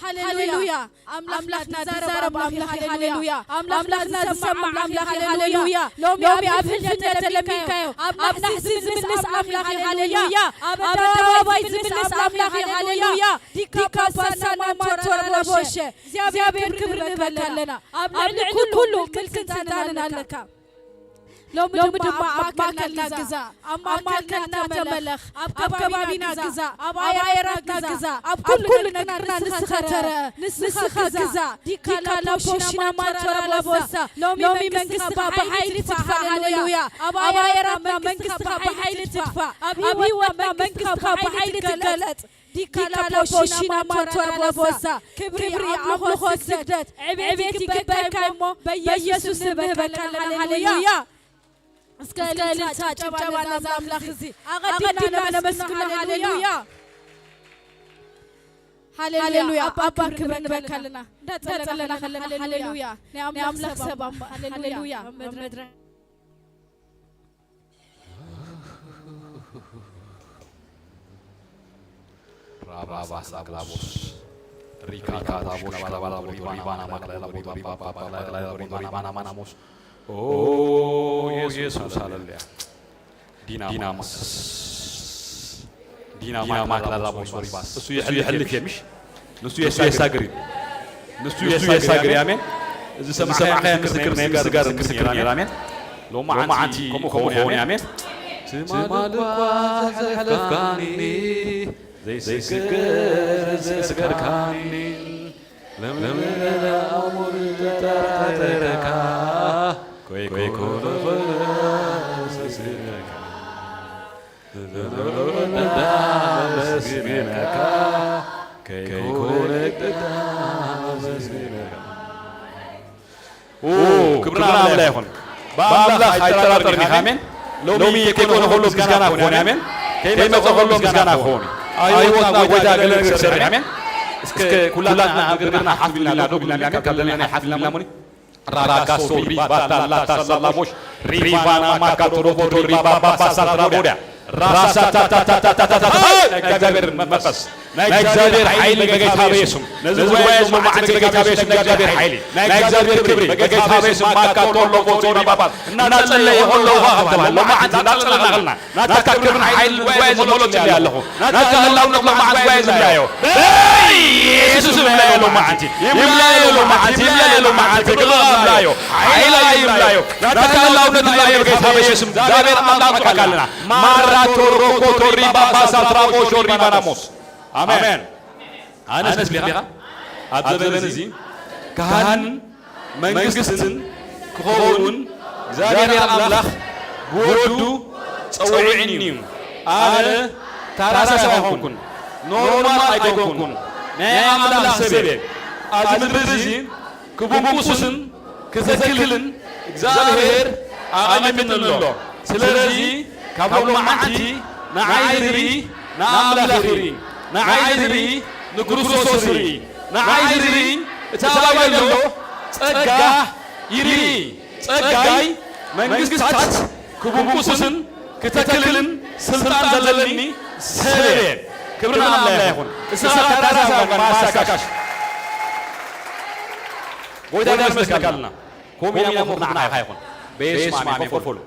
ሃሌሉያ። ኣምላኽና ዝዛረብ ኣምላኽ፣ ሃሌሉያ። ኣምላኽና ዝሰምዕ ኣምላኽ፣ ሃሌሉያ። ሎሚ ኣብ ህልፈት ተለሚንካዮ፣ ኣብ ናሕሲ ዝምልስ ኣምላኽ፣ ሃሌሉያ። ኣብ ኣደባባይ ዝምልስ ኣምላኽ፣ ሃሌሉያ። ዲካ ፓሳና ማንቶራ ላቦሸ። እግዚኣብሔር ክብሪ ንህበካ ኣለና። ኣብ ልዕሊ ኩሉ ምልክን ስልጣንን ኣለካ። ሎሚ ድማ ኣብ ማእከልና ግዛእ፣ ኣብ ማእከልና ተመለኽ፣ ኣብ ከባቢና ግዛእ፣ ኣብ ኣየራትና ግዛእ፣ ኣብ ኩሉ ነገርና ንስኻ ተረእ፣ ንስኻ ግዛእ። ዲካ ላፖሽና ማንቶራ ላቦሳ። ሎሚ መንግስትኻ ብሓይሊ ትድፋእ፣ ሃሌሉያ። ኣብ ኣየራትና መንግስትኻ ብሓይሊ ትድፋእ፣ ኣብ ህይወትና መንግስትኻ ብሓይሊ ትገለጥ። ዲካ ላፖሽና ማንቶራ ላቦሳ። ክብሪ፣ ኣምልኾ፣ ስግደት፣ ዕቤት ይግበካ እሞ በኢየሱስ ስም ንህበካ ኣለና። ሃሌሉያ። እስከ እልልታ፣ ጭብጨባ ነዛ ኣምላኽ እዚ ኣቐዲምና ነመስግኖ። ሃሌሉያ። ሃሌሉያ። ኣባ ክብሪ ንህበካ ኣለና። እንዳጸለና ከለና፣ ሃሌሉያ። ናይ ኣምላኽ ሰብ ኣባ፣ ሃሌሉያ። ኣብ መድረኽ ራባሳ ክላቦስ ሪካ ታቦሽ ካባላቦ ሪባና ማክላላቦ ሪባባ ባላላቦ ሪባና ማናሞስ። ኦ ኢየሱስ፣ ሃሌሉያ። ዲናማስ ዲናማ ማክላላቦ ሪባስ። እሱ የሕልፍ የምሽ፣ ንሱ የሳግር እዩ። ንሱ የሳግር እዩ። ኣሜን። እዚ ሰማዕካዮ ምስክር ናይ ምስጋር ምስክር ነይሩ። ኣሜን። ሎማዓንቲ ከምኡ ክኸውን እዩ። ኣሜን። ትማል እኳ ዘሕለፍካኒ፣ ዘይስገር ዘስገርካኒ፣ ለምለሙን ተጣጣረካ፣ ኮይኮነ ስስነካ። እንዳመስግነካ፣ ከይኮነ እንዳመስግነካ። ኦ፣ ክብሪ ንኣምላኽ ይኹን። ብኣምላኽ ኣይጠራጠርን ኢኻ፣ ኣሜን። ሎሚ ከይኮነ ከሎ ምስጋና ክኾን፣ ኣሜን። ከይመጸ ከሎ ምስጋና ክኾን። ኣብ ህይወትና ጎይታ ገለ ነገር ክሰርሕ፣ ኣሜን። እስከ ኩላትና ኣብ እግርና ሓፍ ኢልና፣ ደው ኢልና፣ ኣሜን። ካብ ዘለና ሓፍ ኢልና፣ ኣሜን። ራካሶ ሪባ ታላታ ሳላሞሽ ሪባና ማካቶ ሮቦቶ ሪባ ባባ ሳትራቦዳ ራሳ ታታታታታታ። ናይ እግዚኣብሔር መንፈስ፣ ናይ እግዚኣብሔር ሓይሊ በጌታ በየሱም ነዚ ጉባኤ እዚ መዓልቲ በጌታ በየሱም ናይ እግዚኣብሔር ሓይሊ፣ ናይ እግዚኣብሔር ክብሪ በጌታ በየሱም ማካቶ ሮቦቶ ሪባ እናጸለየ ከሎ ውሃ ክበሃል ሎማዓንቲ እናጸለና ከለና ናታ ክብርን ሓይልን ጉባኤ ዝመልኦ ጽልኢ ኣለኹ። ናታ ህላውነት ሎማዓንቲ ጉባኤ ዝምላዮ። በኢየሱስ ይምላዮ ሎማዓንቲ። ይምላዮ ሎማዓንቲ። ይምላዮ ሎማዓንቲ። ክብሪ ኣምላዮ። ሓይላ ይምላዮ። ናታ ህላውነት ይምላዮ። ጌታ በኢየሱስ እግዚኣብሔር ኣምላኽ ንፈቃድ ኣለና። ማራቶ ሮኮቶ ሪባባ ሳትራቦ ሾሪባናሞስ። ኣሜን። ኣነ ተስቢኻ ኣብ ዘበን እዚ ካህን መንግስትን ክኸውን እግዚኣብሔር ኣምላኽ ብወዱ ጸዊዕኒ እዩ። ኣነ ታራ ሰብ ኣይኮንኩን፣ ኖርማል ኣይኮንኩን፣ ናይ ኣምላኽ ሰብ እየ። ኣብዚ ምድሪ እዚ ክብንቁስን ክተክልን እግዚኣብሔር ኣቐሚጥኒ ኣሎ። ስለዚ ካብ ሎማዓንቲ ንዓይ ዝርኢ ንኣምላኽ ይርኢ፣ ንዓይ ዝርኢ ንክርስቶስ ይርኢ፣ ንዓይ ዝርኢ እቲ ኣባይ ዘሎ ጸጋ ይርኢ። ጸጋይ መንግስታት ክብንቁስን ክተክልን ስልጣን ዘለኒ ሰብ እየ። ክብሪ ንኣምላኽ ይኹን። እስኻ ተራሳውያን ማሳካሽ ጎይታ ይመስገን። ከምኡ ኢና መኽብር ንዓኻ ይኹን። በየሱስ ኣሜን። ኮፍ በሉ።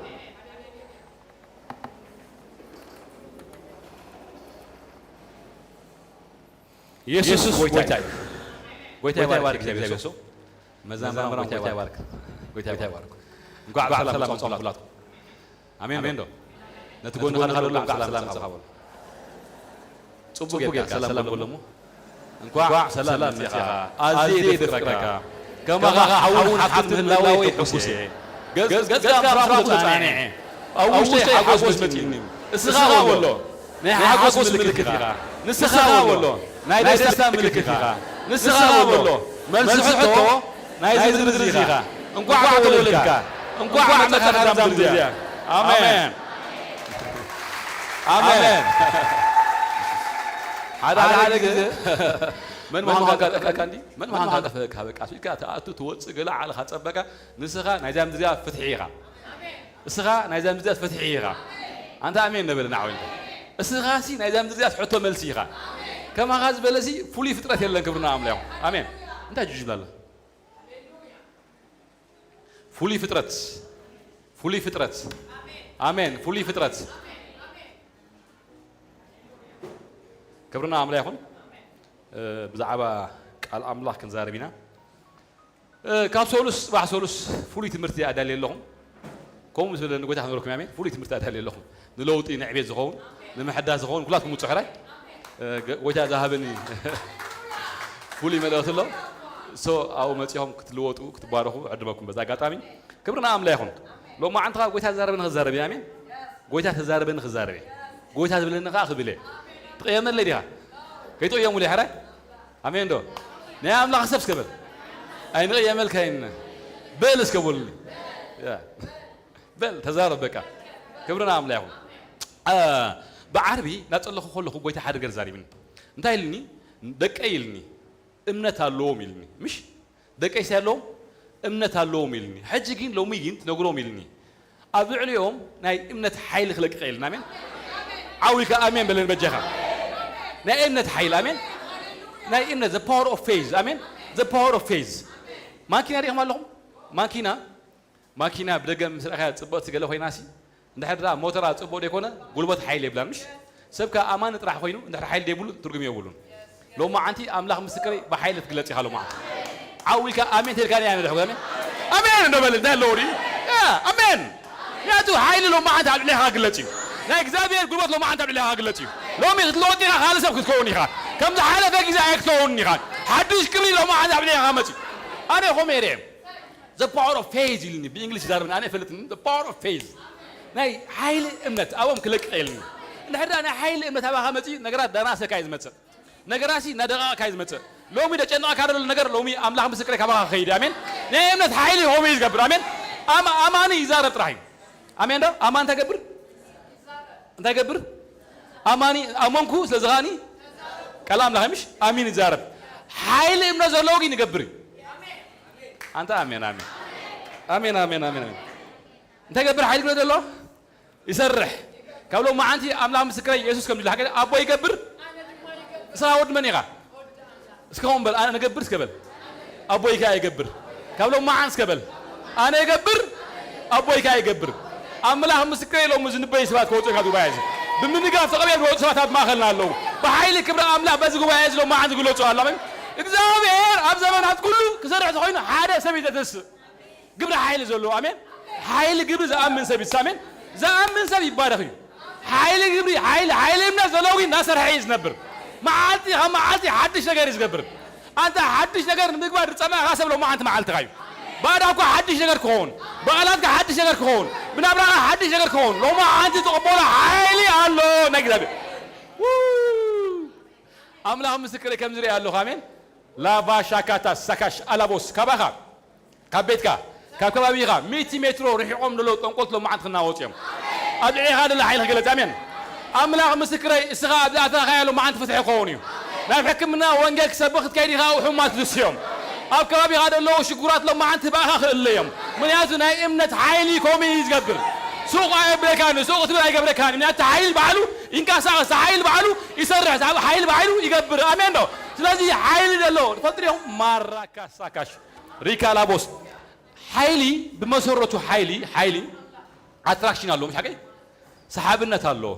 ኢየሱስ ጎይታ እዩ። ጎይታ ይባርክ። እግዚኣብሔር ሰው መዛምራን ጎይታ ይባርክ። ጎይታ ይባርክ። እንኳዕ ብሰላም መጻኹም ኩላትኩም። ኣሜን ዶ? ነቲ ጎንኻ ዘሎ እንኳዕ ብሰላም መጻኻ በሎ። ጽቡቅ ጌርካ ሰላም በሎ እሞ። እንኳዕ ሰላም መጺኻ። ኣዝየ የፍቅረካ። ከማኻ ሓውን ሓፍትን ምህላወይ ሕጉስ እየ። ገጽ-፣ ገጽካ ምስራቕ ተጻኒዐ። ኣብ ውሽጠይ ሓጎስ መጺኡኒ። እስኻ በሎ ናይ ሓጎስ ምልክት ኢኻ። ንስኻ በሎ ናይ ደስታ ምልክት ኢኻ። ንስኻ በሎ መልሲ ሕቶ ናይዚ ምድሪ እዚ ኢኻ። እንኳዕ ተወለድካ። እንኳዕ መጻኻ ናይዛ ምድሪ እዚኣ። ኣሜን። ኣሜን። ሓደ ሓደ ግዜ መን ምዃንካ ጠፍኣካ እንዲ? መን ምዃንካ ጠፍኣካ? በቃ፣ ኢልካ ትኣቱ፣ ትወጽእ፣ ገለ ዓለኻ ጸበካ። ንስኻ ናይዛ ምድሪ እዚኣ ፍትሒ ኢኻ። እስኻ ናይዛ ምድሪ እዚኣ ፍትሒ ኢኻ። ኣንታ ኣሜን ነበለ ንዓው ኢልካ። እስኻሲ ናይዛ ምድሪ እዚኣ ሕቶ መልሲ ኢኻ። ከማኻ ዝበለሲ ፍሉይ ፍጥረት የለን። ክብርና ኣምላኽ። ኣሜን። እንታይ ጅጅ ብላለ? ፍሉይ ፍጥረት፣ ፍሉይ ፍጥረት። ኣሜን። ፍሉይ ፍጥረት። ክብርና ኣምላኽ ይኹን። እ፣ ብዛዕባ ቃል ኣምላኽ ክንዛረብ ኢና። እ፣ ካብ ሰሉስ፣ ጽባሕ ሰሉስ ፍሉይ ትምህርቲ ኣዳልየ ኣለኹም። ከምኡ ምስ በለኒ ጎይታ ክነግረኩም፣ ኣሜን። ፍሉይ ትምህርቲ ኣዳልየ ኣለኹም። ንለውጢ፣ ንዕቤት ዝኸውን፣ ንምሕዳስ ዝኸውን፣ ኩላትኩም ውጹ ሕራይ። እ፣ ገ-፣ ጎይታ ዝሃበኒ ፍሉይ መልእኽቲ ኣሎ። ሶ፣ ኣብኡ መጺኹም ክትልወጡ፣ ክትባረኹ እዕድመኩም በዛ ኣጋጣሚ። ክብርና ኣምላኽ ይኹን። ሎማዓንቲ ኸኣ ጎይታ ዝዛረበኒ ክዛረብ እየ፣ ኣሜን። ጎይታ ተዛረበኒ ክዛረብ እየ። ጎይታ ዝብለኒ ኸኣ ክብል እየ። ትቕየመለይ ዲኻ? ከይትቕየሙለይ ሕራይ? ኣሜን ዶ? ናይ ኣምላኽ ሰብ እስከ በል። ኣይንቕየመልካይን። በል እስከ በሉኒ። ያ። በል ተዛረብ በቃ። ክብርና ኣምላኽ ይኹን። አ፣ ብዓርቢ እናጸለኹ ከለኹ ጎይታ ሓደ ነገር ዛሪብኒ። እንታይ ኢልኒ? ደቀይ ኢልኒ። እምነት ኣለዎም ኢልኒ። ምሽ? ደቀይሲ ኣለዎም? እምነት ኣለዎም ኢልኒ። ሕጂ ግን ሎሚ ግን ትነግሮም ኢልኒ። ኣብ ልዕሊኦም ናይ እምነት ሓይሊ ክለቅቕ ኢልና። ኣሜን። ዓው ኢልካ ኣሜን በለኒ በጃኻ። ናይ እምነት ሓይሊ፣ ኣሜን። ናይ እምነት፣ the power of faith፣ ኣሜን። The power of faith። ማኪና ሪኢኹም ኣለኹም? ማኪና፣ ማኪና ብደገ ምስ ረኣኻ ጽብቕቲ ገለ ኮይናሲ፣ እንድሕር ደኣ ሞተራ ጽቡቕ ደይኮነ፣ ጉልበት ሓይሊ የብላን፣ ምሽ? ሰብ ከኣ ኣማኒ ጥራሕ ኮይኑ፣ እንድሕር ሓይሊ ደይብሉ ትርጉም የብሉን። ሎማዓንቲ ኣምላኽ ምስክረይ ብሓይሊ ትግለጽ ኢኻ ሎማዓንቲ። ዓው ኢልካ ኣሜን ተልካ እያ ነድሕጎ ኣሜን። ኣሜን እንዶ በል እንታይ ኣለዎ ድዩ? ያ፣ ኣሜን። ምክንያቱ ሓይሊ ሎማዓንቲ ኣብ ልዕሌኻ ክግለጽ እዩ። ናይ እግዚኣብሔር ጉልበት ሎማዓንቲ ኣብ ልዕሌኻ ክግለጽ እዩ። ሎሚ ክትለወጥ ኢኻ፣ ካልእ ሰብ ክትከውን ኢኻ። ከም ዝሓለፈ ግዜ ኣይክትከውንን ኢኻ። ሓድሽ ክብሪ ሎማዓንቲ ኣብ ልዕሌኻ ክመጽእ እዩ። ኣነ ከምኡ እየ ርእየ። The power of faith ኢልኒ ብእንግሊሽ ይዛረብኒ ኣነ ይፈልጥኒ። The power of faith ናይ ሓይሊ እምነት ኣብኦም ክለቅቕ ኢልኒ። እንድሕር ደኣ ናይ ሓይሊ እምነት ኣባኻ መጺኡ ነገራት ዳናሰካ እዩ ዝመጽእ። ነገራሲ እናደቐቕካ እዩ ዝመጽእ። ሎሚ ደጨንቐካ ዘሎ ነገር ሎሚ ኣምላኽ ምስክረይ ካባኻ ክኸይድ እዩ። ኣሜን። ናይ እምነት ሓይሊ ሆም እዩ ዝገብር። ኣሜን። ኣም-፣ ኣማኒ ይዛረብ ጥራሕ እዩ። ኣሜን ዶ? ኣማኒ እንታይ ገብር? እንታይ ገብር? ኣማኒ ኣመንኩ፣ ስለዚ ኸኣኒ ቃል ኣምላኽ ምሽ ኣሚን ይዛረብ። ሓይሊ እምነት ዘለዎ ግን ይገብር እዩ። ኣንታ ኣሜን፣ ኣሜን። ኣሜን፣ ኣሜን፣ ኣሜን፣ ኣሜን። እንታይ ገብር ሓይሊ እምነት ዘለዎ? ይሰርሕ። ካብ ሎም መዓንቲ ኣምላኽ ምስክረይ የሱስ ከም ዝብል ሓቂ ኣቦ ይገብር፣ ንስኻ ወዲ መን ኢኻ? እስከ ውን በል፣ ኣነ እገብር እስከ በል። ኣቦይ ከኣ ይገብር። ካብ ሎም መዓን እስከ በል። ኣነ እገብር፣ ኣቦይ ከኣ ይገብር። ኣምላኽ ምስክረይ ኢሎም ዝንበዩ ሰባት ክወጹ ካብ ጉባኤ እዚ። ብምንጋፍ ተቐቢሎም ዝወጹ ሰባት ኣብ ማእኸልና ኣለዉ። ብሓይሊ ክብሪ ኣምላኽ በዚ ጉባኤ እዚ ሎም መዓን ዝግለጹ ኣለዉ። ኣሜን። እግዚኣብሔር ኣብ ዘመናት ኩሉ ክሰርሕ ተኾይኑ ሓደ ሰብ እዩ ዘተስእ። ግብሪ ሓይሊ ዘለዎ፣ ኣሜን። ሓይሊ ግብሪ ዝኣምን ሰብ ይሳሜን። ዝኣምን ሰብ ይባረኽ እዩ። ሓይሊ ግብሪ፣ ሓይሊ፣ ሓይሊ እምነት ዘለዎ ግን እናሰርሐ እዩ ዝነብር። መዓልቲ ካብ መዓልቲ ሓድሽ ነገር እዩ ዝገብር። ኣንታ ሓድሽ ነገር ንምግባር ዝጸናኻ ሰብ ሎማዓንቲ መዓልትኻ እዩ። ባዕዳ እኳ ሓድሽ ነገር ክኸውን፣ ብቓላትካ ሓድሽ ነገር ክኸውን፣ ብናብራኻ ሓድሽ ነገር ክኸውን፣ ሎማዓንቲ ትቕበሎ ሓይሊ ኣሎ ናይ እግዚኣብሔር። ው! ኣምላኽ ምስክረይ ከም ዝርኢ ኣለኹ። ኣሜን። ላቫ ሻካታ ሳካሽ ኣላቦስ ካባኻ ካብ ቤትካ ካብ ከባቢኻ ሚእቲ ሜትሮ ርሒቖም ዘለዉ ጠንቆልቲ ሎማዓንቲ ክናወጹ እዮም። ኣብ ልዕሌኻ ዘሎ ሓይሊ ክግለጽ። ኣሜን። ኣምላኽ ምስክረይ፣ እስኻ ኣብ ዝኣተኻዮ ሎማዓንቲ ፍትሒ ክኸውን እዩ። ናብ ሕክምና ወንጌል ክሰብኽ ክትከይድ ኢኻ፣ ሕሙማት ዝስዮም። ኣብ ከባቢኻ ዘለዉ ሽጉራት ሎማዓንቲ ብኣኻ ክእለ እዮም። ምኽንያቱ ናይ እምነት ሓይሊ ከምኡ እዩ ዝገብር። ሱቕ ኣየብለካን፣ ሱቕ ክትብል ኣይገብረካን። ምኽንያቱ ሓይሊ ባዕሉ ይንቀሳቐስ፣ ሓይሊ ባዕሉ ይሰርሕ፣ ሓይሊ ባዕሉ ይገብር። ኣሜን ዶ? ስለዚ ሓይሊ ዘለዎ ትፈልጡ ዲኹም? ማራካ ሳካሽ ሪካ ላቦስ። ሓይሊ ብመሰረቱ ሓይሊ፣ ሓይሊ ኣትራክሽን ኣለዎ፣ ምሽ ሓቀይ? ሰሓብነት ኣለዎ፣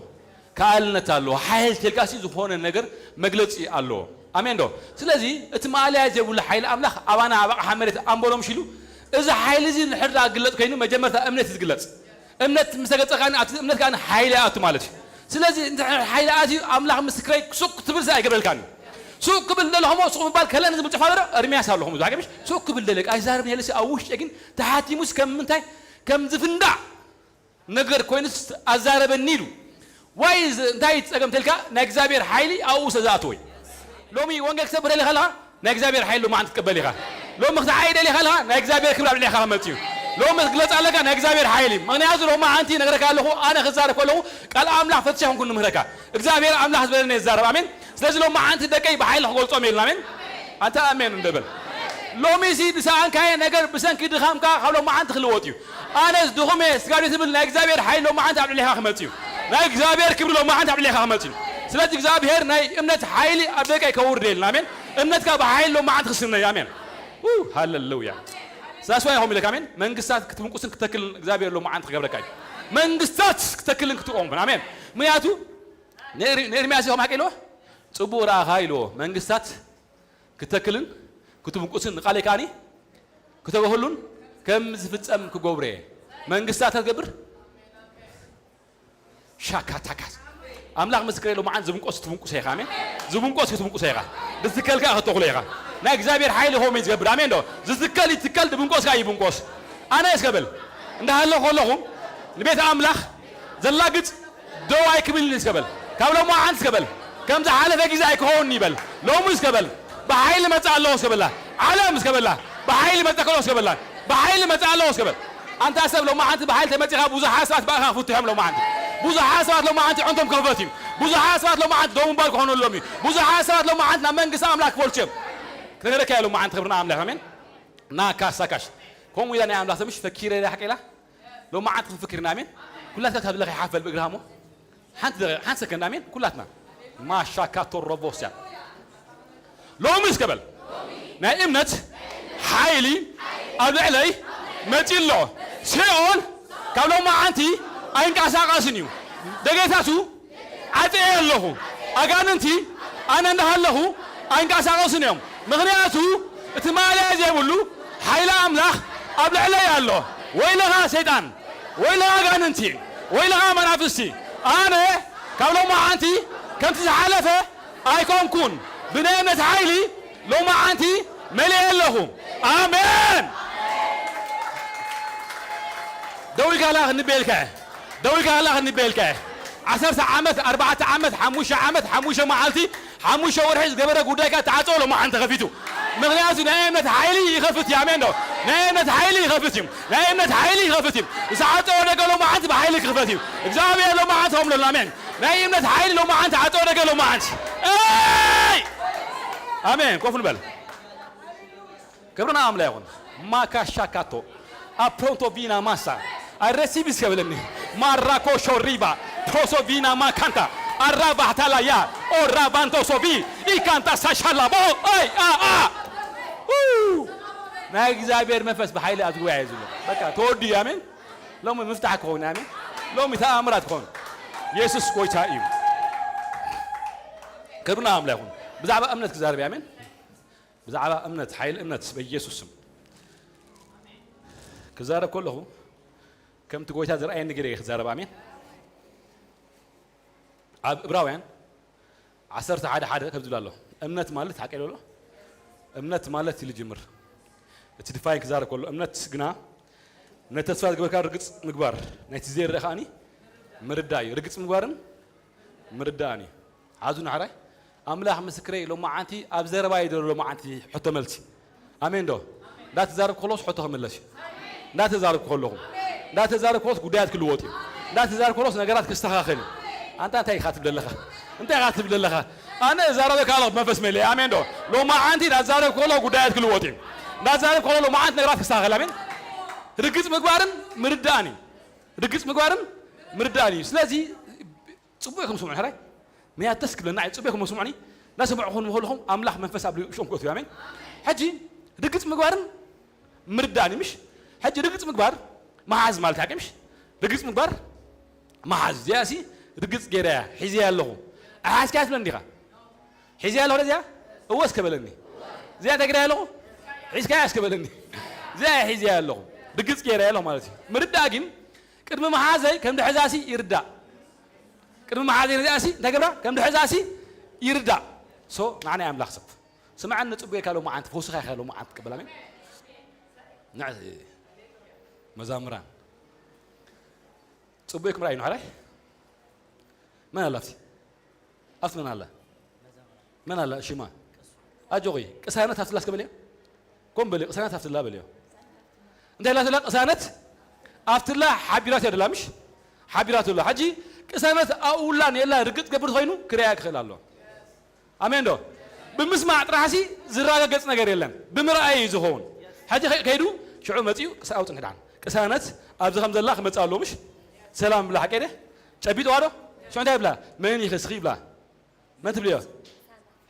ከኣልነት ኣለዎ። ሓይሊ ተልካሲ ዝኾነ ነገር መግለጺ ኣለዎ። ኣሜን ዶ? ስለዚ እቲ ማእለያ ዘይብሉ ሓይሊ ኣምላኽ ኣባና ኣብ ኣቕሓ መሬት ኣንበሎም ሽሉ፣ እዚ ሓይሊ እዚ ንድሕር ደኣ ክግለጽ ኮይኑ መጀመርታ እምነት እዩ ዝግለጽ። እምነት ምስ ተገጸካኒ ኣብቲ እምነት ከኣ ሓይሊ ይኣቱ ማለት እዩ። ስለዚ እንተ ሓይሊ ኣትዩ ኣምላኽ ምስክረይ ሱቕ ክትብል ኣይገብረልካን እዩ። ሱቕ ክብል ደለኹሞ ሱቕ ምባል ከለን ዝብል ጭፋ ደሎ እርምያስ ኣለኹም። ዝሓገ ምሽ ሱቕ ክብል ደለክ ኣይዛረብን የለሲ ኣብ ውሽጢ ግን ተሓቲሙስ ከም ምንታይ ከም ዝፍንዳዕ ነገር ኮይኑስ ኣዛረበኒ ኢሉ። ዋይ ዝ-፣ እንታይ ጸገም ተልካ ናይ እግዚኣብሔር ሓይሊ ኣብኡ ስለ ዝኣተወ እዩ። ሎሚ ወንጌል ክሰብር ደሊኻ ኣለኻ? ናይ እግዚኣብሔር ሓይሊ ሎማዓንቲ ትቀበል ኢኻ። ሎሚ ክትዓይ ደሊኻ ኣለኻ? ናይ እግዚኣብሔር ክብሪ ኣብ ልዕሌኻ ክመጽእ እዩ። ሎሚ ክትግለጽ ኣለካ ናይ እግዚኣብሔር ሓይሊ። ምኽንያቱ ሎማዓንቲ ነግረካ ኣለኹ፣ ኣነ ክዛረብ ከለኹ ቃል ኣምላኽ ፈትሸ ይኹንኩ ንምህረካ። እግዚኣብሔር ኣምላኽ ዝበለኒ ይዛረብ። ኣሜን። ስለዚ ሎማዓንቲ ደቀይ ብሓይሊ ክገልጾም ኢልና። ኣሜን። ኣንታ ኣሜን እንደ በል። ሎሚ ሲ ዝሰኣንካዮ ነገር ብሰንኪ ድኻምካ ካብ ሎማዓንቲ ክልወጥ እዩ። ኣነስ ድኹም እየ ስጋብ ትብል ናይ እግዚኣብሔር ሓይሊ ሎማዓንቲ ኣብ ልዕሌኻ ክመጽእ እዩ። ናይ እግዚኣብሔር ክብሪ ሎማዓንቲ ኣብ ልዕሌኻ ክመጽእ እዩ። ስለዚ እግዚኣብሔር ናይ እምነት ሓይሊ ኣብ ደቀይ ከውርደልና። ኣሜን። እምነትካ ብሓይሊ ሎማዓንቲ ክስነ እዩ። ኣሜን። ው፣ ሃለሉያ። ዛስዋ ኢኹም ኢለካ። ኣሜን። መንግስታት ክትብንቁስን ክተክልን እግዚኣብሔር ሎማዓንቲ ክገብረካ እዩ። መንግስታት ክተክልን ክትቆምን። ኣሜን። ምክንያቱ ንኤር- ንኤርምያስ ኢኹም ሓቂ ኢልዎ፣ ጽቡቕ ረኣኻ ኢልዎ። መንግስታት ክተክልን ክትብንቁስን ንቓለይ ከኣኒ ክተበህሉን ከም ዝፍጸም ክገብረ እየ። መንግስታት ክትገብር ሻካታካስ ኣምላኽ ምስክር የሎ። መዓን ዝብንቆስ ትብንቁሰ ኢኻ። ኣሜን። ዝብንቆስ ክትብንቁሰ ኢኻ። ዝትከልካ ከተኹሎ ኢኻ። ናይ እግዚኣብሔር ሓይሊ ኾሚ ዝገብር። ኣሜን ዶ? ዝትከል ይትከል፣ ዝብንቆስ ከኣ ይብንቆስ። ኣነ እስከ በል እንዳሃለኹ ከለኹ ንቤት ኣምላኽ ዘላግጽ ደው ኣይክብልን እስከ በል። ካብ ሎሚ መዓን እስከ በል። ከም ዝሓለፈ ግዜ ኣይክኸውን ይበል። ሎሚ እስከ በል። ብሓይሊ መጽእ ኣለኹ እስከ በላ። ዓለም እስከ በላ። ብሓይሊ መጽእ ከሎ እስከ በላ። ብሓይሊ መጽእ ኣለኹ እስከ በል። ኣንታ ሰብ ሎማዓንቲ ብሓይሊ ተመጺኻ ብዙሓት ሰባት ብኣኻ ክፍትሑ እዮም ሎማዓንቲ። ብዙሓት ሰባት ሎማዓንቲ ዕንቶም ክኽፈት እዩ። ብዙሓት ሰባት ሎማዓንቲ ደው ምባል ክኾነሎም እዩ። ብዙሓት ሰባት ሎማዓንቲ ናብ መንግስቲ ኣምላኽ ክፈልሱ እዮም። ክነግረካ እየ ሎማዓንቲ ክብርና ኣምላኽ። ኣሜን። ናካሳካሽ። ከምኡ ኢላ ናይ ኣምላኽ ሰብ ምሽ ፈኪረ ኢላ ሓቂ ኢላ። ሎማዓንቲ ክንፍክር ኢና። ኣሜን። ኩላትካ ካብ ለኸ ይሓፈል ብእግርኻ እሞ ሓንቲ ደቂቕ፣ ሓንቲ ሰከንድ። ኣሜን። ኩላትና ማሻካቶ ሮቦስያ ሎሚ እስከ በል ናይ እምነት ሓይሊ ኣብ ልዕለይ መጺእ ኣሎ። ሲኦል ካብ ሎማዓንቲ ኣይንቀሳቐስን እዩ። ደገታቱ ዓጽየ ኣለኹ። ኣጋንንቲ ኣነ እንዳሃለኹ ኣይንቀሳቐሱን እዮም። ምኽንያቱ እቲ ማእለያ ዘይብሉ ሓይሊ ኣምላኽ ኣብ ልዕለይ ኣሎ። ወይለኻ ሰይጣን፣ ወይለኻ ኣጋንንቲ፣ ወይለኻ መናፍስቲ፣ ኣነ ካብ ሎማዓንቲ ከምቲ ዝሓለፈ ኣይኮንኩን። ብናይ እምነት ሓይሊ ሎማዓንቲ መሊኤ ኣለኹ። ኣሜን። ደው ኢልካ ላኽ እንበልካ። ደው ኢልካ ላኽ እንበልካ። ዓሰርተ ዓመት፣ ኣርባዕተ ዓመት፣ ሓሙሽተ ዓመት፣ ሓሙሽተ መዓልቲ፣ ሓሙሽተ ወርሒ ዝገበረ ጉዳይካ ተዓጸወ፣ ሎማዓንቲ ተኸፊቱ። ምኽንያቱ ናይ እምነት ሓይሊ ይኸፍት እዩ። ኣሜን ዶ? ናይ እምነት ሓይሊ ይኸፍት እዩ። ናይ እምነት ሓይሊ ይኸፍት እዩ። ዝተዓጸወ ደገ ሎማዓንቲ ብሓይሊ ክኽፈት እዩ። እግዚኣብሔር ሎማዓንቲ ከምለና። ኣሜን። ናይ እምነት ሓይሊ ሎማዓንቲ ዓጸወ ደገ ሎማዓንቲ። ኣይ! ኣሜን። ኮፍ ንበል። ክብርና ኣምላኽ ይኹን። ማካሻካቶ ኣፕሮንቶ ቪና ማሳ ኣረሲብ እስከ በለኒ። ማራኮ ሾሪባ ፕሮሶ ቪና ማካንታ ኣራባህታላያ ኦራባንቶ ሶቢ ኢካንታ ሳሻላቦ። ኣይ ኣ ኣ ኡ! ናይ እግዚኣብሔር መንፈስ ብሓይሊ ኣብዚ ጉባኤ እዩ ዘሎ። በቃ ተወዲ። ኣሜን። ሎሚ ምፍታሕ ክኸውን። ኣሜን። ሎሚ ተኣምራት ክኸውን። የሱስ ጎይታ እዩ። ክብርና ኣምላኽ ይኹን። ብዛዕባ እምነት ክዛረብ። ኣሜን። ብዛዕባ እምነት፣ ሓይሊ እምነት በኢየሱስ ስም ክዛረብ ከለኹ ከምቲ ጎይታ ዝረኣየኒ ገይረ እየ ክዛረብ። ኣሜን። ኣብ ዕብራውያን ዓሰርተ ሓደ ሓደ ከም ዝብል ኣሎ፣ እምነት ማለት ሓቂ ኣሎ። እምነት ማለት ኢሉ ጅምር። እቲ ድፋይን ክዛረብ ከሎ እምነት ግና ነተስፋ ዝገበርካ ርግጽ ምግባር፣ ናይቲ ዘይረኣ ከኣኒ ምርዳእ እዩ። ርግጽ ምግባርን ምርዳእን እዩ። ሓዙ ንሕራይ ኣምላኽ ምስክረይ፣ ሎማዓንቲ ኣብ ዘረባይ ዘሎ ሎማዓንቲ ሕቶ መልሲ። ኣሜን ዶ? እንዳተዛረብኩ ከለኹስ ሕቶ ክምለስ እዩ። እንዳተዛረብኩ ከለኹ፣ እንዳተዛረብኩ ከለኹስ ጉዳያት ክልወጥ እዩ። እንዳተዛረብኩ ከለኹስ ነገራት ክስተኻኸል እዩ። ኣንታ እንታይ ኢኻ ትብል ዘለኻ? እንታይ ኢኻ ትብል ዘለኻ? ኣነ እዛረበካ ኣለኹ ብመንፈስ መሊአ። ኣሜን ዶ? ሎማዓንቲ እንዳተዛረብኩ ከለኹ ጉዳያት ክልወጥ እዩ። እንዳተዛረብኩ ከለኹ ሎማዓንቲ ነገራት ክስተኻኸል። ኣሜን። ርግጽ ምግባርን ምርዳእን እዩ። ርግጽ ምግባርን ምርዳእን እዩ። ስለዚ ጽቡቕ ኢኹም ስምዑ ሕራይ። ምኽንያቱ ደስ ክብለና እዩ። ጽቡቕ ኢኹም ስምዑኒ። እናሰማዕኹም ከለኹም ኣምላኽ መንፈስ ኣብ ውሽጦም ክእቱ እዩ። ኣሜን። ሕጂ ርግጽ ምግባርን ምርዳእን እዩ፣ ምሽ? ሕጂ ርግጽ ምግባር ምሓዝ ማለት ሓቂ፣ ምሽ? ርግጽ ምግባር ምሓዝ። እዚኣሲ ርግጽ ገይረያ ሒዘያ ኣለኹ። ኣይሓዝካያ ትብለኒ ዲኻ? ሒዘያ ኣለኹ እዚኣ? እወ እስከ በለኒ። እዚኣ እንታይ ገይረያ ኣለኹ? ሒዝካያ እስከ በለኒ። እዚኣ እየ ሒዘያ ኣለኹ። ርግጽ ገይረያ ኣለኹ ማለት እዩ። ምርዳእ ግን ቅድሚ ምሓዘይ ከም ድሕዛሲ ይርዳእ። ቅድሚ መሓዘይ ነዚኣሲ እንታይ ገብራ? ከም ድሕዛሲ ይርዳእ። ሶ ንዓና ኣምላኽ ሰብ። ስምዓኒ፣ ጽቡቕ ኢልካ ሎማዓንቲ፣ ፈውስኻ ኢኻ ሎማዓንቲ ትቀበል። ኣሜን። ንዕ-፣ መዛምራን። ጽቡቕ ኢልኩም ርኣዩ፣ ንሕራይ። መን ኣላ ኣብቲ? ኣብቲ መን ኣላ? መን ኣላ ሽማ? ኣጆኺ፣ ቅሳነት ኣብትላ እስከ በልዮ። ኮም በልዮ፣ ቅሳነት ኣብትላ በልዮ። እንታይ ኢላ ትላ? ቅሳነት ኣብትላ ሓቢራት እያ ደላ፣ ምሽ? ሓቢራት ደላ። ሕጂ ቅሳነት ኣብኡላ ንየላ ርግጽ ገብር ኮይኑ ክረያ ክኽእል ኣሎ። ኣሜን ዶ? ብምስማዕ ጥራሕሲ ዝረጋገጽ ነገር የለን። ብምርኣይ እዩ ዝኸውን። ሕጂ ከ-፣ ከይዱ ሽዑ መጺኡ ቅሳ-፣ ኣውጽን ክዳን። ቅሳነት ኣብዚ ከም ዘላ ክመጽእ ኣለዎ፣ ምሽ? ሰላም ብላ ሓቂ ደ? ጨቢጥዋ ዶ? ሽዑ እንታይ ይብላ? መን ኢኺ እስኺ ይብላ። መን ትብልዮ?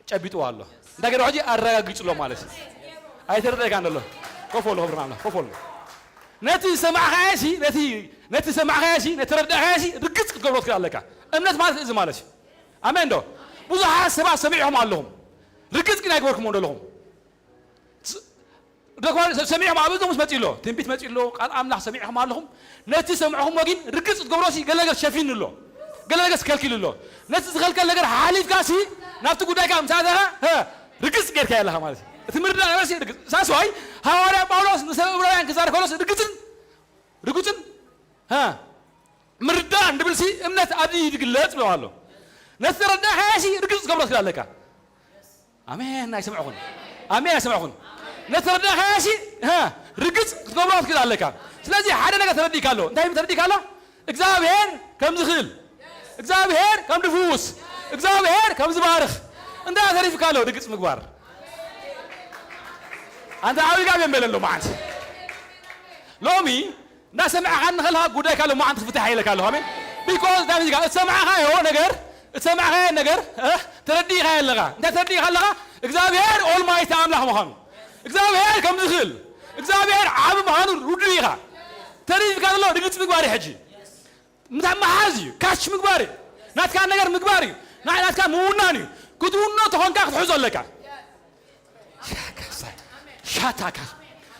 ጨቢጥዎ ኣሎ። እንታይ ገይሩ ሕጂ? ኣረጋጊጹ ኣሎ ማለት እዩ። ኣይተረዳእካን ዘሎ። ኮፍ በሉ፣ ክብሪ ንኣምላኽ፣ ኮፍ በሉ። ነቲ ዝሰማዕካዮ ሲ፣ ነቲ፣ ነቲ ዝሰማዕካዮ ሲ፣ ነቲ ተረዳእካዮ ሲ፣ ርግጽ ክትገብሮ ትክእል ኣለካ። እምነት ማለት እዚ ማለት እዩ። ኣሜን ዶ? ብዙሓት ሰባት ሰሚዕኹም ኣለኹም። ርግጽ ግን ኣይገበርኩምዎ ዘለኹም። ስ-፣ ዶክመንት ሰ-፣ ሰሚዕኹም ኣብ እዝኖም ምስ መጺኡ ኣሎ። ትንቢት መጺኡ ኣሎ። ቃል ኣምላኽ ሰሚዕኹም ኣለኹም። ነቲ ሰምዕኹምዎ ግን ርግጽ ክትገብሮ ሲ፣ ገለ ነገር ሸፊኑ ኣሎ። ገለ ነገር ከልኪሉ ኣሎ። ነቲ ዝኸልከል ነገር ሓሊፍካ ሲ፣ ናብቲ ጉዳይካ ምስ ኣተኻ፣ ሀ፣ ርግጽ ጌርካዮ ኣለኻ ማለት እዩ። እቲ ምርዳእ ነገር ሲ፣ ርግጽ። ሳስዋይ፣ ሃዋርያ ጳውሎስ ንሰብ ዕብራውያን ክዛረብ ከሎስ ርግጽን፣ ርግጽን፣ ሀ፣ ምርዳእ እንድብል ሲ፣ እምነት ኣብዚ እዩ ዝግለጽ ብለው ኣሎ። ነቲ ተረዳእካዮ ሲ፣ ርግጽ ክትገብሮ ትክእል ኣለካ። ኣሜን ኣይሰምዕኹን። ኣሜን ኣይሰምዕኹን። ነቲ ተረዳእካዮ ሲ፣ ሀ፣ ርግጽ ክትገብሮ ትክእል ኣለካ። ስለዚ ሓደ ነገር ተረዲእካ ኣሎ። እንታይ ተረዲእካ ኣሎ? እግዚኣብሔር ከም ዝኽእል፣ እግዚኣብሔር ከም ዝፍውስ፣ እግዚኣብሔር ከም ዝባርኽ። እንታይ ተሪፍካ ኣሎ? ርግጽ ምግባር። ኣንታ ዓብይ ጋብ የንበለ ኣሎ መዓልቲ። ሎሚ እንዳሰማዕኻኒ ከለኻ ጉዳይካ ሎማዓንቲ ክፍታሕ ኢለካ ኣለኹ። ኣሜን። ቢኮዝ ዳዊት ጋር እትሰማዕኻዮ ነገር፣ እትሰማዕኻዮ ነገር፣ እ፣ ተረዲእኻዮ ኣለኻ። እንታይ ተረዲእካ ኣለኻ? እግዚኣብሔር ኦልማይቲ ኣምላኽ ምዃኑ፣ እግዚኣብሔር ከም ዝኽእል፣ እግዚኣብሔር ዓቢ ምዃኑ ርዱእ ኢኻ። ተሪፍካ ዘሎ ርግጽ ምግባር እዩ ሕጂ። ምታ መሓዝ እዩ፣ ካች ምግባር እዩ። ናትካ ነገር ምግባር እዩ። ና-፣ ናትካ ምውናን እዩ። ክትውኖ ተኾንካ ክትሕዞ ኣለካ። ሻካሳ-፣ ሻታካ።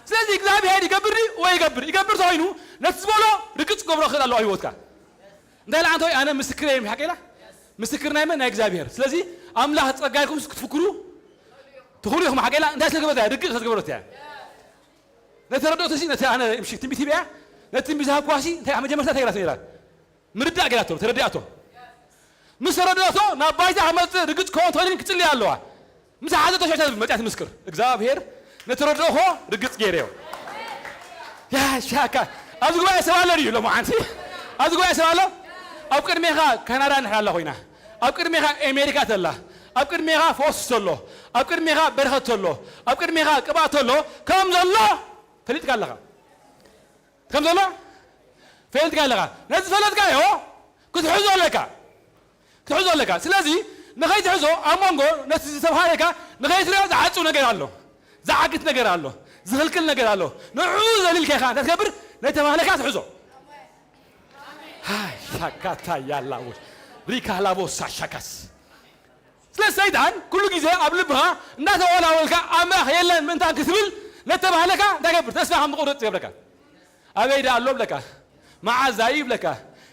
ስለዚ እግዚኣብሔር ይገብር ድዩ? ወይ ይገብር። ይገብር ተኾይኑ ነቲ ዝበሎ ርግጽ ክገብሮ ክእል ኣለዋ ህይወትካ። እንታይ ኢላ ኣንተ ወይ ኣነ ምስክር እየ፣ ሓቂ ኢላ? ምስክር ናይ መን? ናይ እግዚኣብሔር። ስለዚ ኣምላኽ ጸጋ ኢልኩም ክትፍክሩ ትኽእሉ ኢኹም፣ ሓቂ ኢላ? እንታይ ስለ ገበርታ እያ? ርግጽ ስለ ዝገበረት እያ። ነቲ ተረድኦቶ ሲ፣ ነቲ ኣነ ምሽ ትንቢት ሂበያ፣ ነቲ ትንቢት ዝሃብኩዋ ሲ፣ እንታይ መጀመርታ እንታይ ገይራቶ ነይራ? ምርዳእ ገይራቶ፣ ተረዲኣቶ። ምስ ተረድኦቶ ናብ ባይታ ክመጽእ ርግጽ ክኸውን ተኸሊን ክጽልያ ኣለዋ። ምስ ሓዘቶ ሸታ መጽያ ትምስክር። እግዚኣብሔር ነተረድኦኾ ርግጽ ገይረዮ። ያ ሻካ፣ ኣብዚ ጉባኤ ሰብ ኣሎ ድዩ ሎማዓንቲ? ኣብዚ ጉባኤ ሰብ ኣሎ? ኣብ ቅድሜኻ ካናዳ ንሕና ኣላ ኮይና፣ ኣብ ቅድሜኻ ኣሜሪካ ተላ፣ ኣብ ቅድሜኻ ፈውስ ተሎ፣ ኣብ ቅድሜኻ በረኸት ተሎ፣ ኣብ ቅድሜኻ ቅብኣት ተሎ፣ ከም ዘሎ ፈሊጥካ ኣለኻ። ከም ዘሎ ፈሊጥካ ኣለኻ። ነዚ ዝፈለጥካዮ ክትሕዞ ኣለካ። ክትሕዞ ኣለካ። ስለዚ ንኸይትሕዞ ኣብ መንጎ ነቲ ዝተባህለካ ንኸይትሪኦ ዝዓጽው ነገር ኣሎ። ዝዓግት ነገር ኣሎ። ዝኽልክል ነገር ኣሎ። ንዕኡ ዘሊልካ ኢኻ እንታይ ትገብር? ነቲ ተባህለካ ትሕዞ። ሃይ ሻካታ ያላቦስ ሪካ ላቦሳ ሻካስ። ስለ ሰይጣን ኩሉ ግዜ ኣብ ልብኻ እንዳተወላወልካ ኣምላኽ የለን ምእንታን ክትብል ነተባህለካ እንታይ ገብር? ተስፋ ከም ትቆርጽ ይገብረካ። ኣበይ ደኣ ኣሎ ብለካ፣ መዓዝ ዳዩ ይብለካ፣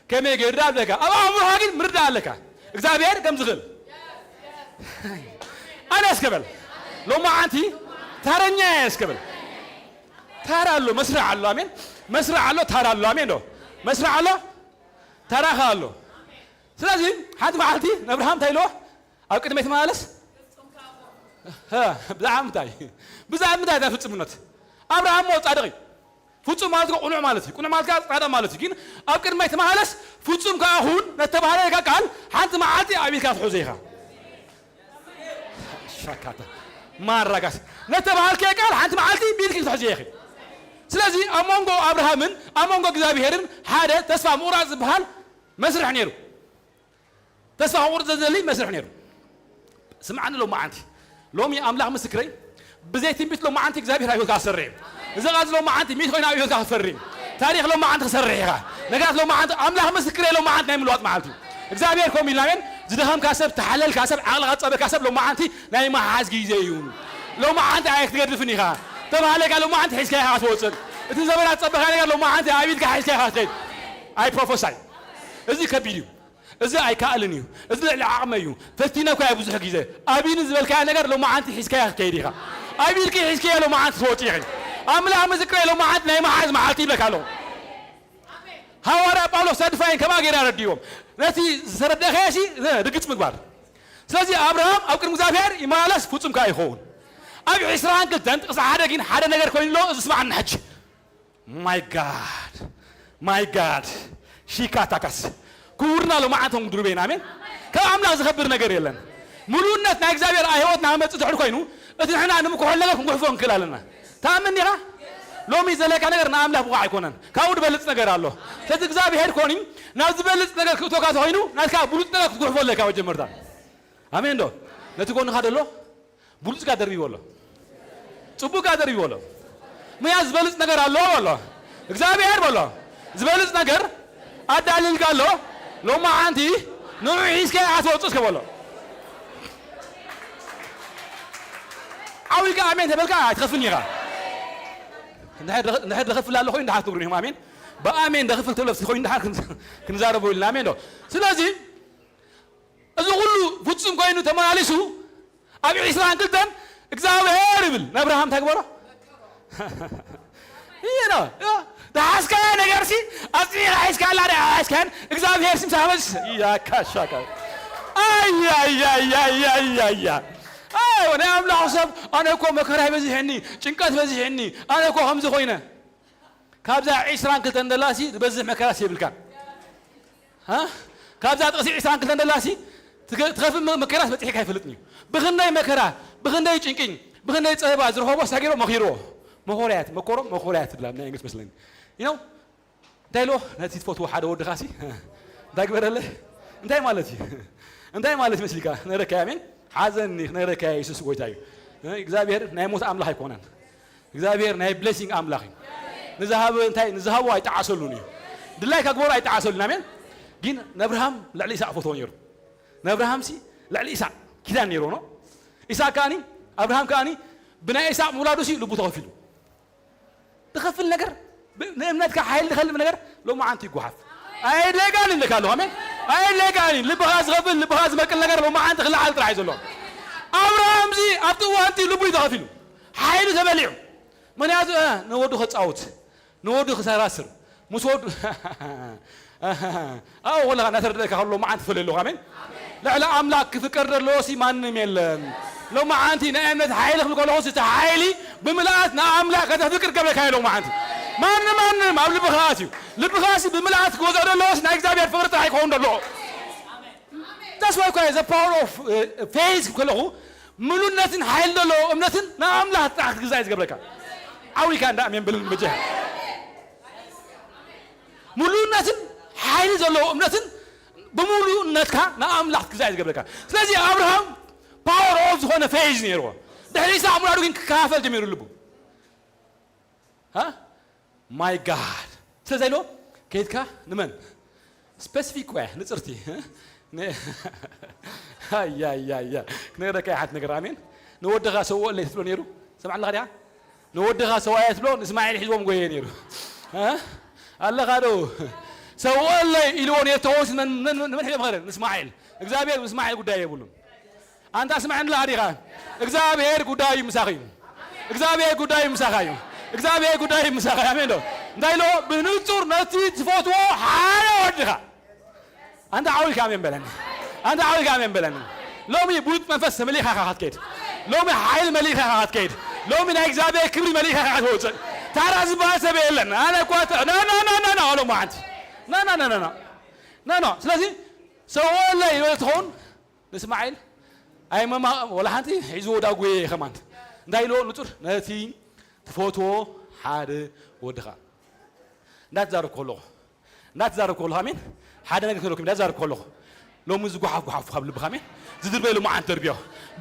ከመይ ገይሩ ደኣ ብለካ፣ ኣብ ኣእምሮኻ ግን ምርዳእ ኣለካ እግዚኣብሔር ከም ዝኽእል። ኣነ እስከ በል ሎማዓንቲ ታረኛ እየ እስከ በል። ታራ ኣሎ፣ መስርዕ ኣሎ። ኣሜን። መስርዕ ኣሎ፣ ታራ ኣሎ። ኣሜን ዶ? መስርዕ ኣሎ፣ ታራኻ ኣሎ። ስለዚ ሓንቲ መዓልቲ ነብርሃም እንታይ ኢልዎ? ኣብ ቅድመይ ትመላለስ። ሀ፣ ብዛዕባ ምንታይ? ብዛዕባ ምንታይ እታ ፍጹምነት? ኣብርሃም እሞ ጻድቕ እዩ። ፍጹም ማለት እኮ ቅኑዕ ማለት እዩ። ቅኑዕ ማለት ከኣ ጻድቕ ማለት እዩ። ግን ኣብ ቅድመይ ተመላለስ፣ ፍጹም ከኣ ኩን፣ ነተባህለካ ቃል ሓንቲ መዓልቲ ኣብ ኢድካ ትሕዞ ኢኻ። ሻካታ ማራጋስ ነተባህልከ ቃል ሓንቲ መዓልቲ ብኢድኪ ክትሕዝዮ ኢኺ። ስለዚ ኣብ መንጎ ኣብርሃምን ኣብ መንጎ እግዚኣብሄርን ሓደ ተስፋ ምቑራጽ ዝበሃል መስርሕ ነይሩ። ተስፋ ክቑርጽ ዘዘሊ መስርሕ ነይሩ። ስምዓኒ ሎማዓንቲ፣ ሎሚ ኣምላኽ ምስክረይ፣ ብዘይ ትንቢት ሎማዓንቲ እግዚኣብሔር ኣብ ህይወትካ ክሰርሕ እዩ። እዚ ቃል እዚ ሎማዓንቲ ሚእቲ ኮይኑ ኣብ ህይወትካ ክፈሪ እዩ። ታሪኽ ሎማዓንቲ ክሰርሕ ኢኻ። ነገራት ሎማዓንቲ፣ ኣምላኽ ምስክረይ፣ ሎማዓንቲ ናይ ምልዋጥ መዓልቲ እዩ። እግዚኣብሔር ከምኡ ኢልና፣ ኣሜን። ዝደኸምካ ሰብ፣ ተሓለልካ ሰብ፣ ዓቕልኻ ዝጸበካ ሰብ ሎማዓንቲ ናይ መሓዝ ግዜ እዩ። ሎማዓንቲ ኣይክትገድፍን ኢኻ። ተባህለካ ሎማዓንቲ ሒዝካ ኢኻ ክትወጽእ። እቲ ዘበናት ዝጸበኻ ነገር ሎማዓንቲ ኣብ ኢድካ ሒዝካ ኢኻ ክትከይድ። ኣይ ፕሮፈሳይ። እዚ ከቢድ እዩ። እዚ ኣይከኣልን እዩ። እዚ ልዕሊ ዓቕመይ እዩ። ፈቲነ እኳ እየ ብዙሕ ግዜ። ኣብ ኢድኒ ዝበልካያ ነገር ሎማዓንቲ ሒዝካያ ክትከይድ ኢኻ። ኣብ ኢድኪ ሒዝካያ ሎማዓንቲ ክትወጪ ኢኺ። ኣምላኽ ምስክረይ ሎማዓንቲ ናይ መሓዝ መዓልቲ ይብለካ ኣለኹ። ሃዋርያ ጳውሎስ ተድፋይን ከምኣ ገይረ ኣረድእዎም። ነቲ ዝተረዳእካዮ ሲ ርግጽ ምግባር። ስለዚ ኣብርሃም ኣብ ቅድሚ እግዚኣብሔር ይመላለስ ፍጹም ከኣ ይኸውን። ኣብ ዕስራን ክልተን ጥቕሲ ሓደ ግን ሓደ ነገር ኮይኑ ኣሎ፣ እዚ ስምዓና ሕጂ። My God, my God። ሺካታካስ ክቡርና ሎማዓንቶም ድሩቤና፣ ኣሜን። ካብ ኣምላኽ ዝኸብር ነገር የለን። ምሉእነት ናይ እግዚኣብሔር ኣብ ህይወትና ክመጽእ ድሕሪ ኮይኑ፣ እቲ ንሕና ንምኩሖል ነገር ክንጉሕፎ ንክእል ኣለና። ተኣምን ዲኻ? ሎሚ ዘለካ ነገር ንኣምላኽ ብቑዕ ኣይኮነን። ካብኡ ዝበልጽ ነገር ኣሎ። ስለዚ እግዚኣብሔር ኮኒ ናብ ዝበልጽ ነገር ክእቶካ ተኾይኑ፣ ናትካ ብሉጽ ነገር ክትጉሕፎ ኣለካ መጀመርታ። ኣሜን ዶ? ነቲ ጎንኻ ደሎ ብሉጽ ጋር ደርቢ በሎ። ጽቡቅ ጋር ደርቢ በሎ። ምያ ዝበልጽ ነገር ኣሎ በሎ። እግዚኣብሔር በሎ። ዝበልጽ ነገር ኣዳልልካ ኣሎ። ሎማ ሓንቲ ንዑ ሒዝካ ኣትወጽእ እስከ በሎ። ዓዊልካ ኣሜን ተበልካ ኣይትኸፍን ኢኻ። እንድሕር ደኸ-፣ እንድሕር ደኸፍል ኣሎ ኮይኑ እንድሓር ትብሉ ኢኹም። ኣሜን። ብኣሜን ደኸፍል ተብሎ ኮይኑ እንድሓር ክን-፣ ክንዛረቦ ኢልና። ኣሜን ዶ? ስለዚ እዚ ኩሉ ፍጹም ኮይኑ ተመላሊሱ ኣብ ዒስራን ክልተን እግዚኣብሔር ይብል። ንኣብርሃም እንታይ ግበሮ? ይኖ፣ ዮ፣ ዝሓዝካዮ ነገርሲ ኣጽኒዕካ ሒዝካላ ዶ ኣይሓዝካን? እግዚኣብሔር ስም ሳመስ ያካሻካ። ኣይ፣ ኣይ፣ ኣይ። ኣይ፣ ናይ ኣምላኽ ሰብ፣ ኣነ እኮ መከራ ይበዝሐኒ፣ ጭንቀት በዝሐኒ፣ ኣነ እኮ ከምዚ ኮይነ። ካብዛ ዒስራን ክልተን ደላሲ ዝበዝሕ መከራስ የብልካን። ሃ? ካብዛ ጥቕሲ ዒስራን ክልተን ደላሲ ትገ-፣ ትኸፍእ መ-፣ መከራስ በፂሕካ ኣይፈልጥን እዩ። ብኽንደይ መከራ፣ ብኽንደይ ጭንቂ፣ ብኽንደይ ፀበባ ዝረኸቦ ሳጊሮ መኺርዎ። መኾርያት፣ መኮሮ መኾርያት ትብላ ናይ እንግሊዝ መስለኒ። You know? እንታይ ኢልዎ? ነቲ ትፈትዎ ሓደ ወድኻሲ እንታይ ግበረለ? እንታይ ማለት እዩ? እንታይ ማለት መስልካ? ክነግረካ እየ፣ ኣሜን። ሓዘኒ ክነግረካ እየ፣ የሱስ ጎይታ እዩ። እግዚኣብሔር ናይ ሞት ኣምላኽ ኣይኮነን። እግዚኣብሔር ናይ ብሌሲንግ ኣምላኽ እዩ። ንዝሃበ እንታይ ንዝሃቦ ኣይጠዓሰሉን እዩ። ድላይካ ግበሮ ኣይጠዓሰሉን። ኣሜን። ግን ነብርሃም ልዕሊ ይስሐቅ ፈትዎ ነይሩ። ነብርሃምሲ ልዕሊ ይስሐቅ ኪዳን ነይሩ ነው። ይስሐቅ ከኣኒ፣ ኣብርሃም ከኣኒ ብናይ ይስሐቅ ምውላዱሲ ልቡ ተኸፊሉ። ዝኸፍል ነገር ብ-፣ ንእምነትካ ሓይል ዝኸልብ ነገር ሎማዓንቲ ይጓሓፍ። ኣይለጋን ይብለካ ኣለኹ። ኣሜን። ኣይለጋን እዩ። ልብኻ ዝኸፍል፣ ልብኻ ዝመቅል ነገር ሎማዓንቲ ክለዓል ጥራሕ እዩ ዘሎ። ኣብርሃምዚ ኣብቲ እዋንቲ ልቡ እዩ ተኸፊሉ። ሓይሉ ተበሊዑ። ምኽንያቱ፣ እ፣ ንወዱ ከጻውት፣ ንወዱ ክሰራስር፣ ምስ ወዱ ኣብኡ ከለኻ እናተረድአካ ከሎ መዓንት ትፈልዮ ኣለኻ። ኣሜን። ልዕሊ ኣምላኽ ክፍቀር ዘለዎሲ ማንም የለን። ሎመዓንቲ ናይ እምነት ሓይሊ ክብል ከለኹ፣ እቲ ሓይሊ ብምልኣት ንኣምላኽ ከተፍቅር ገብረካ እዩ። ሎመዓንቲ ማንም፣ ማንም ኣብ ልብኻ ኣትዩ፣ ልብኻሲ ብምልኣት ክወፅኦ ዘለዎስ ናይ እግዚኣብሔር ፍቅሪ ጥራሕ ይኸውን ዘሎ። That's why እኮ the power of, uh, faith ከለኹ፣ ምሉነትን ሓይሊ ዘለዎ እምነትን ንኣምላኽ ጥራሕ ክትግዛእ እዩ ዝገብረካ። ዓዊካ እንዳ ኣሜን በልን በጃኻ። ምሉእነትን ሓይሊ ዘለዎ እምነትን ብምሉእነትካ ንኣምላኽ ክትግዛእ እዩ ዝገብረካ። ስለዚ ኣብርሃም ፓወር ኦፍ ዝኾነ ፌዝ ነይርዎ። ድሕሪ ይስሐቅ ምውላዱ ግን ክከፋፈል ጀሚሩ ልቡ። ሃ? My God። ስለዚ ኢልዎ፣ ከይድካ ንመን? ስፔሲፊክ እኮ እያ፣ ንጽርቲ። ን-፣ ኣያያያ። ክነግረካ እየ ሓንቲ ነገር፣ ኣሜን። ንወድኻ ሰውኣለይ ትብሎ ነይሩ። ሰምዓለኻ ዲኻ? ንወድኻ ሰውኣየ ትብሎ፣ ንእስማኤል ሒዝዎም ጎየ ነይሩ። ሃ? ኣለኻ ዶ? ሰውኣለይ ኢልዎ ነይሩ፣ ተኾንስ መን፣ መን፣ መን ሒዞም ኸደ? ንእስማኤል። እግዚኣብሔር ብእስማኤል ጉዳይ የብሉን። ኣንታ ስምዐኒ ኣለኻ ዲኻ? እግዚኣብሔር ጉዳዩ ምሳኺ እዩ። እግዚኣብሔር ጉዳዩ ምሳኻ እዩ። እግዚኣብሔር ጉዳዩ ምሳኻ እዩ። ኣሜን ዶ? እንታይ ኢሎ? ብንጹር ነቲ ትፈትዎ ሓደ ወድኻ። ኣንታ ዓዊልካ ኣሜን በለኒ። ኣንታ ዓዊልካ ኣሜን በለኒ። ሎሚ ብሉጽ መንፈስ ተመሊእካ ኢኻ ክትከይድ። ሎሚ ሓይሊ መሊእካ ኢኻ ክትከይድ። ሎሚ ናይ እግዚኣብሔር ክብሪ መሊእካ ኢኻ ክትወጽእ። ታራ ዝበሃል ሰብ የለን። ኣነ እኳ ተ-፣ ና፣ ና፣ ና፣ ና፣ ና፣ ሎ መዓንቲ። ና፣ ና፣ ና፣ ና፣ ና። ና፣ ና። ስለዚ ሰውኣለይ ኢሎ ትኸውን ንእስማዒል ኣይመማ-፣ ወላ ሓንቲ ሒዝዎ ዳጉየ ከማን። እንታይ ኢልዎ ንጹር? ነቲ ትፈትዎ ሓደ ወድኻ። እንዳትዛረብ ከለኹ፣ እንዳትዛረብ ከለኹ፣ ኣሜን። ሓደ ነገር ክብለኩም፣ እንዳትዛረብ ከለኹ፣ ሎሚ ዝጓሓፍ ጓሓፍ ካብ ልብኻ፣ ኣሜን። ዝድርበይ ሎሚ ዓንተ ደርብዮ።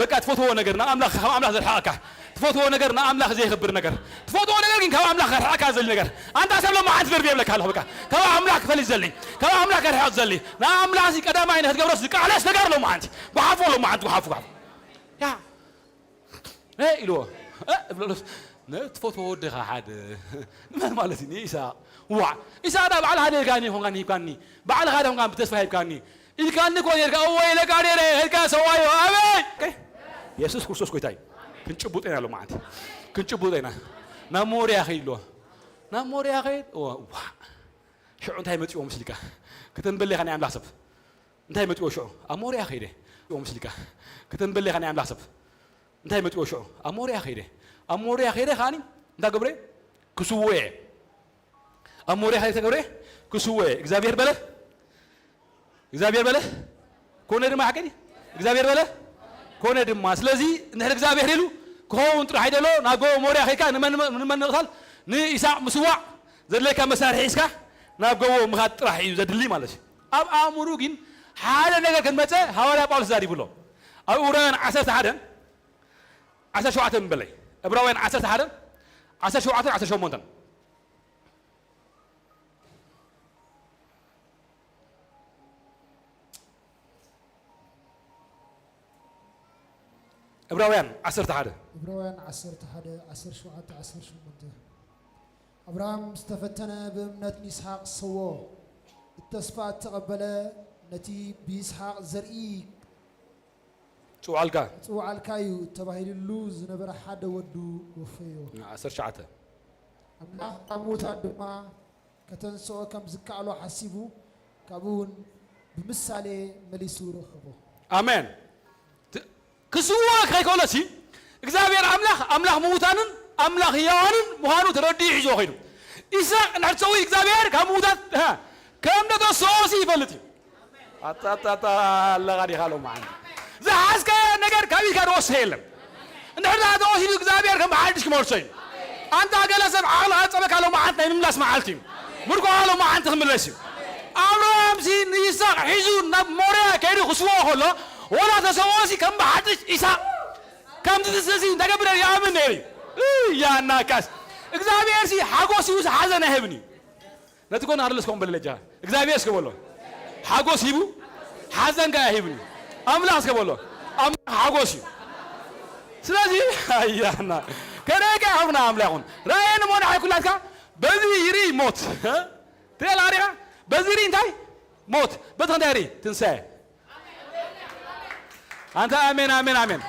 በቃ ትፈትዎ ነገር ንኣምላኽ፣ ካብ ኣምላኽ ዘርሕቐካ። ትፈትዎ ነገር ንኣምላኽ ዘየኽብር ነገር። ትፈትዎ ነገር ግን ካብ ኣምላኽ ከርሕቐካ ዘሊ ነገር። ኣንታ ሰብ ሎሚ ዓንተ ደርብዮ ይብለካ ኣለኹ፣ በቃ። ካብ ኣምላኽ ክፈልይ ዘሊ፣ ካብ ኣምላኽ ከርሕቕ ዘሊ። ንኣምላኽ እዚ ቀዳማይ ንክትገብሮስ ዝቃለስ ነገር ሎሚ ዓንተ። ጓሓፎ ሎሚ ዓንተ፣ ጓሓፎ፣ ጓሓፎ። ያ። እ ኢልዎ። እ እብለሎስ፣ ንትፈትዎ ወድኻ ሓደ። ንመን ማለት እዩ? ንኢሳቅ። ዋዕ። ኢሳቅ ዳ ባዕልኻ ኔርካ ኒ ኾንካ ሂብካኒ። ባዕልኻ ዳ ኾንካ ብተስፋ ሂብካኒ። ኢልካኒ እኮ ኔርካ፣ እወ ኢለካ ኔረ፣ ሄድካ ሰዋዮ፣ ኣበይ? ኦኬ። የሱስ ክርስቶስ ጎይታ እዩ። ክንጭቡጥ ኢና ሎማዓንቲ። ክንጭቡጥ ኢና። ናብ ሞርያ ኸይድ ኣለዎ። ናብ ሞርያ ኸይድ፣ እወ፣ ዋዕ። ሽዑ እንታይ መጺዎ ምስልካ? ከተንበል ኢኻ ናይ ኣምላኽ ሰብ። እንታይ መጺዎ ሽዑ? ኣብ ሞርያ ኸይደ። መጺዎ ምስልካ? ከተንበል ኢኻ ናይ ኣምላኽ ሰብ። እንታይ መጺዎ ሽዑ? ኣብ ሞርያ ኸይደ። ኣብ ሞርያ ኸይደ ከኣኒ እንታይ ገብረ? ክስውእ እየ። ኣብ ሞርያ ኸይደ ተገብረ? ክስውእ እየ። እግዚኣብሔር በለ? እግዚኣብሔር በለ? ኮነ ድማ ሓቂ ድዩ? እግዚኣብሔር በለ? ኮነ ድማ። ስለዚ እንድሕር እግዚኣብሔር ኢሉ ክኸውን ጥራሕ ይደሎ፣ ናብ ጎቦ ሞርያ ኸይድካ ንመን፣ ንመን ምቕታል? ንኢሳቅ ምስዋዕ ዘድለየካ መሳርሒ ሒዝካ ናብ ጎቦ ምኻድ ጥራሕ እዩ ዘድሊ ማለት እዩ። ኣብ ኣእምሩ ግን ሓደ ነገር ከም መጸ ሃዋርያ ጳውሎስ ተዛሪቡ ኣሎ። ኣብ ዕብራውያን ዓሰርተ ሓደ ዓሰርተ ሸውዓተ በለይ። ዕብራውያን ዓሰርተ ሓደ ዓሰርተ ሸውዓተ ዓሰርተ ሸሞንተ። ዕብራውያን ዓሰርተ ሓደ። ዕብራውያን ዓሰርተ ሓደ ዓሰርተ ሸውዓተ ዓሰርተ ሸሞንተ። ኣብርሃም ዝተፈተነ ብእምነት ንይስሓቅ ሰዎ፣ እቲ ተስፋ እተቐበለ ነቲ ብይስሓቅ ዘርኢ ጽውዓልካ። ጽውዓልካ እዩ ተባሂሉሉ ዝነበረ ሓደ ወዱ ወፈዮ። ዓሰርተ ትሽዓተ። ኣምላኽ ካብ ምዉታት ድማ ከተንስኦ ከም ዝከኣሎ ሓሲቡ፣ ካብኡ እውን ብምሳሌ መሊሱ ረኸቦ። ኣሜን። ት-፣ ክስውኦ ከይከሎሲ እግዚኣብሔር ኣምላኽ፣ ኣምላኽ ምዉታንን ኣምላኽ ህያዋንን ምዃኑ ተረዲኡ ሒዝዎ ኸይዱ። ኢሳቅ እንድሕር ትሰውእ እግዚኣብሔር ካብ ምዉታት፣ ሃ፣ ከም ደተሰኦሲ ይፈልጥ እዩ። ኣታ፣ ኣታ፣ ኣታ፣ ኣለኻ ዲኻ ሎማዓንቲ? ዝሓዝካዮ ነገር ካብ ኢድካ ዝወስዶ የለን። እንድሕር ደኣ ተወሲዱ እግዚኣብሔር ከም ብሓድሽ ክመልሶ እዩ። ኣንታ ገለ ሰብ ዓቕልኻ ዝጸበካ ሎማዓንቲ ናይ ምምላስ መዓልቲ እዩ። ምርኮኻ ሎማዓንቲ ክምለስ እዩ። ኣብርሃምሲ ንይስሓቅ ሒዙ ናብ ሞርያ ከይዱ ክስውኦ ከሎ፣ ወላ ተሰውኦሲ ከም ብሓድሽ ኢሳቅ ከምዚ ዝስእሲ እንተገብረ ይኣምን ነይሩ እዩ። እይ፣ ያናካስ። እግዚኣብሔርሲ ሓጎስ ይውስ ሓዘን ኣይህብን እዩ። ነቲ ጎን ኣለስ ኮን በለለጃ እግዚኣብሔር እስከ በሎ። ሓጎስ ሂቡ ሓዘን ጋር ሂብኒ። ኣምላኽ እስከ በሎ። ኣምላኽ ሓጎስ እዩ። ስለዚ ኣያና ከደጋ ይኹና ኣምላኹን ራእየን ሞን ሓይኩላትካ በዚ ይርኢ ሞት። ተላሪኻ በዚ ይርኢ እንታይ ሞት፣ በዚ እንታይ ይርኢ ትንሳኤ። ኣንታ ኣሜን፣ ኣሜን፣ ኣሜን።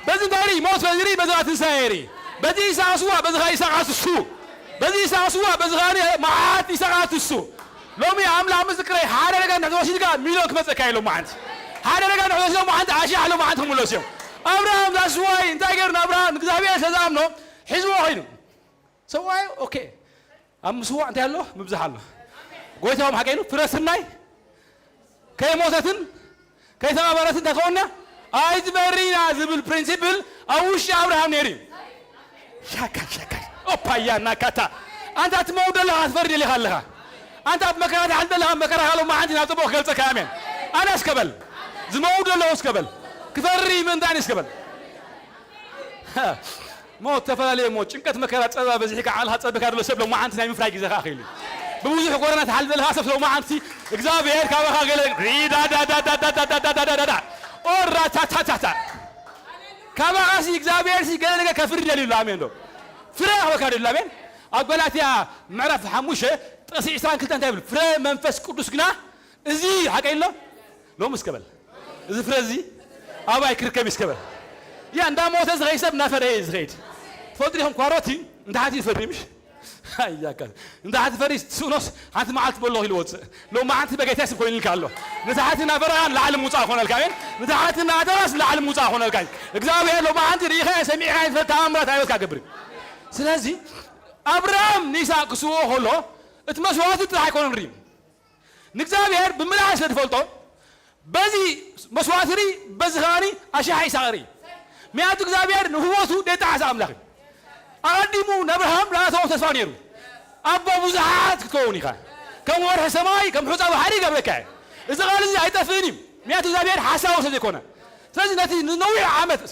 በዚ እንታይ ርኢ? ሞት በዚ ርኢ፣ በዚ ትንሳኤ ርኢ። በዚ ይስሐቅ ስዋ፣ በዚ ኸዓ ይስሐቅ እሱ። በዚ ይስሐቅ ስዋ፣ በዚ ኸዓ መዓት ይስሐቅ እሱ። ሎሚ ኣምላኽ ምስክረይ፣ ሓደ ነገር እንድሕር ወሲድካ ሚልዮን ክመጸካ እዩ ሎማዓንቲ። ሓደ ነገር እንድሕር ወሲድካ ሎማዓንቲ ኣሽሓት ሎማዓንቲ ክምለሱ እዮም። ኣብርሃም ዛስዋይ እንታይ ገይሩ ንኣብርሃም ንእግዚኣብሔር ስለ ዝኣምኖ ሒዝዎ ኸይዱ። ሰብኣዩ ኦኬ። ኣብ ምስዋዕ እንታይ ኣሎ? ምብዛሕ ኣሎ። ጎይታኦም ሓቀይኑ ፍረ ስርናይ ከይሞተትን ከይተቐበረትን እንታይ ከውና ኣይትበርይና ዝብል ፕሪንሲፕል ኣብ ውሽጢ ኣብርሃም ነይሩ እዩ። ሻካ ሻካ ኦፓያ ናካታ። ኣንታ ትመውት ዘለኻ ትፈርድ የሊኻ ኣለኻ። ኣንታ ኣብ መከራ ትሓልፍ ዘለኻ መከራ ካሎ መዓንቲ ናብ ጽቡቕ ክገልጸካ። ኣሜን። ኣነ እስከበል ዝመውት ዘለኹ እስከበል ክፈሪ ምእንታን እስከበል ሞት ተፈላለየ ሞት፣ ጭንቀት፣ መከራ፣ ጸበባ በዚሕካ ዓቕልኻ ጸቢካ ዘሎ ሰብ ሎማዓንቲ ናይ ምፍራይ ግዜኻ ኣኺሉ። ብብዙሕ ጎረና ትሓልፍ ዘለኻ ሰብ ሎማዓንቲ እግዚኣብሔር ካባኻ ገለ ሪዳዳዳዳዳዳዳዳዳዳ ኦራታታታታ ካባኻሲ እግዚኣብሔርሲ ገለ ነገር ከፍሪ ደልዩ ኣሎ። ኣሜን ዶ? ፍረ ክበካ ደልዩ ኣሎ። ኣሜን። ኣብ ገላትያ ምዕራፍ ሓሙሽተ ጥቕሲ ዕስራን ክልተን እንታይ ይብል? ፍረ መንፈስ ቅዱስ ግና እዚ ሓቀይ ኣሎ ሎም እስከ በል። እዚ ፍረ እዚ ኣባይ ክርከብ እዩ እስከ በል። ያ እንዳ ሞተ ዝኸይ ሰብ እናፈረየ እዩ ዝኸይድ። ትፈልጡ ዲኹም ኳሮቲ እንዳ ሓቲ ይፈሪ ምሽ? ኣያካ እንዳ ሓቲ ፈሪ ስኖስ ሓንቲ መዓልቲ በሎ ኢሉ ወጽእ። ሎም መዓልቲ በጌታ ስብ ኮይኑልካ ኣሎ። ንታሕቲ እናፈረኻ ንላዕሊ ምውጻእ ኾነልካ። ኣሜን። ንታሕቲ እናተራስ ንላዕሊ ምውጻእ ኾነልካ። እግዚኣብሔር ሎም መዓልቲ ርኢኻ ሰሚዕኻ ይፈልጥ ተኣምራት ኣይወትካ ገብር። ስለዚ ኣብርሃም ንይስሐቅ ክስውኦ ከሎ እቲ መስዋዕቲ ጥራሕ ኣይኮነን ርዩ ንእግዚኣብሔር ብምላሽ ስለ ዝፈልጦ በዚ መስዋዕቲ ርኢ በዚ ከዓኒ ኣሽሓ ይስሐቅ ርኢ። ምክንያቱ እግዚኣብሔር ንህይወቱ ዘይጠዓሰ ኣምላኽ እዩ። ኣቐዲሙ ንኣብርሃም ዝኣተዎ ተስፋ ነይሩ። ኣቦ ብዙሓት ክትከውን ኢኻ። ከም ወርሒ ሰማይ ከም ሑጻ ባሕሪ ይገብረካ እየ። እዚ ቃል እዚ ኣይጠፍእን እዩ። ምክንያቱ እግዚኣብሔር ሓሳዊ ስለ ዘይኮነ። ስለዚ ነቲ ንነዊሕ ዓመት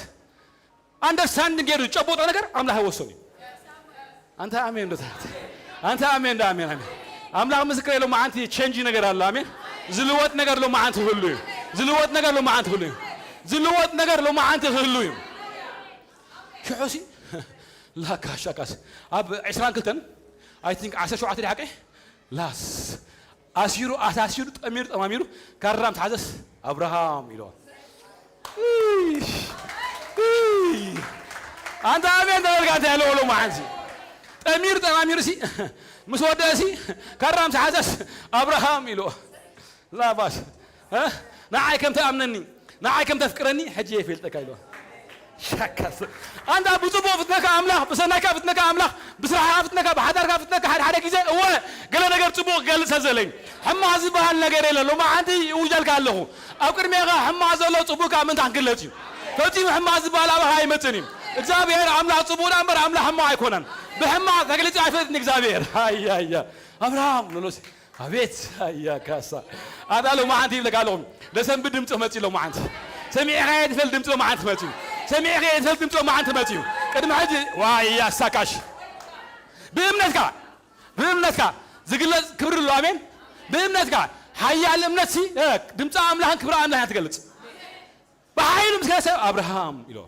ኣንደርስታንድ ገይሩ ዝጨበጦ ነገር ኣምላኽ ይወስን እዩ። ኣንታ ኣሜን ዶ ትሓት ኣንታ ኣሜን ዶ ኣሜን ኣሜን ኣምላኽ ምስክር የሎ መዓንቲ ቸንጅ ነገር ኣሎ ኣሜን ዝልወጥ ነገር ሎ መዓንቲ ክህሉ እዩ ዝልወጥ ነገር ሎ መዓንቲ ክህሉ እዩ ዝልወጥ ነገር ሎ መዓንቲ ክህሉ እዩ ሽሑሲ ላካ ሻካስ ኣብ ዕስራን ክልተን ኣይ ቲንክ ዓሰርተ ሸውዓተ ሓቀ ላስ ኣሲሩ ኣሳሲሩ ጠሚሩ ጠማሚሩ ካራም ተሓዘስ ኣብርሃም ኢልዋ ኣንታ ኣሜን ተበልካ እንታይ ኣለዎ ሎማዓንቲ ጠሚሩ ጠማሚሩ ሲ ምስ ወደእሲ ካራም ተሓዘስ ኣብርሃም ኢልዎ ላባስ ንዓይ ከም ተኣምነኒ ንዓይ ከም ተፍቅረኒ ሕጂ የፈልጠካ ኢልዋ ሻካስ ኣንታ ብጽቡቕ ፍትነካ ኣምላኽ ብሰናይካ ፍትነካ ኣምላኽ ብስራሕካ ፍትነካ ብሓዳርካ ፍትነካ ሓደ ሓደ ግዜ እወ ገለ ነገር ጽቡቕ ክገልጽ ሰብ ዘለኝ ሕማቕ ዝበሃል ነገር የለ ሎማዓንቲ ይውጀልካ ኣለኹ ኣብ ቅድሜኻ ሕማቕ ዘሎ ጽቡቕካ ምእንታን ክግለጽ እዩ ፈጺሙ ሕማቕ ዝበሃል ኣባኻ ኣይመጽን እዩ እግዚኣብሔር ኣምላኽ ጽቡቕ ዳ እምበር ኣምላኽ ሕማቕ ኣይኮነን ብሕማቕ ተግልጽ ኣይፈልጥን እግዚኣብሔር ኣያያ ኣብርሃም ሎሎሲ ኣቤት ኣያ ካሳ ኣታ ሎማዓንቲ ይብለካ ኣለኹ ደሰንብድ ድምፂ ክመፅእ ሎማዓንቲ ሰሚዕኻዮ ትፈልጥ ድምፂ ሎማዓንቲ ክመፅእ እዩ። ሰሚዕኻዮ ትፈልጥ ድምፂ ሎማዓንቲ ክመፅእ እዩ። ቅድሚ ሕጂ ዋይ ያሳካሽ ብእምነትካ ብእምነትካ ዝግለጽ ክብሪ ኣሎ። ኣሜን። ብእምነትካ ሓያል እምነት ሲ ድምፂ ኣምላኽን ክብሪ ኣምላኽን ትገልጽ። ብሓይሉ ምስ ከሰብ ኣብርሃም ኢሎ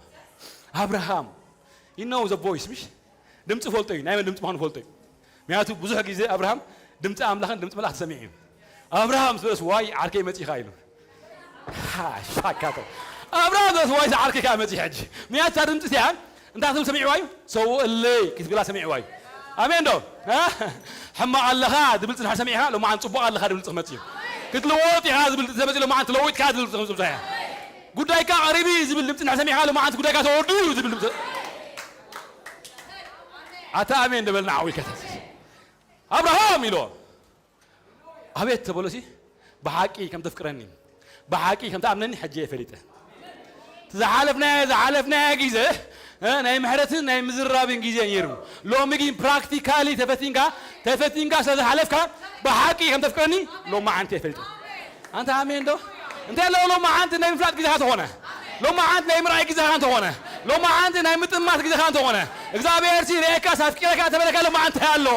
ኣብርሃም you know the voice ምሽ ድምፂ ፈልጦ እዩ። ናይ መን ድምፂ ምዃኑ ፈልጦ እዩ። ምክንያቱ ብዙሕ ግዜ ኣብርሃም ድምፂ ኣምላኽን ድምፂ መላእኽቲ ሰሚዑ እዩ። ኣብርሃም ዝበለስ ዋይ ዓርከይ መፂኻ ኢሉ ሓሻካቶ ኣብርሃም ዘስ ዋይ ዝዓርከካ መፂ ሕጂ ምያት እታ ድምፂ እቲኣ እንታይ ክትብል ሰሚዕዋ እዩ? ሰውእለይ ክትብላ ሰሚዕዋ እዩ። ኣሜን ዶ? ሕማቕ ኣለኻ ዝብል ፅንሓ ሰሚዕኻ ሎማዓን ፅቡቕ ኣለኻ ዝብል ፅንሓ መፂ እዩ። ክትልወጥ ኢኻ ዝብል ፅንሓ መፂ ሎማዓን ትለውጥካ ዝብል ፅንሓ መፂ እዩ። ጉዳይካ ቀሪቢ ዝብል ድምፂ እንድሕር ሰሚዕኻ ሎማዓን ጉዳይካ ተወዱ እዩ ዝብል ድምፂ ኣታ ኣሜን ደበልና ዓው ይከተል ኣብርሃም ኢሎ ኣቤት ተበሎሲ ብሓቂ ከም ተፍቅረኒ ብሓቂ ከም ተኣምነኒ ሕጂ እየ ፈሊጠ። ዝሓለፍናዮ ዝሓለፍናዮ ግዜ ናይ ምሕረትን ናይ ምዝራብን ግዜ ነይሩ። ሎሚ ግን ፕራክቲካሊ ተፈቲንካ ተፈቲንካ ስለ ዝሓለፍካ ብሓቂ ከም ተፍቅረኒ ሎሚ ዓንቲ እየ ፈሊጠ። ኣንታ ኣሜን ዶ? እንታይ ኣለዎ ሎሚ ዓንቲ ናይ ምፍላጥ ግዜኻ ተኾነ ሎማዓንቲ ናይ ምርኣይ ግዜኻ እንተኾነ ሎማዓንቲ ናይ ምጥማት ግዜኻ እንተኾነ እግዚኣብሔር ሲ ርኤካ ሳፍቂረካ ተበለካ ሎማዓንቲ ኣሎ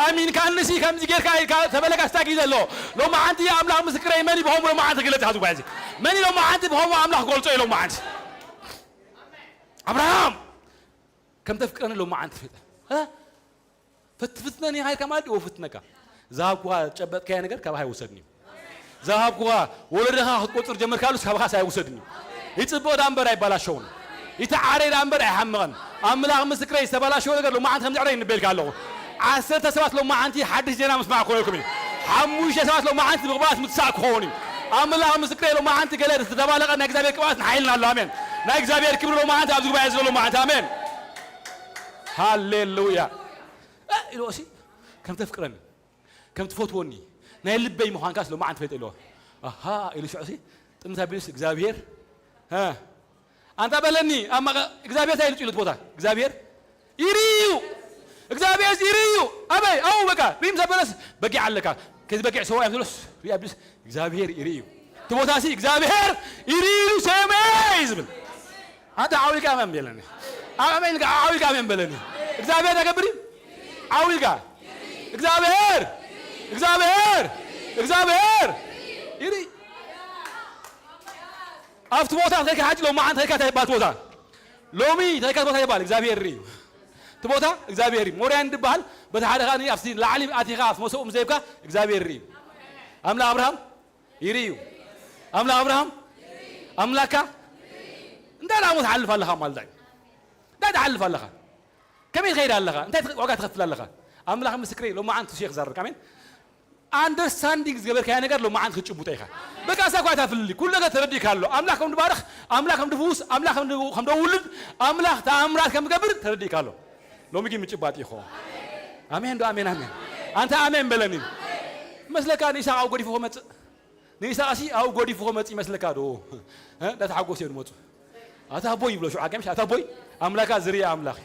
ኣሚንካ ንሲ ከምዚ ጌርካ ኢልካ ተበለካ ስታ ግዜ ኣሎ። ሎማዓንቲ ኣምላኽ ምስክረይ መን ብኸምኡ ሎማዓንቲ ክግለጽ ኢኻ ዝጓ እዚ መን ሎማዓንቲ ብኸምኡ ኣምላኽ ክገልጾ እዩ ሎማዓንቲ ኣብርሃም ከም ተፍቅረኒ ሎማዓንቲ ፍጠ ፈትፍትነኒ ኢኻ ኢልካ ማለት እዩ ወፍትነካ ዝሃብኩኻ ዝጨበጥካዮ ነገር ካባኻ ኣይወሰድን እዩ ዝሃብኩኻ ወለድኻ ክትቆፅር ጀመርካሉስ ካባኻስ ኣይወሰድን እዩ ይፅብቕ ዳ እምበር ኣይባላሸውን ይተዓረይ ዳ እምበር ኣይሓምቐን ኣምላኽ ምስክረይ ዝተባላሸወ ነገር ሎማዓንቲ ከም ዘዕረ ይንበልካ ኣለኹ ዓሰርተ ሰባት ሎማዓንቲ ሓድሽ ዜና ምስማዕ ክኾነልኩም እዩ ሓሙሽተ ሰባት ሎማዓንቲ ብቕባላት ምትሳእ ክኸውን እዩ ኣምላኽ ምስክረይ ሎማዓንቲ ገለ ዝተባለቐ ናይ እግዚኣብሔር ቅብኣት ንሓይልን ኣሎ ኣሜን ናይ እግዚኣብሔር ክብሪ ሎማዓንቲ ኣብዚ ጉባኤ ዘሎ ሎማዓንቲ ኣሜን ሃሌሉያ ኢልዎ እሲ ከም ተፍቅረኒ ከም ትፈትወኒ ናይ ልበይ ምዃንካስ ሎማዓንቲ ፈልጠ ኢልዎ ኣሃ ኢሉ ሽዑ ሲ ጥምት ኣቢሉስ እግዚኣብሔር ኣንታ በለኒ እግዚኣብሔር እንታይ ኢሉ ኢሉ ቦታ እግዚኣብሔር ይርዩ እግዚኣብሔር ይርዩ ኣበይ ኣው በቃ ሪም ዘበለስ በጊዕ ኣለካ ከዚ በጊዕ ሰው ያብሎስ ሪያብስ እግዚኣብሔር ይርዩ ትቦታሲ እግዚኣብሔር ይርዩ ሰሜ ዝብል ኣንተ ዓዊልካ ኣሜን በለኒ። ኣሜን ኢልካ ዓዊልካ ኣሜን በለኒ። እግዚኣብሔር ተገብሪ ዓዊልካ እግዚኣብሔር እግዚኣብሔር እግዚኣብሔር ይሪ ኣብቲ ቦታ ተካ ሓጅ ሎማዓን ተካ ተባል ቦታ ሎሚ ተካ ቦታ ይባል እግዚኣብሔር ሪ እቲ ቦታ እግዚኣብሔር ሞርያን ድባሃል በቲ ሓደ ኻኒ ኣብቲ ላዕሊ ኣቲኻ ኣብቲ መሰኡ ምስ ዘይብካ እግዚኣብሔር ሪ ኣምላኽ ኣብርሃም ይርእዩ ኣምላኽ ኣብርሃም ኣምላካ እንታይ ደኣ ሞ ትሓልፍ ኣለኻ ማለት እንታይ እንታይ ትሓልፍ ኣለኻ ከመይ ትኸይድ ኣለኻ እንታይ ዋጋ ትኸፍል ኣለኻ ኣምላኽ ምስክረይ ሎማዓንቲ ሸክ ዛረብካ ኣሜን ኣንደርስታንዲንግ ዝገበርካዮ ነገር ሎማዓንቲ ክትጭቡጦ ኢኻ በቃ እሳ እኳ እታ ፍልልይ ኩሉ ነገር ተረዲእካ ኣሎ ኣምላኽ ከም ድባርኽ ኣምላኽ ከም ድፍውስ ኣምላኽ ከም ደውልድ ኣምላኽ ተኣምራት ከም ዝገብር ተረዲእካ ኣሎ ሎሚ ግን ምጭባጥ ኢኹ ኣሜን ዶ ኣሜን ኣሜን ኣንተ ኣሜን በለኒ መስለካ ንይስሐቅ ኣብኡ ገዲፉ ክመጽእ ንይስሐቅሲ ኣብኡ ገዲፉ ክመጽእ ይመስለካ ዶ እንዳተሓጎሰ እዮም ዝመጹ ኣታ ኣቦይ ይብሎ ሽዑ ዓጋሚሽ ኣታ ኣቦይ ኣምላካ ዝርያ ኣምላኽ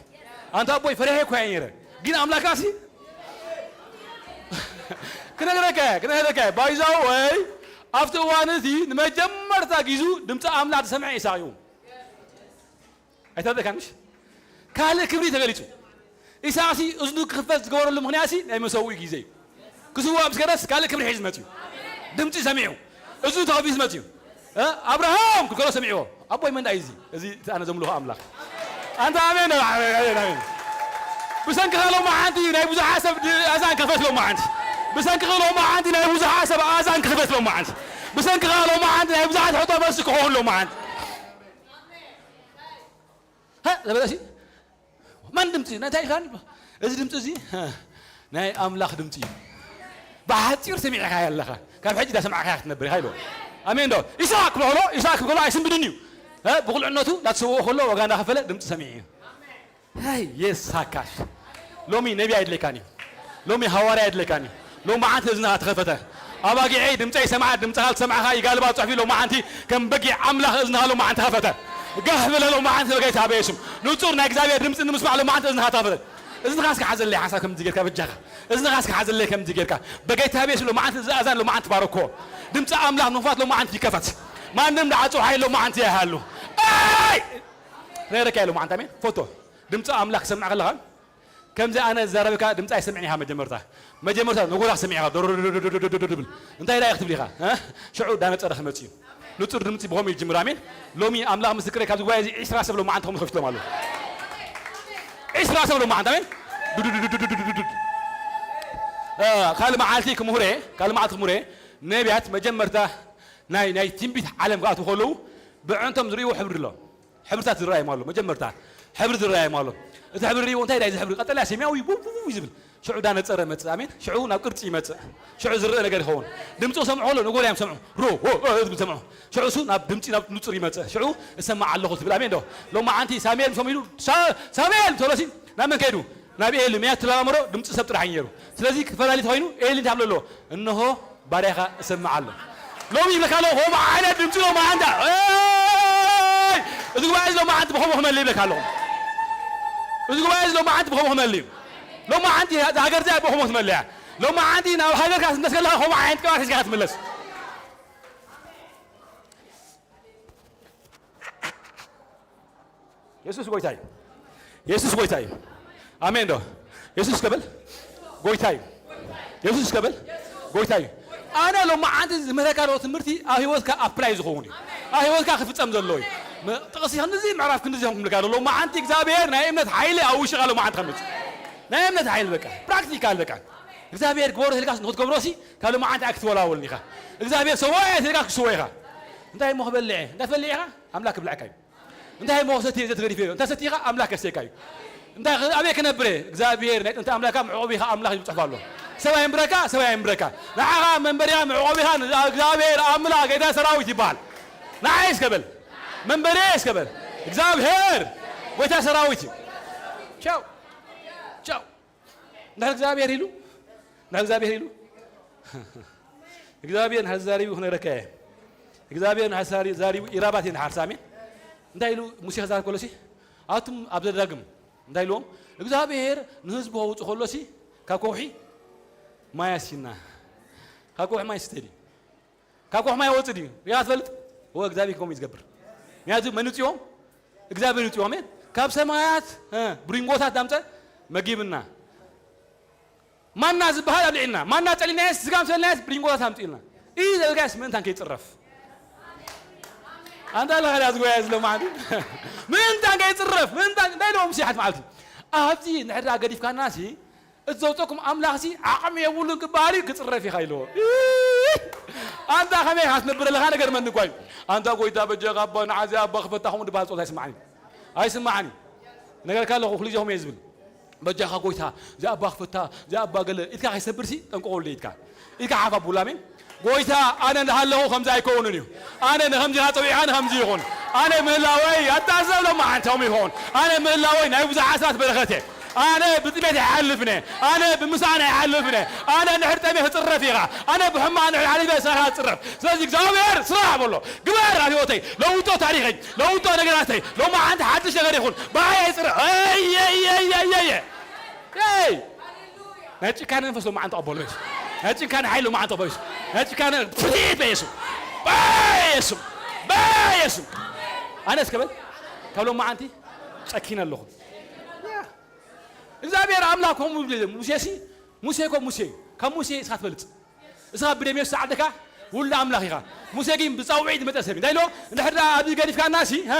ኣንታ ኣቦይ ፈሪሐ እኮ እየ ነይረ ግን ኣምላካሲ ክነግረካ ክነግረካ ባይዛው ወይ ኣብቲ እዋን እቲ ንመጀመርታ ጊዙ ድምፂ ኣምላኽ ዝሰምዐ ይስሐቅ እዩ ኣይተረደእካንሽ ካልእ ክብሪ ተገሊጹ ኢሳቅሲ እዝኑ ክኽፈት ዝገበረሉ ምኽንያትሲ ናይ መሰውኢ ግዜ እዩ ክስዋእ ምስ ከደስ ካልእ ክብሪ ሒዝ መፅዩ ድምፂ ሰሚዑ እዝኑ ተኸፊት መፅዩ ኣብርሃም ክከሎ ሰሚዕዎ ኣቦይ መን ዳይ እዚ እዚ ኣነ ዘምልኾ ኣምላኽ ኣንተ ኣሜን ብሰንክኻ ሎማ ሓንቲ ናይ ብዙሓት ሰብ ኣዛን ክኽፈት ሎማ ሓንቲ ብሰንክኻ ሎማ ሓንቲ ናይ ብዙሓት ሰብ ኣዛን ክኽፈት ሎማ ሓንቲ ብሰንክኻ ሎማ ሓንቲ ናይ ብዙሓት ሕቶ መልሲ ክኸውን ሎማ ሓንቲ ዘበለሲ መን ድምፂ እንታይ ኢልካ እዚ ድምፂ እዚ ናይ ኣምላኽ ድምፂ እዩ ብሓፂር ሰሚዕካ ኣለኻ ካብ ሕጂ ዳሰማዕካ ክትነብር ኢኻ ኢልዎ ኣሜን ዶ ኢሳቅ ክብሎ ኢሳቅ ክብሎ ኣይስንብድን እዩ ብቁልዕነቱ ዳትሰውኦ ከሎ ዋጋ እንዳኸፈለ ድምፂ ሰሚዑ እዩ የሳካሽ ሎሚ ነቢ ኣይድለካን እዩ ሎሚ ሃዋርያ የድለካኒ ሎሚ መዓንቲ እዝንኻ ተኸፈተ ኣባጊዐይ ድምፀይ ሰምዓ ድምፅኻ ዝሰማዕኻ ይጋልባ ፅሑፊ ሎሚ መዓንቲ ከም በጊዕ ኣምላኽ እዝንኻ ሎሚ መዓንቲ ተኸፈተ ጋህ ብለ ሎሚ መዓንቲ በጌታ በየሱም ንፁር ናይ እግዚኣብሔር ድምፂ ንምስማዕ ሎሚ መዓንቲ እዝንኻ ተኸፈተ እዝንኻ እስከ ሓዘለይ ሓንሳብ ከምዚ ጌርካ በጃኻ እዝንኻ እስከ ሓዘለይ ከምዚ ጌርካ በጌታ በየሱም ሎሚ መዓንቲ እዚ ኣዛን ሎሚ መዓንቲ ባረኮ ድምፂ ኣምላኽ ንኽፋት ሎሚ መዓንቲ ይከፈት ማንም ደኣ ጽውሓ ኢሎ መዓንቲ ኣይሃሉ። ኣይ! ነረካ ኢሎ መዓንቲ፣ ኣሜን። ፎቶ። ድምፂ ኣምላኽ ክሰምዕ ከለኻ፣ ከምዚ ኣነ ዝዛረበካ ድምፂ ኣይሰምዕን ኢኻ መጀመርታ። መጀመርታ ነጎዳ ክሰምዕ ኢኻ፣ ዶርዶርዶርዶርዶርዶርዶር ድብል። እንታይ ደኣ ክትብል ኢኻ? እ? ሽዑ ዳነጸረ ክመጽእ እዩ። ንጹር ድምፂ ብኸምኡ ይጅምር፣ ኣሜን። ሎሚ ኣምላኽ ምስክረይ፣ ካብዚ ጉባኤ እዚ ዒስራ ሰብ ሎመዓንቲ ከምኡ ከፊቶም ኣለዉ። ዒስራ ሰብ ሎመዓንቲ፣ ኣሜን። ዱዱዱዱዱዱዱዱዱ። እ፣ ካልእ መዓልቲ ክምህረ፣ ካልእ መዓልቲ ክምህረ፣ ነቢያት መጀመርታ ናይ፣ ናይ ትንቢት ዓለም ክኣትዉ ከለዉ፣ ብዕንቶም ዝርእይዎ ሕብሪ ኣሎ። ሕብርታት ዝረኣዮም ኣሎ። መጀመርታ ሕብሪ ዝረኣዮም ኣሎ። እቲ ሕብሪ ርእይዎ፣ እንታይ ዳ እዚ ሕብሪ? ቀጠልያ፣ ሰማያዊ፣ ቡው፣ ቡው፣ ቡው ዝብል። ሽዑ ዳ ነጸረ መጽእ። ኣሜን። ሽዑ ናብ ቅርጺ ይመጽእ። ሽዑ ዝረአ ነገር ይኸውን። ድምጺ ሰምዑ ከሎ፣ ነጎድያ እዮም ሰምዑ። ሮ፣ ዎ፣ ዎ ዝብል ሰምዑ። ሽዑ እሱ ናብ ድምጺ፣ ናብ ንጹር ይመጽእ። ሽዑ እሰማዕ ኣለኹ ትብል። ኣሜን ዶ? ሎማዓንቲ ሳሙኤል ምስ ኢሉ፣ "ሳ-፣ ሳሙኤል!" ተብሎሲ፣ ናብ መን ከይዱ? ናብ ኤሊ። ምክንያቱ ተለማመዶ፣ ድምጺ ሰብ ጥራሕ እዩ ነይሩ። ስለዚ ክፈላለ ተኾይኑ፣ ኤሊ እንታይ ኣሎ? እንሆ ባርያኻ እሰምዕ ኣሎ። ሎሚ ይብለካ ኣለኹ፣ ከምኡ ዓይነት ድምፂ ሎማዓንቲ፣ ኤይ! እዚ ጉባኤ እዚ ሎማዓንቲ ብኸምኡ ክመልእ ይብለካ ኣለኹ። እዚ ጉባኤ እዚ ሎማዓንቲ ብኸምኡ ክመልእ እዩ። ሎማዓንቲ እዛ ሃገር እዚኣ ብኸምኡ ክትመልእ እያ። ሎማዓንቲ ናብ ሃገርካ ክትምለስ ከለኻ ከምኡ ዓይነት ቅብኣት ሒዝካ ክትምለስ። የሱስ ጎይታ እዩ። የሱስ ጎይታ እዩ። ኣሜን ዶ? የሱስ ከበል ጎይታ እዩ። የሱስ ከበል ጎይታ እዩ። ኣነ ሎማዓንቲ ዝምህረካ ዘሎ ትምህርቲ ኣብ ህይወትካ ኣፕላይ ዝኸውን እዩ። ኣብ ህይወትካ ክፍጸም ዘለዎ እዩ። መ-፣ ጥቕሲ ክንድዚ ምዕራፍ ክንድዚ ከም ክብልካ ዘሎ ሎማዓንቲ እግዚኣብሔር ናይ እምነት ሓይሊ ኣብ ውሽጢኻ ሎማዓንቲ ከምጽእ። ናይ እምነት ሓይሊ በቃ ፕራክቲካል በቃ እግዚኣብሔር ግበሮ ተልካስ ንክትገብሮሲ ካብ ሎማዓንቲ ኣይክትወላወልን ኢኻ። እግዚኣብሔር ሰዎ እየ ተልካስ ክስዎ ኢኻ። እንታይ እሞ ክበልዕ እየ? እንታይ ትበልዕ ኢኻ? ኣምላክ ክብልዐካ እዩ። እንታይ እሞ ክሰቲ እየ ዘትገዲፈ እዮ? እንታይ ሰቲኻ? ኣምላክ ከስቴካ እዩ። እንታይ ኸ-፣ ኣበይ ክነብር እየ? እግዚኣብሔር ናይ ጥንቲ ኣምላካ መዕቆቢኻ ኣምላክ እዩ ዝጽሕፍ ኣሎ። ሰብ ኣይንብረካ፣ ሰብ ኣይንብረካ። ንዓኻ መንበሪኻ መዕቆቢኻ ንእግዚኣብሔር ኣምላክ ጌታ ሰራዊት ይበሃል። ንዓይ እስከ በል፣ መንበሪ እስከ በል፣ እግዚኣብሔር ጌታ ሰራዊት እዩ። ቻው ቻው። እንድሕር እግዚኣብሔር ኢሉ፣ እንድሕር እግዚኣብሔር ኢሉ፣ እግዚኣብሔር እንድሕር ዛሪቡ ክነግረካ እየ። እግዚኣብሔር እንድሕር ዛሪ-፣ ዛሪቡ ኢራባት እየ እንድሓር ሳሜን። እንታይ ኢሉ ሙሴ ክዛረብ ከሎ ሲ፣ ኣቱም ኣብ ዘዳግም እንታይ ኢልዎም? እግዚኣብሔር ንህዝቡ ከውፅእ ከሎ ሲ፣ ካብ ከውሒ ማይ ኣስይና፣ ካብ ከውሒ ማይ ስተ ኢሉ። ካብ ከውሒ ማይ ይወፅእ ድዩ? ሪኢኻ ትፈልጥ? እወ፣ እግዚኣብሔር ከምኡ እዩ ዝገብር። ምክንያቱ መን ይውፅዎም? እግዚኣብሔር ይውፅዎም። ኣሜን። ካብ ሰማያት፣ እ፣ ብሪንጎታት ዳምፀ መጊብና። ማና ዝበሃል ኣብሊዕልና። ማና ጠሊናየስ፣ ስጋ ምስ በልናየስ ብሪንጎታት ኣምፂእልና። ይህ ዘልጋይስ ምእንታን ከይፅረፍ። ኣንታ ኣለኻ ዳኣ ዝጎያ ዝሎ ማለት እዩ። ምእንታን ከይፅረፍ፣ ምእንታን፣ እንታይ ኢልዎም ሲሓት ማለት እዩ። ኣብዚ ንሕድራ ገዲፍካና ሲ፣ እቲ ዘውፀኩም ኣምላኽሲ ዓቕሚ የብሉን ክበሃል እዩ፣ ክፅረፍ ኢኻ ኢልዎ። ኣንታ ከመይ ኢኻ ትነብር ኣለኻ? ነገር መን እኳ እዩ። ኣንታ ጎይታ በጃኻ ኣባ ንዓዚ ኣባ ክፈታ ከምኡ ድበሃል ፆት ኣይስማዕን እዩ። ኣይስማዕን እዩ። ነገርካ ኣለኹ፣ ኩሉ ግዜ ከምኡ እየ ዝብል። በጃኻ ጎይታ፣ እዚ ኣባ ክፈታ፣ እዚ ኣባ ገለ፣ ኢድካ ከይሰብርሲ ጠንቅቆሉ ኢድካ። ኢድካ ሓፍ ኣብሉ፣ ኣሜን። ጎይታ፣ ኣነ እንዳሃለኹ ከምዚ ኣይከውንን እዩ። ኣነ ንኸምዚ ጸዊዕካ ንኸምዚ ይኹን። ኣነ ምህላወይ ኣተኣዘብ ሎማዓንቲ ከምኡ ይኹን። ኣነ ምህላወይ ናይ ብዙሓት ሰባት በረኸት እየ። ኣነ ብጥሜት ኣይሓልፍን እየ። ኣነ ብምሳን ኣይሓልፍን እየ። ኣነ እንድሕር ጠሜ ክጽረፍ ኢኻ። ኣነ ብሕማቕ እንድሕር ሓሊፈ ንስኻ ትጽረፍ። ስለዚ እግዚኣብሔር ስራሕ በሎ። ግበር ኣብ ህይወተይ። ለውጦ ታሪኸይ። ለውጦ ነገራተይ። ሎማዓንቲ ሓድሽ ነገር ይኹን። ብኣይ ኣይጽረፍ። ኣይ፣ ኣይ፣ ኣይ፣ ኣይ፣ ኣይ። ኣይ! ናይ ጭካነ መንፈስ ሎማዓንቲ ተቐበሉ በየሱ። ናይ ጭካነ ሓይሊ ሎማዓንቲ ተቐበሉ በየሱ። ናይ ጭካነ ፍትት በየሱ። በየሱ። በየሱ። ኣነ እስከ በል፣ ካብ ሎማዓንቲ ጨኪነ ኣለኹ። እግዚኣብሔር ኣምላኽ ከምኡ ይብል። ሙሴሲ፣ ሙሴ እኮ ሙሴ እዩ። ካብ ሙሴ እስኻ ትበልጽ። እስኻ ብደም የሱስ ዓደካ ውሉድ ኣምላኽ ኢኻ። ሙሴ ግን ብጻውዒት ዝመጸ ሰብ እዩ። እንታይ ኢሎ? እንድሕር ደኣ ኣብዚ ገዲፍካናሲ፣ ሃ?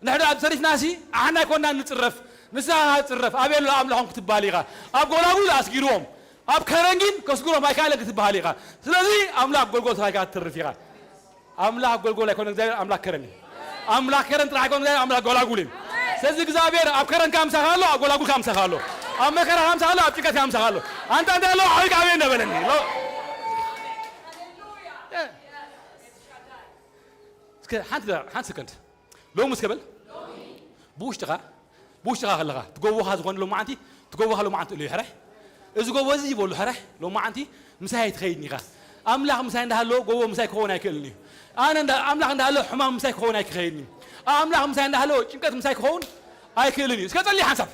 እንድሕር ደኣ ተሪፍናሲ፣ ኣሕና ኣይኮናን ንጽረፍ፣ ንስኻ ኢኻ ትጽረፍ፣ ኣበይ ኣሎ ኣምላኾም ክትበሃል ኢኻ። ኣብ ጎላጉል ኣስጊርዎም፣ ኣብ ከረን ግን ከስግሮም ኣይከኣለን ክትበሃል ኢኻ። ስለዚ ኣምላኽ ጎልጎል ተባሂልካ ትተርፍ ኢኻ። ኣምላኽ ጎልጎል ኣይኮነን እግዚኣብሔር፣ ኣምላኽ ከረን እዩ። ኣምላኽ ከረን ጥራሕ ኣይኮነን እግዚኣብሔር፣ ኣምላኽ ጎላጉል እዩ። ስለዚ እግዚኣብሔር ኣብ ከረንካ ምሳኻ ኣሎ፣ ኣብ ጎላጉልካ ምሳኻ ኣሎ፣ ኣብ መከራኻ ምሳኻ ኣሎ፣ ኣብ ጭንቀትካ ምሳኻ ኣሎ። ኣንታ እንታይ ኣሎ? ዓብይ ዓብይ እንዳበለኒ ኣሎ። እስከ ሓንቲ፣ ሓንቲ ሰከንድ። ሎሚ እስከ በል። ብውሽጥኻ፣ ብውሽጥኻ ከለኻ፣ ትጎቦኻ ዝኾነ ሎማዓንቲ፣ ትጎቦኻ ሎማዓንቲ እሉ ይሕረሕ። እዚ ጎቦ እዚ ይበሉ ሕረሕ፣ ሎማዓንቲ ምሳይ ኣይትኸይድን ኢኻ። ኣምላኽ ምሳይ እንዳሃለወ ጎቦ ምሳይ ክኸውን ኣይክእልን እዩ። ኣነ እንዳ-፣ ኣምላኽ እንዳሃለወ ሕማም ምሳይ ክኸውን ኣይክኸይድን እዩ። ኣምላኽ ምሳይ እንዳሃለወ ጭንቀት ምሳይ ክኸውን ኣይክእልን እዩ። እስከ ጸሊ ሓንሳብ።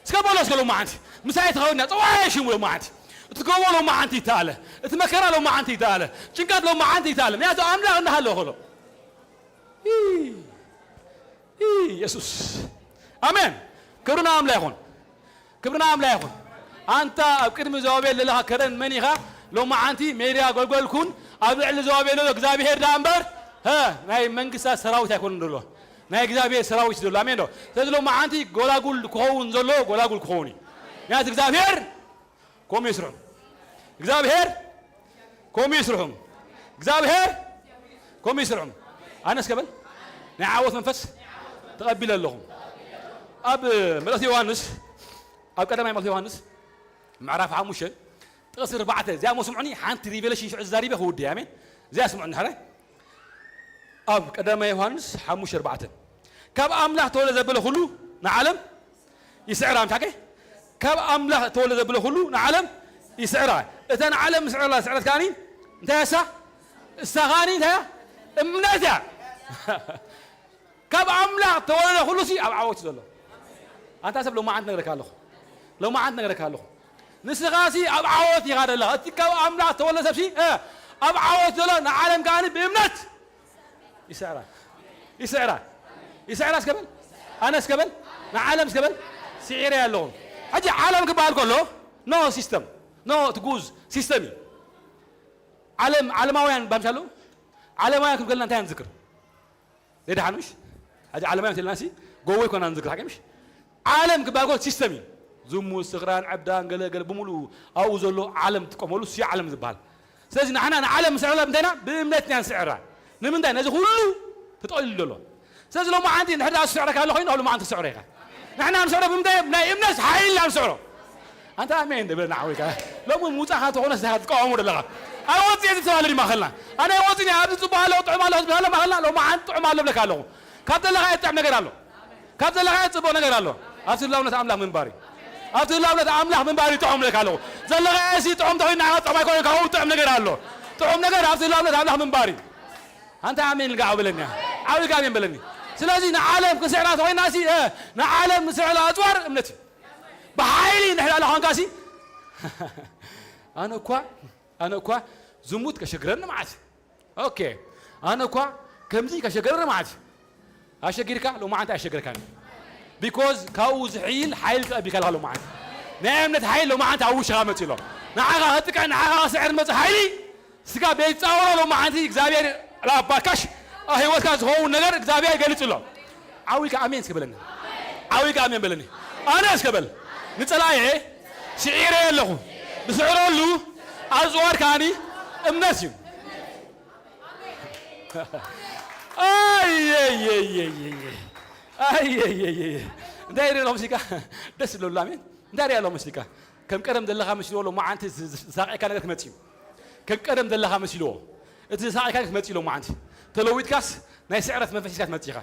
እስከ በሎ እስከ ሎማዓንቲ። ምሳይ ትኸውን እያ። ጸዋየ ሽሙ ሎማዓንቲ። እቲ ጎቦ ሎማዓንቲ ይተኣለ። እቲ መከራ ሎማዓንቲ ይተኣለ። ጭንቀት ሎማዓንቲ ይተኣለ። ምክንያቱ ኣምላኽ እንዳሃለወ ከሎ። ኢየሱስ። ኣሜን። ክብሪ ንኣምላኽ ይኹን። ክብሪ ንኣምላኽ ይኹን። ኣንታ ኣብ ቅድሚ ዘባቤል ዘለኻ ከረን መን ኢኻ? ሎማዓንቲ ሜድያ ኣገልገልኩን ኣብ ልዕሊ ዘባቤል ዘሎ እግዚኣብሄር ደኣ እምበር፣ ሀ፣ ናይ መንግስታት ሰራዊት ኣይኮነን ዘሎ። ናይ እግዚኣብሄር ሰራዊት ዘሎ። ኣሜን ዶ? ስለዚ ሎማዓንቲ ጎላጉል ክኸውን ዘሎ ጎላጉል ክኸውን እዩ። ምክንያቱ እግዚኣብሄር ከምኡ ይስርሑ። እግዚኣብሄር ከምኡ ይስርሑ። እግዚኣብሄር ከምኡ ይስርሑ። ኣነስ ከበል ናይ ዓወት መንፈስ ተቐቢለ ኣለኹ። ኣብ መልእኽቲ ዮሃንስ፣ ኣብ ቀዳማይ መልእኽቲ ዮሃንስ ምዕራፍ ሓሙሽተ ጥቕሲ ኣርባዕተ፣ እዚኣ እሞ ስምዑኒ፣ ሓንቲ ሪቨሌሽን ሽዑ ዝዛሪበ ክውዲ፣ ኣሜን። እዚኣ ስምዑኒ፣ ሕራይ። ኣብ ቀዳማይ ዮሃንስ ሓሙሽተ ኣርባዕተ፣ ካብ ኣምላኽ ተወልደ ዘበለ ኩሉ ንዓለም ይስዕራ። እንታይ ከ? ካብ ኣምላኽ ተወልደ ዘበለ ኩሉ ንዓለም ይስዕራ። እታ ንዓለም ምስዕራ ስዕረት ከኣኒ እንታይ እያ እሳ? እሳ ከኣኒ እንታይ እያ? እምነት እያ። ካብ ኣምላኽ ተወልደ ኩሉ ሲ ኣብ ዓወት እዩ ዘሎ። ኣንታ ሰብ ሎማዓንቲ ነግረካ ኣለኹ። ሎማዓንቲ ነግረካ ኣለኹ። ንስኻ ሲ ኣብ ዓወት ኢኻ ዘለኻ። እቲ ካብ ኣምላኽ ተወልደ ሰብ ሲ፣ እ፣ ኣብ ዓወት ዘሎ ንዓለም ከኣኒ ብእምነት ይስዕራ። ይስዕራ። ይስዕራ እስከ በል። ኣነ እስከ በል። ንዓለም እስከ በል። ስዒረ ኣለኹ። ሕጂ ዓለም ክበሃል ከሎ፣ ኖ ሲስተም፣ ኖ ትጉዝ ሲስተም እዩ። ዓለም፣ ዓለማውያን ባምሻሉ፣ ዓለማውያን ክንከልና እንታይ ንዝክር? ዘይደሓን ምሽ? ሕጂ ዓለማውያን ተልና ሲ፣ ጎቦ ይኮና ንዝክር፣ ሓቂ ምሽ? ዓለም ክበሃል ከሎ ሲስተም እዩ። ዝሙት፣ ስኽራን፣ ዕብዳን፣ ገለ፣ ገለ ብምሉኡ ኣብኡ ዘሎ ዓለም ትጥቀመሉ፣ ሲ ዓለም ዝበሃል። ስለዚ ንሕና ንዓለም ንስዕረላ ብምንታይ ኢና? ብእምነት ኢና ንስዕራ። ንምንታይ? ነዚ ኩሉ ተጠቕሊሉ ዘሎ። ስለዚ ሎማዓንቲ እንድሕር ደኣ ዝስዕረካ ኣሎ ኮይኑ፣ ኣብ ሎማዓንቲ ትስዕሮ ኢኻ። ንሕና ንስዕሮ ብምንታይ? ናይ እምነት ሓይሊ ኢና ንስዕሮ። ኣንታ ኣሜን እንደ በለና ዓዊካ። ሎሚ ምውጻእካ እንተኾነ ስኻ ትቃወሞ ዘለኻ። ኣይወጽእ እዩ ዝተባህለ ድዩ ማእኸልና? ኣነ ኣይወጽእን እየ፣ ኣብዚ ጽቡቕ ኣሎ፣ ጥዑም ኣሎ፣ ዝበሃለ ማእኸልና፣ ሎማዓንቲ ጥዑም ኣሎ ብለካ ኣለኹ። ካብ ዘለኻዮ ጥዑም ነገር ኣሎ። ካብ ዘለኻዮ ጽቡቕ ነገር ኣሎ። ኣብቲ ህላውነት ኣምላኽ ምንባር እዩ። ኣብቲ ህላውነት ኣምላኽ ምንባር እዩ ጥዑም ብለካ ኣለኹ። ዘለኻዮ ሲ ጥዑም ተኾይኑ ንዓኻ ጥዑም ኣይኮነን፣ ካብኡ ጥዑም ነገር ኣሎ። ጥዑም ነገር ኣብቲ ህላውነት ኣምላኽ ምንባር እዩ። ኣንታ ኣሜን ኢልካ ዓው በለኒ። ዓው ኢልካ ኣሜን በለኒ። ስለዚ ንዓለም ክንስዕራ ተኾይና ሲ፣ እ፣ ንዓለም ንስዕራ ኣጽዋር እምነት እዩ። ብሓይሊ እንድሕር ኣላ ኳንካ ሲ፣ ኣነ እኳ፣ ኣነ እኳ ዝሙት ከሸግረኒ መዓት። ኦኬ። ኣነ እኳ ከምዚ ከሸገረኒ መዓት። ኣሸጊርካ ሎማዓንቲ ኣሸገርካኒ። ቢኮዝ ካብኡ ዝሕይል ሓይል ተቐቢልካ ኣለኻ ሎማዓንቲ። ናይ እምነት ሓይል ሎማዓንቲ ኣብ ውሽኻ መጺኡ ኣሎ። ንዓኻ ከጥቅዕ፣ ንዓኻ ክስዕር ዝመጽእ ሓይሊ ስጋ ቤት ጻውሮ ሎማዓንቲ እግዚኣብሔር ላባካሽ ኣብ ህይወትካ ዝኸውን ነገር እግዚኣብሔር ይገልጽ ኣሎ። ዓው ኢልካ ኣሜን እስከ በለኒ። ዓው ኢልካ ኣሜን በለኒ። ኣነ እስከ በል። ንጸላኤ ስዒረ ኣለኹ። ዝስዕረሉ ኣጽዋር ከኣኒ እምነት እዩ። ኣየየየየየ። ኣየየየየ። እንታይ ሪኦ ሎምሲካ? ደስ ዝብለሉ ኣሜን። እንታይ ሪኦ ሎምሲካ? ከም ቀደም ዘለኻ መስልዎ ሎማዓንቲ ዝ-፣ ዝ-፣ ዝሳቕየካ ነገር ክመጽእ እዩ። ከም ቀደም ዘለኻ መስልዎ። እቲ ዝሳቕየካ ነገር ክመጽእ እዩ ሎማዓንቲ። ተለዊጥካስ ናይ ስዕረት መንፈስ ሒዝካ ትመጽእ ኢኻ።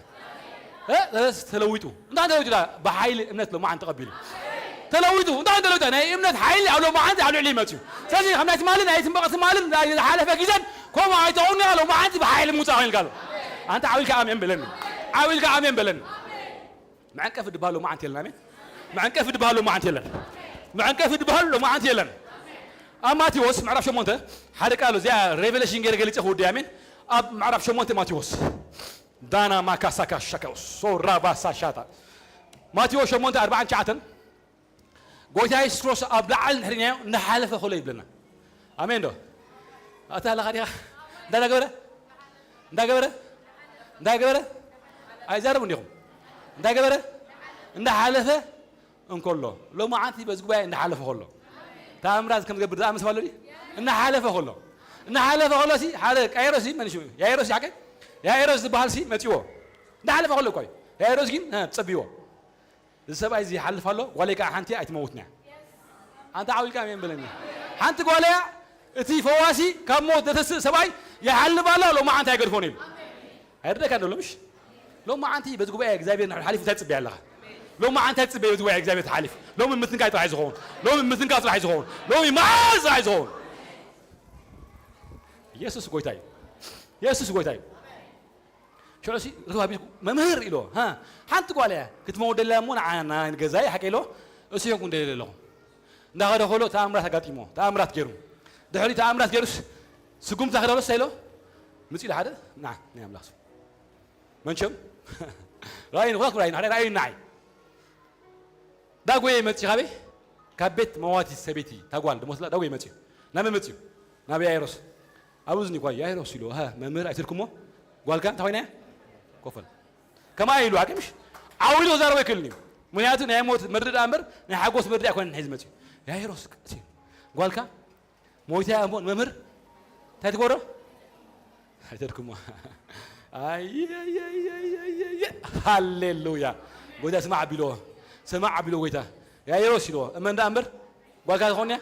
እ? ተለስ-፣ ተለዊጡ። እንታይ ተለዊጡ? ብሓይሊ እምነት ሎማዓንቲ ተቐቢሉ። ተለዊጡ። እንታይ ተለዊጡ? ናይ እምነት ሓይሊ ኣብ ሎማዓንቲ ኣብ ልዕሊ ይመጽእ እዩ። ስለዚ ከም ናይ ትማሊ፣ ናይ ትንበቐ ትማልን ናይ ዝሓለፈ ግዜን ከምኡ ኣይትኸውን ኢኻ። ሎማዓንቲ ብሓይሊ ምውጻእ ኮይንካ ኣሎ። ኣንታ ዓው ኢልካ ኣሜን በለኒ። ዓው ኢልካ ኣሜን በለኒ። መዐንቀፊ ድበሃል ሎማዓንቲ የለን። ኣሜን። መዐንቀፊ ድበሃል ሎማዓንቲ የለን። መዐንቀፊ ድበሃል ሎማዓንቲ የለን። ኣብ ማቴዎስ ምዕራፍ ሸሞንተ ሓደ ቃል እዚኣ ሬቨሌሽን ገይረ ገሊጸ ክውዲ። ኣሜን። ኣብ ምዕራፍ ሸሞንተ ማቴዎስ ዳና ማካሳካ ሻካውስ ሶራባ ሳሻታ ማቴዎስ ሸሞንተ ኣርባዓን ትሽዓተን ጎይታ የሱስ ክርስቶስ ኣብ ላዕሊ እንድሕር ኢናዮ እንዳሓለፈ ከሎ ይብለና። ኣሜን ዶ? ኣታ ኣለኻ ዲኻ? እንታይ እንዳገበረ? እንዳገበረ? እንዳገበረ? ኣይዛረቡ እንዲኹም። እንታይ ገበረ? እንዳሓለፈ እንከሎ። ሎማዓንቲ በዚ ጉባኤ እንዳሓለፈ ከሎ። ተኣምራት ከም ዝገብር ዝኣመሰ ኣሎ ድዩ? እንዳሓለፈ ከሎ። እንዳሓለፈ ከሎ ሲ ሓደ ያይሮስ ሲ መን ሽሙ? ያይሮስ ሲ ሓቀ? ያይሮስ ዝበሃል ሲ መጺዎ። እንዳሓለፈ ከሎ እኮ እዩ። ያይሮስ ግን፣ እ፣ ጸቢዎ። እዚ ሰብኣይ እዚ ይሓልፍ ኣሎ፣ ጓለይ ከዓ ሓንቲ ኣይትመውትን እያ። ኣንታ ዓው ኢልካ ኣሜን በለኒ። ሓንቲ ጓለያ እቲ ፈዋሲ ካብ ሞት ዘተስእ ሰብኣይ ይሓልፍ ኣሎ፣ ሎማዓንቲ ኣይገድፎን ኢሉ። ኣይርደእካን ዶ ሎምሽ? ሎማዓንቲ በዚ ጉባኤ እግዚኣብሔር ንድሕር ሓሊፉ እንታይ ትጽበይ ኣለኻ? ሎማዓንቲ እንታይ ትጽበይ በዚ ጉባኤ እግዚኣብሔር ተሓሊፉ? ሎሚ ምትንካይ ጥራሕ እዩ ዝኸውን። ሎሚ ምትንካይ ጥራሕ እዩ ዝኸውን። ሎሚ መዓዝ ጥራሕ እዩ ዝኸውን? ኢየሱስ ጎይታ እዩ። ኢየሱስ ጎይታ እዩ። ሽዑ ሲ ርክብ ኣቢልኩ፣ "መምህር" ኢልዎ፣ "ሃ፣ ሓንቲ ጓል እያ ክትመውት ደልያ እሞ ንዓ-፣ ና-፣ ንገዛይ ሓቀ" ኢልዎ፣ እሱ ዮንኩ እንደልየ ኣለኹ። እንዳኸደ ከሎ ተኣምራት ኣጋጢሞ፣ ተኣምራት ገይሩ። ድሕሪ ተኣምራት ገይሩስ፣ ስጉምቲ ክደሎ እንታይ ኢሎ? ምጽእ ኢሉ ሓደ፣ "ና፣ ናይ ኣምላኽ ስም። መንቸም ራእይን ኹላትኩም ራእይን ሓደ ራእይን ንዓይ ዳጎየ መፂ ካበይ ካብ ቤት መዋቲ ሰበይቲ ታጓል ደሞስላ ዳጎየ መፂ ናበይ መፂ ናብ ያይሮስ ኣብ እዝኒ ኳ ያይሮስ ኢሉ ሃ መምህር ኣይትልኩሞ ጓልካ እንታይ ኮይና ኮፈል ከማይ ኢሉ ኣቅምሽ ዓው ኢሉ ክዛረቦ ኣይክእልን እዩ። ምክንያቱ ናይ ሞት መርድእ ደኣ እምበር ናይ ሓጎስ መርድእ ኣይኮነን ሒዙ መፂኡ። ያይሮስ ቀሲን ጓልካ ሞይታ እያ እሞ ንመምህር እንታይ ትገብሮ ኣይተድክሞ። ሃሌሉያ ጎይታ ስማዕ ኣቢልዎ ስማዕ ኣቢልዎ ጎይታ ያይሮስ ኢልዎ እመን ደኣ እምበር ጓልካ ዝኾን እያ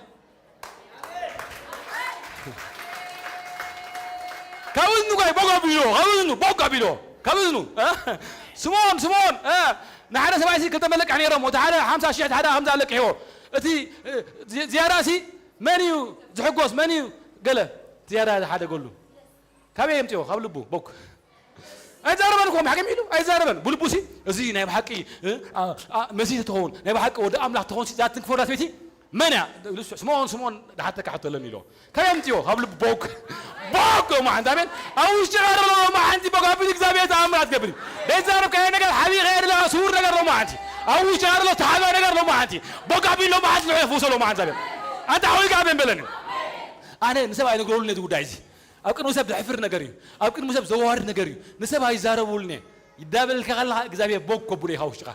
ካብ እዝኑ ጋይ ቦግ ኣቢሎ ካብ እዝኑ ቦግ ኣቢሎ ካብ እዝኑ ስምኦን ስምኦን ንሓደ ሰብኣይ ክልተ መለቅሕ ነይሮም እቲ ሓደ ሓምሳ ሽሕ እቲ ሓደ ከምዚ ኣለቅሕዎ እቲ ዝያዳ ሲ መን እዩ ዝሕጎስ መን እዩ ገለ ዝያዳ ሓደ ገሉ ካበይ የምፅኦ ካብ ልቡ ቦግ ኣይዛረበን እኮ ሓኪም ኢሉ ኣይዛረበን ብልቡ ሲ እዚ ናይ ብሓቂ መሲህ ትኸውን ናይ ብሓቂ ወዲ ኣምላኽ ትኸውን ዛትን ክፈርዳት ቤቲ መን እያ ስምኦን ስምኦን ድሓተካ ሕቶ ኣለኒ ኢሎ ካበይ ኣምፅኦ ካብ ልቡ ቦግ ቦግ ሎማዓንቲ ኣሜን ኣብ ውሽጢ ቀር ሎማዓንቲ ቦግ ኣቢሉ እግዚኣብሔር ተኣምራት ገብር እዩ ዘይዛረብካዮ ነገር ሓቢእካዮ ኣለካ ስውር ነገር ሎማዓንቲ ኣብ ውሽጢ ቀር ሎ ተሓቢኦ ነገር ሎማዓንቲ ቦግ ኣቢሉ ሎማዓንቲ ንዑ የፍውሶ ሎማዓንቲ ኣሜን ኣንታ ሓዊካ ኣሜን በለኒ ኣነ ንሰብ ኣይነግረሉን ነዚ ጉዳይ እዚ ኣብ ቅድሚ ሰብ ዘሕፍር ነገር እዩ ኣብ ቅድሚ ሰብ ዘዋርድ ነገር እዩ ንሰብ ኣይዛረቡልን እየ ይዳበልካ ከለኻ እግዚኣብሔር ቦግ ከብሎ ኢኻ ውሽጥኻ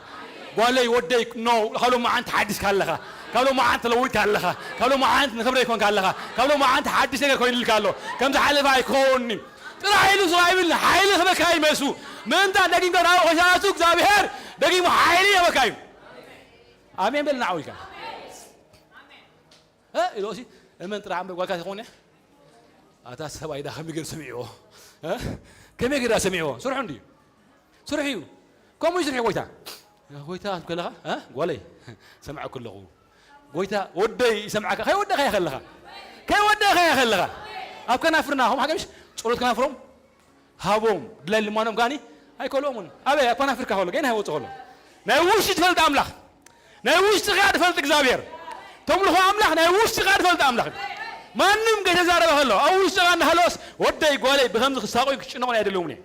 ጓለይ ወደይ ኖ ካብ ሎማዓንቲ ሓዲስካ ኣለኻ ካብ ሎማዓንቲ ተለዊጥካ ኣለኻ ካብ ሎማዓንቲ ንክብረ ይኮንካ ኣለኻ ካብ ሎማዓንቲ ሓዲሽ ነገር ኮይኑልካ ኣሎ ከም ዝሓለፈ ኣይኮኒ ጥራሕ ኢሉ ስዋ ይብል ሓይሊ ክበካ ይመሱ ምእንታ ደጊምካ ናብ ኮይሳቱ እግዚኣብሔር ደጊሙ ሓይሊ የበካ እዩ ኣሜን በልና ዓዊካ ኢሎሲ እመን ጥራሕ እምበር ጓልካ ትኾን እያ ኣታ ሰብኣይ ዳ ከመይ ገይሩ ሰሚዕዎ ከመይ ገይሩ ሰሚዕዎ ስርሑ እንድዩ ስርሑ እዩ ከምኡ እዩ ስርሑ ጎይታ ጎይታ ከለኻ ጓለይ ሰምዐኩ ኣለኹ ጎይታ ወደይ ይሰምዓካ ከይወደኻያ ከለኻ ከይወደኻያ ከለኻ ኣብ ከናፍርና ኹም ሓቀምሽ ጸሎት ከናፍሮም ሃቦም ድላይ ልማኖም ጋኒ ኣይከልኦምን ኣበይ ኣብ ፓናፍሪካ ከሎ ገና ሃይወፅ ከሎ ናይ ውሽጢ ትፈልጥ ኣምላኽ ናይ ውሽጢ ካ ትፈልጥ እግዚኣብሔር ተምልኾ ኣምላኽ ናይ ውሽጢ ካ ትፈልጥ ኣምላኽ ማንም ገተዛረበ ከሎ ኣብ ውሽጢ ካ እናሃለወስ ወደይ ጓለይ ብከምዚ ክሳቆይ ክጭነቑን ኣይደለውምን እየ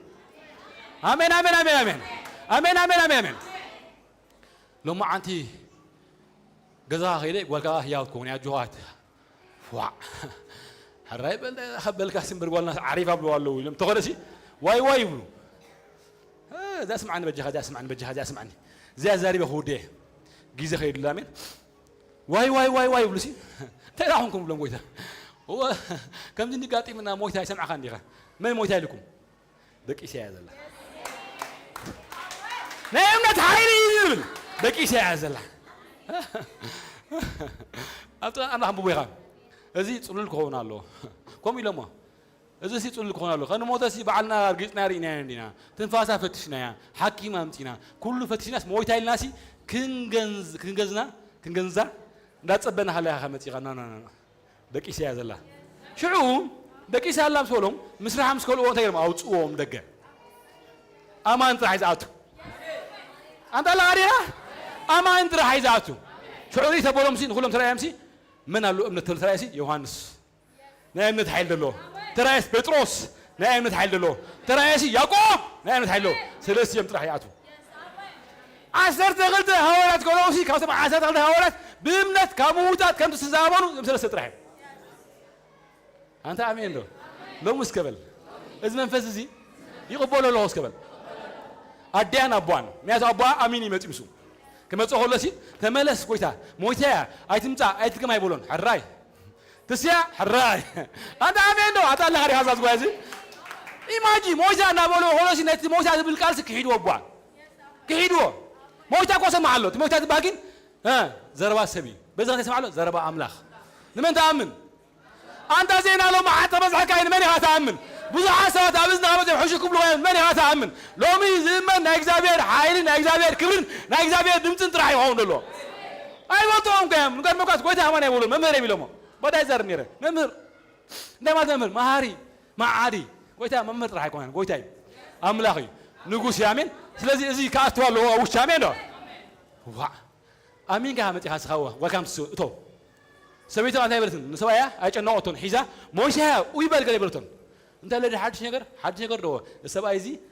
ኣሜን ኣሜን ኣሜን ኣሜን ኣሜን ኣሜን ኣሜን ኣሜን ሎማዓንቲ ገዛ ከይደ ጓልካ ህያው ትከውን እያ ጆሃት ዋዕ ሕራይ በል ከበልካ ስምብር ጓልና ዓሪፍ ኣብልዋ ኣለዉ ኢሎም ተኸደሲ ዋይ ዋይ ይብሉ እዛ ስምዓኒ በጃኻ እዛ ስምዓኒ በጃኻ እዛ ስምዓኒ እዚኣ ዛሪበ ክውደ ግዜ ከይድላ ኣሜን ዋይ ዋይ ዋይ ዋይ ይብሉ ሲ እንታይ ዳኹም ክብሎም ጎይታ ከምዚ እንዲጋጢምና ሞይታ ይሰምዓኻ እንዲኻ መን ሞይታ ኢልኩም ደቂሰ እያ ዘላ ናይ እምነት ሓይሊ እዩ ዝብል ደቂሰ እያ ዘላ ኣብቲ ኣምላኽ ኣንብቦ ኢኻ እዚ ፅሉል ክኸውን ኣለዎ ከምኡ ኢሎሞ እዚ ሲ ፅሉል ክኸውን ኣለዎ ከንሞተ ሲ በዓልና ኣርጊፅና ርኢናዮ እንዲና ትንፋሳ ፈትሽናያ ሓኪም ኣምፂና ኩሉ ፈትሽናስ ሞይታ ኢልናሲ ክንገንዝና እንዳፀበና ሃለያ ከመፂኻ ደቂሳ እያ ዘላ ሽዑ ደቂሳ ኣላ ምስ በሎም ምስራሓ ምስ ከልእዎ እንታይ ገይሮም ኣውፅዎም ደገ ኣማን ጥራሕ እዩ ዝኣቱ ኣንታ ኣላ ኣዴና ኣማን ጥራሕ እዩ ዝኣቱ ሽዑ ተበሎም ሲ ንኩሎም ተረኣዮም ሲ መን ኣሎ እምነት ተረኣየ ሲ ዮሃንስ ናይ እምነት ሓይል ደሎ ተራየስ ጴጥሮስ ናይ እምነት ሓይል ደሎ ተራየሲ ያዕቆብ ናይ እምነት ሓይል ደሎ ሰለስቲኦም ጥራሕ ይኣቱ ዓሰርተ ክልተ ሃዋርያት ከለውሲ ካብቶም ዓሰርተ ክልተ ሃዋርያት ብእምነት ካብ ምውታት ከም ዝተዛበኑ እዞም ሰለስተ ጥራሕ እዮም ኣንተ ኣሜን ዶ ሎሚ እስከ በል እዚ መንፈስ እዚ ይቕበሎ ኣለኹ እስከ በል ኣዲያን ኣቦኣን ምክንያቱ ኣቦኣ ኣሚን ይመፂ ምስ ክመፅእ ከሎሲ ተመለስ ጎይታ ሞይተያ ኣይትምፃእ ኣይትድገም ኣይበሎን ሕራይ ትስያ ሕራይ ኣንተ ኣሜን ዶ ኣታ ኣለኻ ዲኻ ዛዝ ጓዚ ኢማጂ ሞይታ እናበሎ ሆሎሲ ነቲ ሞይታ ዝብል ቃልሲ ክሒድዎ እቧ ክሒድዎ ሞይታ እኮ ሰማዕ ኣሎ እቲ ሞይታ ዝበሃል ግን ዘረባ ሰብ እዩ በዚ ከሰማዕ ኣሎ ዘረባ ኣምላኽ ንመን ተኣምን ኣንታ ዜና ሎም ሓንተ በዝሕካ ንመን ኢኻ ተኣምን ብዙሓት ሰባት ኣብ እዝንኻ መፅኦም ሕሹ ክብሉ መን ኢኻ ተኣምን ሎሚ ዝእመን ናይ እግዚኣብሔር ሓይልን ናይ እግዚኣብሔር ክብርን ናይ እግዚኣብሔር ድምፅን ጥራሕ ይኸውን ዘሎ ኣይፈልጥዎም ከ እዮም ንገርመኳስ ጎይታ ከማን ኣይበሉ መምህር እዮም ኢሎሞ ባዳ ይዛርብ ነይረ መምህር እንታይ ማለት መምህር መሃሪ መዓዲ ጎይታ መምህር ጥራሕ ኣይኮነን ጎይታ እዩ ኣምላኽ እዩ ንጉስ እዩ ኣሜን ስለዚ እዚ ከኣትዋ ኣለዎ ኣብ ውሽጢ ኣሜን ዶ ዋዕ ኣሚንካ መፂኻ ስኻ ወልካም እቶ ሰበይቶ እንታይ በለትን ንሰብኣያ ኣይጨነቆቶን ሒዛ ሞይሻያ ኡይ በል ገለ ይበለቶን እንታይ ለዲ ሓድሽ ነገር ሓድሽ ነገር ዶ ሰብኣይ እዚ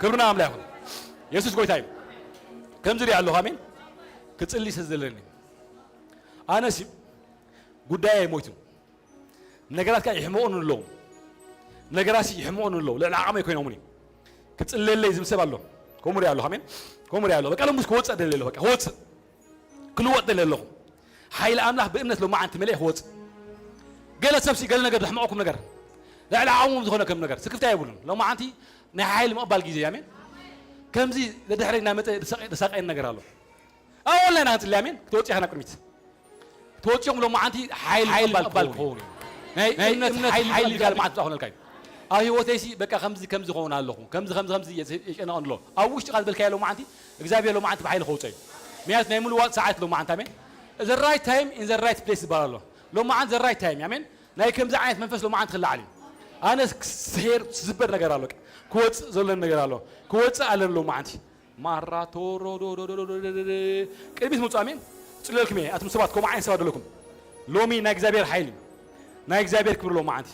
ክብርና ኣምላኽ ይኹን። የሱስ ጎይታ እዩ። ከምዚ ሪኣ ኣለኹ። ኣሜን። ክጽሊ ስለ ዘለኒ ኣነሲ ጉዳይ ኣይሞይቱ። ነገራት ከኣ ይሕመቑኒ ኣለዉ። ነገራት ይሕመቑኒ ኣለዉ። ልዕሊ ዓቕመይ ኮይኖምኒ። ክጽለየለይ ዝብል ሰብ ኣሎ። ከምኡ ሪኣ ኣለኹ። ኣሜን። ከምኡ ሪኣ ኣለኹ። በቃ ሎምስ ክወጽእ ደልየ ኣለኹ። በቃ ክወጽእ። ክልወጥ ደልየ ኣለኹ። ሓይሊ ኣምላኽ ብእምነት ሎማዓንቲ መሊኤ ክወጽእ። ገለ ሰብሲ ገለ ነገር ዘሕመቐኩም ነገር ልዕሊ ዓቕሞም ዝኾነ ከም ነገር ስክፍታ የብሉን። ሎማዓንቲ ናይ ሓይሊ ምቕባል ግዜ እዩ። ኣሜን። ከምዚ ደድሕረይ እናመጸ ዝሳቐ-፣ ዝሳቐየኒ ነገር ኣሎ። ኣወልና ኢና ክንጽሊ። ኣሜን። ክትወጽእ ኢኻ ናብ ቅድሚት። ክትወጽኦም ሎማዓንቲ ሓይሊ ሓይሊ ምቕባል ምቕባል ክኸውን እዩ። ናይ ናይ እምነት እምነት ሓይሊ ሓይሊ ምቕባል ሎማዓንቲ ክኾነልካ እዩ። ኣብ ህይወተይሲ በቃ ከምዚ ከምዚ ክኸውን ኣለኹ። ከምዚ ከምዚ ከምዚ የጨነቐኒ ኣሎ። ኣብ ውሽጥኻ ዝበልካዮ ሎማዓንቲ እግዚኣብሔር ሎማዓንቲ ብሓይሊ ከውፅእ እዩ። ምክንያቱ ናይ ምልዋጥ ሰዓት ሎማዓንቲ። ኣሜን። The right time in the right place ዝበሃል ኣሎ። ሎማዓንቲ the right time። ኣሜን። ናይ ከምዚ ዓይነት መንፈስ ሎማዓንቲ ክለዓል እዩ። ኣነ ስሄር ዝዝበር ነገር ኣሎ። ክወፅእ ዘለን ነገር ኣሎ። ክወፅእ ኣለን ሎማዓንቲ። ማራቶሮ ዶ ዶ ዶ ዶ ዶ ዶ ዶ ዶ። ቅድሚት ምውፃእ፣ ኣሜን። ፅለልኩም እየ ኣቱም ሰባት፣ ከምኡ ዓይነት ሰባት ዘለኩም። ሎሚ ናይ እግዚኣብሔር ሓይሊ፣ ናይ እግዚኣብሔር ክብሪ ሎማዓንቲ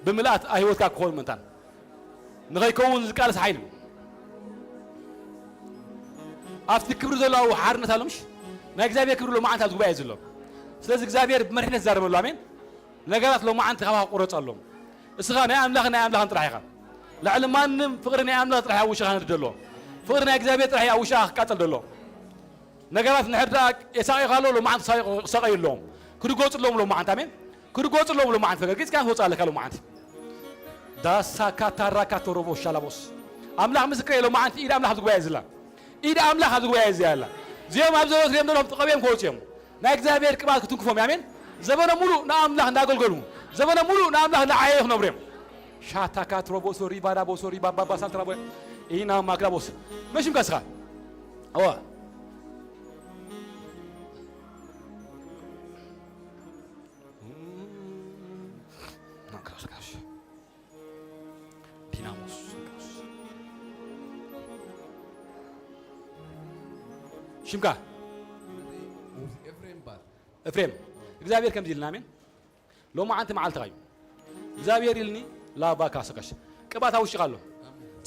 ብምልኣት ኣብ ህይወትካ ክኸውን ምእንታን ንኸይከውን ዝቃለስ ሓይሊ። ኣብቲ ክብሪ ዘሎ ሓርነት ኣሎ፣ ምሽ? ናይ እግዚኣብሔር ክብሪ ሎማዓንቲ ኣብዚ ጉባኤ ዘሎ። ስለዚ እግዚኣብሔር ብመሪሕነት ዝዛረበሉ፣ ኣሜን። ነገራት ሎማዓንቲ ካባኻ ክቁረፅ ኣለዎም። እስኻ ናይ ኣምላኽን ናይ ኣምላኽን ጥራሕ ኢኻ። ልዕሊ ማንም ፍቕሪ ናይ ኣምላኽ ጥራሕ ኣብ ውሽኻ ክነድድ ኣለዎ። ፍቕሪ ናይ እግዚኣብሔር ጥራሕ ኣብ ውሽኻ ክቃጸል ደሎ። ነገራት እንድሕር ደኣ የሳቒኻ ኣሎ፣ ሎማዓንቲ ክሳቐዩ ኣለዎም። ክድገጹ ኣለዎም ሎማዓንቲ፣ ኣሜን። ክድገጹ ኣለዎም ሎማዓንቲ። ፈገግ ኢልካ ክትወጽእ ኣለካ ሎማዓንቲ። ዳሳ ካታራ ካቶሮቦ ሻላቦስ። ኣምላኽ ምስክረይ፣ ሎማዓንቲ ኢድ ኣምላኽ ኣብዚ ጉባኤ እዚ ኣላ። ኢድ ኣምላኽ ኣብዚ ጉባኤ እዚ ኣላ። እዚኦም ኣብ ዘወት ሪኦም ዘለዎም ተቐቢኦም ክወፁ እዮም። ናይ እግዚኣብሔር ቅብኣት ክትንክፎም፣ ኣሜን። ዘበኖም ሙሉእ ንኣምላኽ እንዳገልገሉ፣ ዘበኖም ሙሉእ ንኣምላኽ እንዳዓየዩ ክነብሩ እዮም። ሻታ ካትሮ ቦሶ ሪባዳ ቦሶ ሪባባባ ሳንትራ ቦ ኢና ማክራ ቦስ። መሽም ከስኻ? ኣዋ። ናክራስካሽ። ዲናሞስ። ሽምካ? ኤፍሬም ባል። ኤፍሬም። እግዚኣብሔር ከምዚ ኢልና፣ ኣሜን። ሎማዓንቲ መዓልትኻ እዩ። እግዚኣብሔር ኢልኒ፣ ላባ ካሰካሽ። ቅብኣት ኣብ ውሽጢኻ ኣሎ።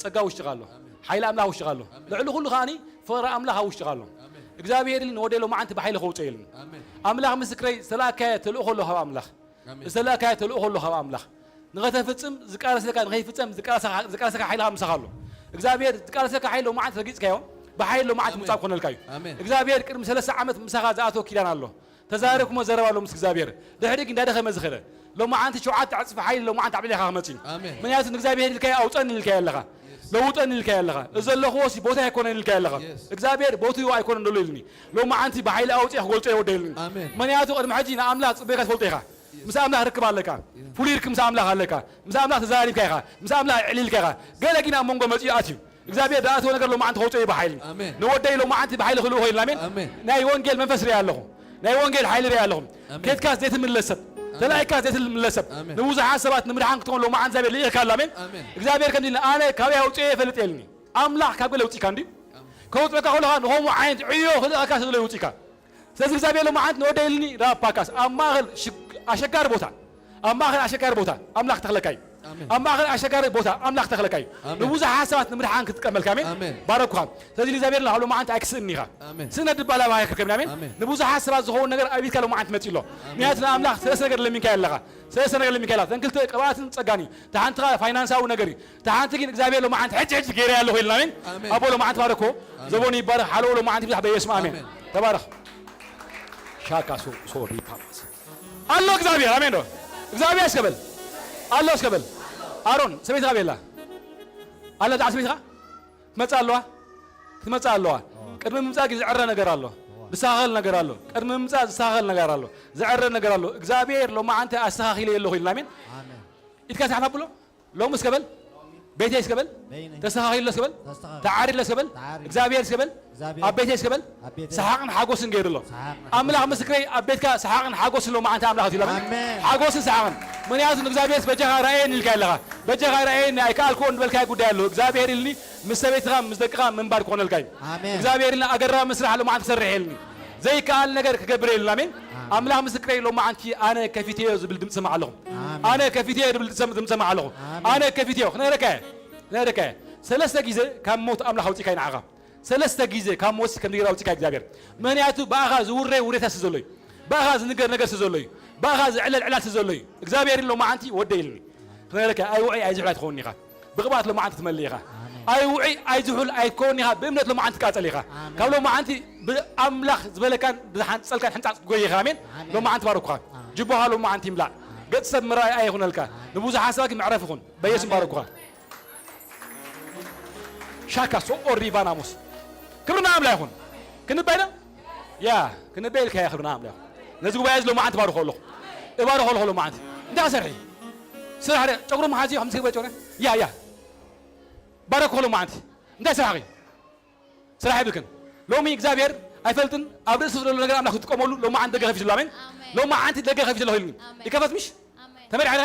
ጸጋ ኣብ ውሽጢኻ ኣሎ። ሓይሊ ኣምላኽ ኣብ ውሽጢኻ ኣሎ። ልዕሊ ኩሉ ከኣኒ ፍቕሪ ኣምላኽ ኣብ ውሽጢኻ ኣሎ። እግዚኣብሔር ኢልኒ፣ ንወደይ ሎማዓንቲ ብሓይሊ ከውፅኦ ኢልኒ። ኣምላኽ ምስክረይ፣ ዝተላእካዮ ተልእኾ ኣሎ ካብ ኣምላኽ። ኣሜን። ዝተላእካዮ ተልእኾ ኣሎ ካብ ኣምላኽ። ንኸተፍጽም ዝቃለሰካ፣ ንኸይፍጸም ዝቃለሰካ፣ ዝቃለሰካ ሓይልኻ ምሳኻ ኣሎ። እግዚኣብሔር ዝቃለሰካ ሓይሊ ሎማዓንቲ ረጊጽካዮ፣ ብሓይሊ ሎማዓንቲ ኣሜን። ምጻእ ክኾነልካ እዩ። ኣሜን። እግዚኣብሔር ቅድሚ ሰለስተ ዓመት ምሳኻ ዝኣተወ ኪዳን ኣሎ። ተዛረብኩሞ ዘረባ ኣሎ ምስ እግዚኣብሔር። ድሕሪ ግን እንዳደኸመ ዝኸደ። ሎማዓንቲ ሸውዓተ ዕጽፊ ሓይሊ ሎማዓንቲ ኣዕሊልካ ክመጽእ እዩ። ኣሜን። ምክንያቱ ንእግዚኣብሔር ኢልካዮ ኣውፀኒ ኢልካዮ ኣለኻ። የስ። ለውጠኒ ኢልካዮ ኣለኻ። እዚ ዘለኽዎ ሲ ቦታ ኣይኮነን ኢልካዮ ኣለኻ። የስ። እግዚኣብሔር ቦትኡ ኣይኮነን ደሎ ኢልኒ። ሎማዓንቲ ብሓይሊ ኣውፅኤ ክገልጾ እየ ወደ ኢልኒ። ኣሜን። ምክንያቱ ቅድሚ ሕጂ ንኣምላኽ ጽበካ ትፈልጦ ኢኻ። ምስ ኣምላኽ ርክብ ኣለካ። ፍሉይ ርክብ ምስ ኣምላኽ ኣለካ። ምስ ኣምላኽ ተዘራሪብካ ኢኻ። ምስ ኣምላኽ ኣዕሊልካ ኢኻ። ገለ ግን ኣብ መንጎ መጺኡ ኣትዩ። እግዚኣብሔር ዝኣተወ ነገር ሎማዓንቲ ከውፅኦ እዩ ብሓይሊ። ኣሜን። ንወደይ ሎማዓንቲ ብሓይሊ ክልእኾ ኢልና፣ ኣሜን። ኣሜን። ናይ ወንጌል መንፈስ ሪኣ ኣለኹ። ናይ ወንጌል ሓይሊ ሪኣ ኣለኹ። ኣሜን። ኬድካ ዘይትምለስ ሰብ፣ ኣሜን። ተላኢካ ዘይትምለስ ሰብ፣ ኣሜን። ንብዙሓት ሰባት ንምድሓን ክትኾን ሎማዓንቲ እግዚኣብሔር ልኢኽካ ኣሎ። ኣሜን። ኣሜን። እግዚኣብሔር ከምዚ ኢልና፣ ኣነ ካበይ ኣውፅኤ ይፈልጥ የልኒ። ኣምላኽ ካብ ገለ ውፅኢካ እንድዩ። ኣሜን። ከውፅአካ ከለኻ ንኸምኡ ዓይነት ዕዮ ክልእኸካ ስለ ውፅኢካ። ስለዚ እግዚኣብሔር ሎማዓንቲ ንወደይ ኢልኒ ራፓካስ ኣብ ማእኸል ሽግ-፣ ኣሸጋሪ ቦታ፣ ኣብ ማእኸል ኣሸጋሪ ቦታ ኣምላኽ ተኽለካ እዩ። ኣሜን። ኣብ ማእኸል ኣሸጋሪ ቦታ ኣምላኽ ተኽለካ እዩ። ኣሜን። ንብዙሓት ሰባት ንምድሓን ክትጥቀመልካ፣ ኣሜን። ኣሜን። ባረኩኻ። ስለዚ እግዚኣብሔር ሎማዓንቲ ኣይክስእን ኢኻ። ኣሜን። ስእነት ድባል ኣባኻ ኣይክርከብን፣ ኣሜን። ኣሜን። ንብዙሓት ሰባት ዝኸውን ነገር ኣብ ኢድካ ሎማዓንቲ መጺእ ኣሎ። ኣሜን። ምክንያቱ ንኣምላኽ ሰለስተ ነገር ለሚንካዮ ኣለኻ። ሰለስተ ነገር ለሚንካዮ ኣለኻ። እተን ክልተ ቅብኣትን ጸጋን እዩ። እታ ሓንቲ ኻኣ ፋይናንሳዊ ነገር እዩ። እታ ሓንቲ ግን እግዚኣብሔር ሎማዓንቲ ሕጂ ሕጂ ገይረ ኣለኹ ኢልና፣ ኣሜን። ኣሜን። ኣቦ ሎማዓንቲ ባረኮ። ኣሜን። ዘቦን ይባረክ፣ ሓለዎ ሎማዓንቲ ይብዛሕ በየስም፣ ኣሜን። ኣሜን። ተባረኽ። ሻካ ሶ-፣ ሶሪ ፓማስ። ኣሎ እግዚኣብሔር፣ ኣሜን ዶ? እግዚኣብሔር እስከ በል። ኣሎ እስከ በል። ኣሮን፣ ሰበይትኻ ኣበይ ኣላ? ኣላ ዳኣ ሰበይትኻ? ትመጽእ ኣለዋ? ክትመጽእ ኣለዋ። እዋ። ቅድሚ ምምጻእ ግን ዝዕረ ነገር ኣሎ። እዋ። ዝስተኻኸል ነገር ኣሎ። ቅድሚ ምምጻእ ዝስተኻኸል ነገር ኣሎ። ዝዕረ ነገር ኣሎ። እግዚኣብሔር ሎማዓንቲ ኣስተኻኺለ ኣለኹ ኢልና፣ ኣሜን? ኣሜን። ኢድካ ሳሕብ ኣብሎ። ሎሚ እስከ በል። ቤተይ እስከ በል። በይነይ። ተስተኻኺሉ እስከ በል። ተስተኻኺሉ። ተዓሪድለ እስከ በል። ተዓሪድለ። እግዚኣብሔር እስከ በል። እግዚኣብሔር። ኣብ ቤተይ እስከ በል። ኣብ ቤተይ። ሰሓቕን ሓጎስን ገይሩሎ። ሰሓቕን ኣብ ሓጎስን። ኣምላኽ ምስክረይ ኣብ ቤትካ ሰሓቕን ሓጎስን ሎማዓንቲ ኣምላኽ ኣትዩ። ኣሜን። ሓጎስን ሰሓቕን። ምኽንያቱ ንእግዚኣብሔርስ በጃኻ ርኣየኒ ኢልካ ኣለኻ። በጃኻ ርኣየኒ ኣይከኣልኩዎን ዝበልካዮ ጉዳይ ኣሎ። እግዚኣብሔር ኢልኒ ምስ ሰበይትኻ ምስ ደቅኻ ምንባር ክኾነልካ እዩ። ኣሜን። እግዚኣብሔር ኢልና ኣገራሚ ስራሕ ሎማዓንቲ ክሰርሕ ኢልኒ። ዘይከኣል ነገር ክገብር ኢልና። ኣሜን። ኣሜን። ኣምላኽ ምስክረይ ሎማዓንቲ ኣነ ከፊተዮ ዝብል ድምፂ ሰማዕ ኣለኹ። ኣሜን። ኣነ ከፊተዮ ዝብል ድምፂ ሰማዕ ኣለኹ። ኣሜን። ኣነ ከፊተዮ ክነግረካ እየ። ክነግረካ እየ። ሰለስተ ግዜ ካብ ሞት ኣምላኽ ኣውፂእካ እዩ ንዓኻ። ሰለስተ ግዜ ካብ ሞት ከም ዝገይር ኣውፂእካ እግዚኣብሔር። ምኽንያቱ ብኣኻ ዝውረ ውሬታ ስለ ዘሎ እዩ። ብኣኻ ዝንገር ነገር ስለ ዘሎ እዩ። ብኣኻ ዝዕለል ዕላል ስለ ዘሎ እዩ። እግዚኣብሔር ኢሉ ሎማዓንቲ ወደ ኢልኒ። ክነግረካ፣ ኣይውዒ ኣይዝሑል ኣይትኸውን ኢኻ። ብቕብኣት ሎማዓንቲ ክትመልእ ኢኻ። ኣሜን። ኣይውዒ ኣይዝሑል ኣይትከውን ኢኻ። ብእምነት ሎማዓንቲ ትቃጸል ኢኻ። ኣሜን። ካብ ሎማዓንቲ ብኣምላኽ ዝበለካን ብዝሓንጸልካን ሕንጻጽ ክትጎይ ኢኻ። ኣሜን። ኣሜን። ሎማዓንቲ ባረኩኻ። ኣሜን። ጅቦኻ ሎማዓንቲ ይምላእ። ኣሜን። ገጽ ሰብ ምርኣይ ኣይኹነልካ። ኣሜን። ንብዙሓት ሰባት ግን መዕረፊ ኩን። በየሱስ ኣሜን። ባረኩኻ። ሻካ ሶኦሪ ቫናሞስ። ክብሪ ንኣምላኽ ይኹን። ክንበይ ዶ? ያ፣ ክንበይ ኢልካ ያ፣ ክብሪ ንኣምላኽ ይኹን። ነዚ ጉባኤ እዚ ሎማዓንቲ እባርኾ ኣለኹ። እባርኾ ኣለኹ ሎማዓንቲ። እንታይ ሰርሒ? ስራሕ ደ-፣ ጨጉሪ መሓዚ ከም ዝግበር ጨጉሪ። ያ፣ ያ። ባረኮ ሎማዓንቲ። እንታይ ስራሕኺ? ስራሕ የብልክን። ሎሚ እግዚኣብሔር ኣይፈልጥን፣ ኣብ ርእሲ ዘሎ ነገር ኣምላኽ ክጥቀመሉ ሎማዓንቲ ደገ ከፊቱ ኣሎ። ኣሜን። ኣሜን። ሎማዓንቲ ደገ ከፊቱ ኣሎ ኢልኒ። ኣሜን። ይከፈት ምሽ? ኣሜን። ተመሪሐ ደ?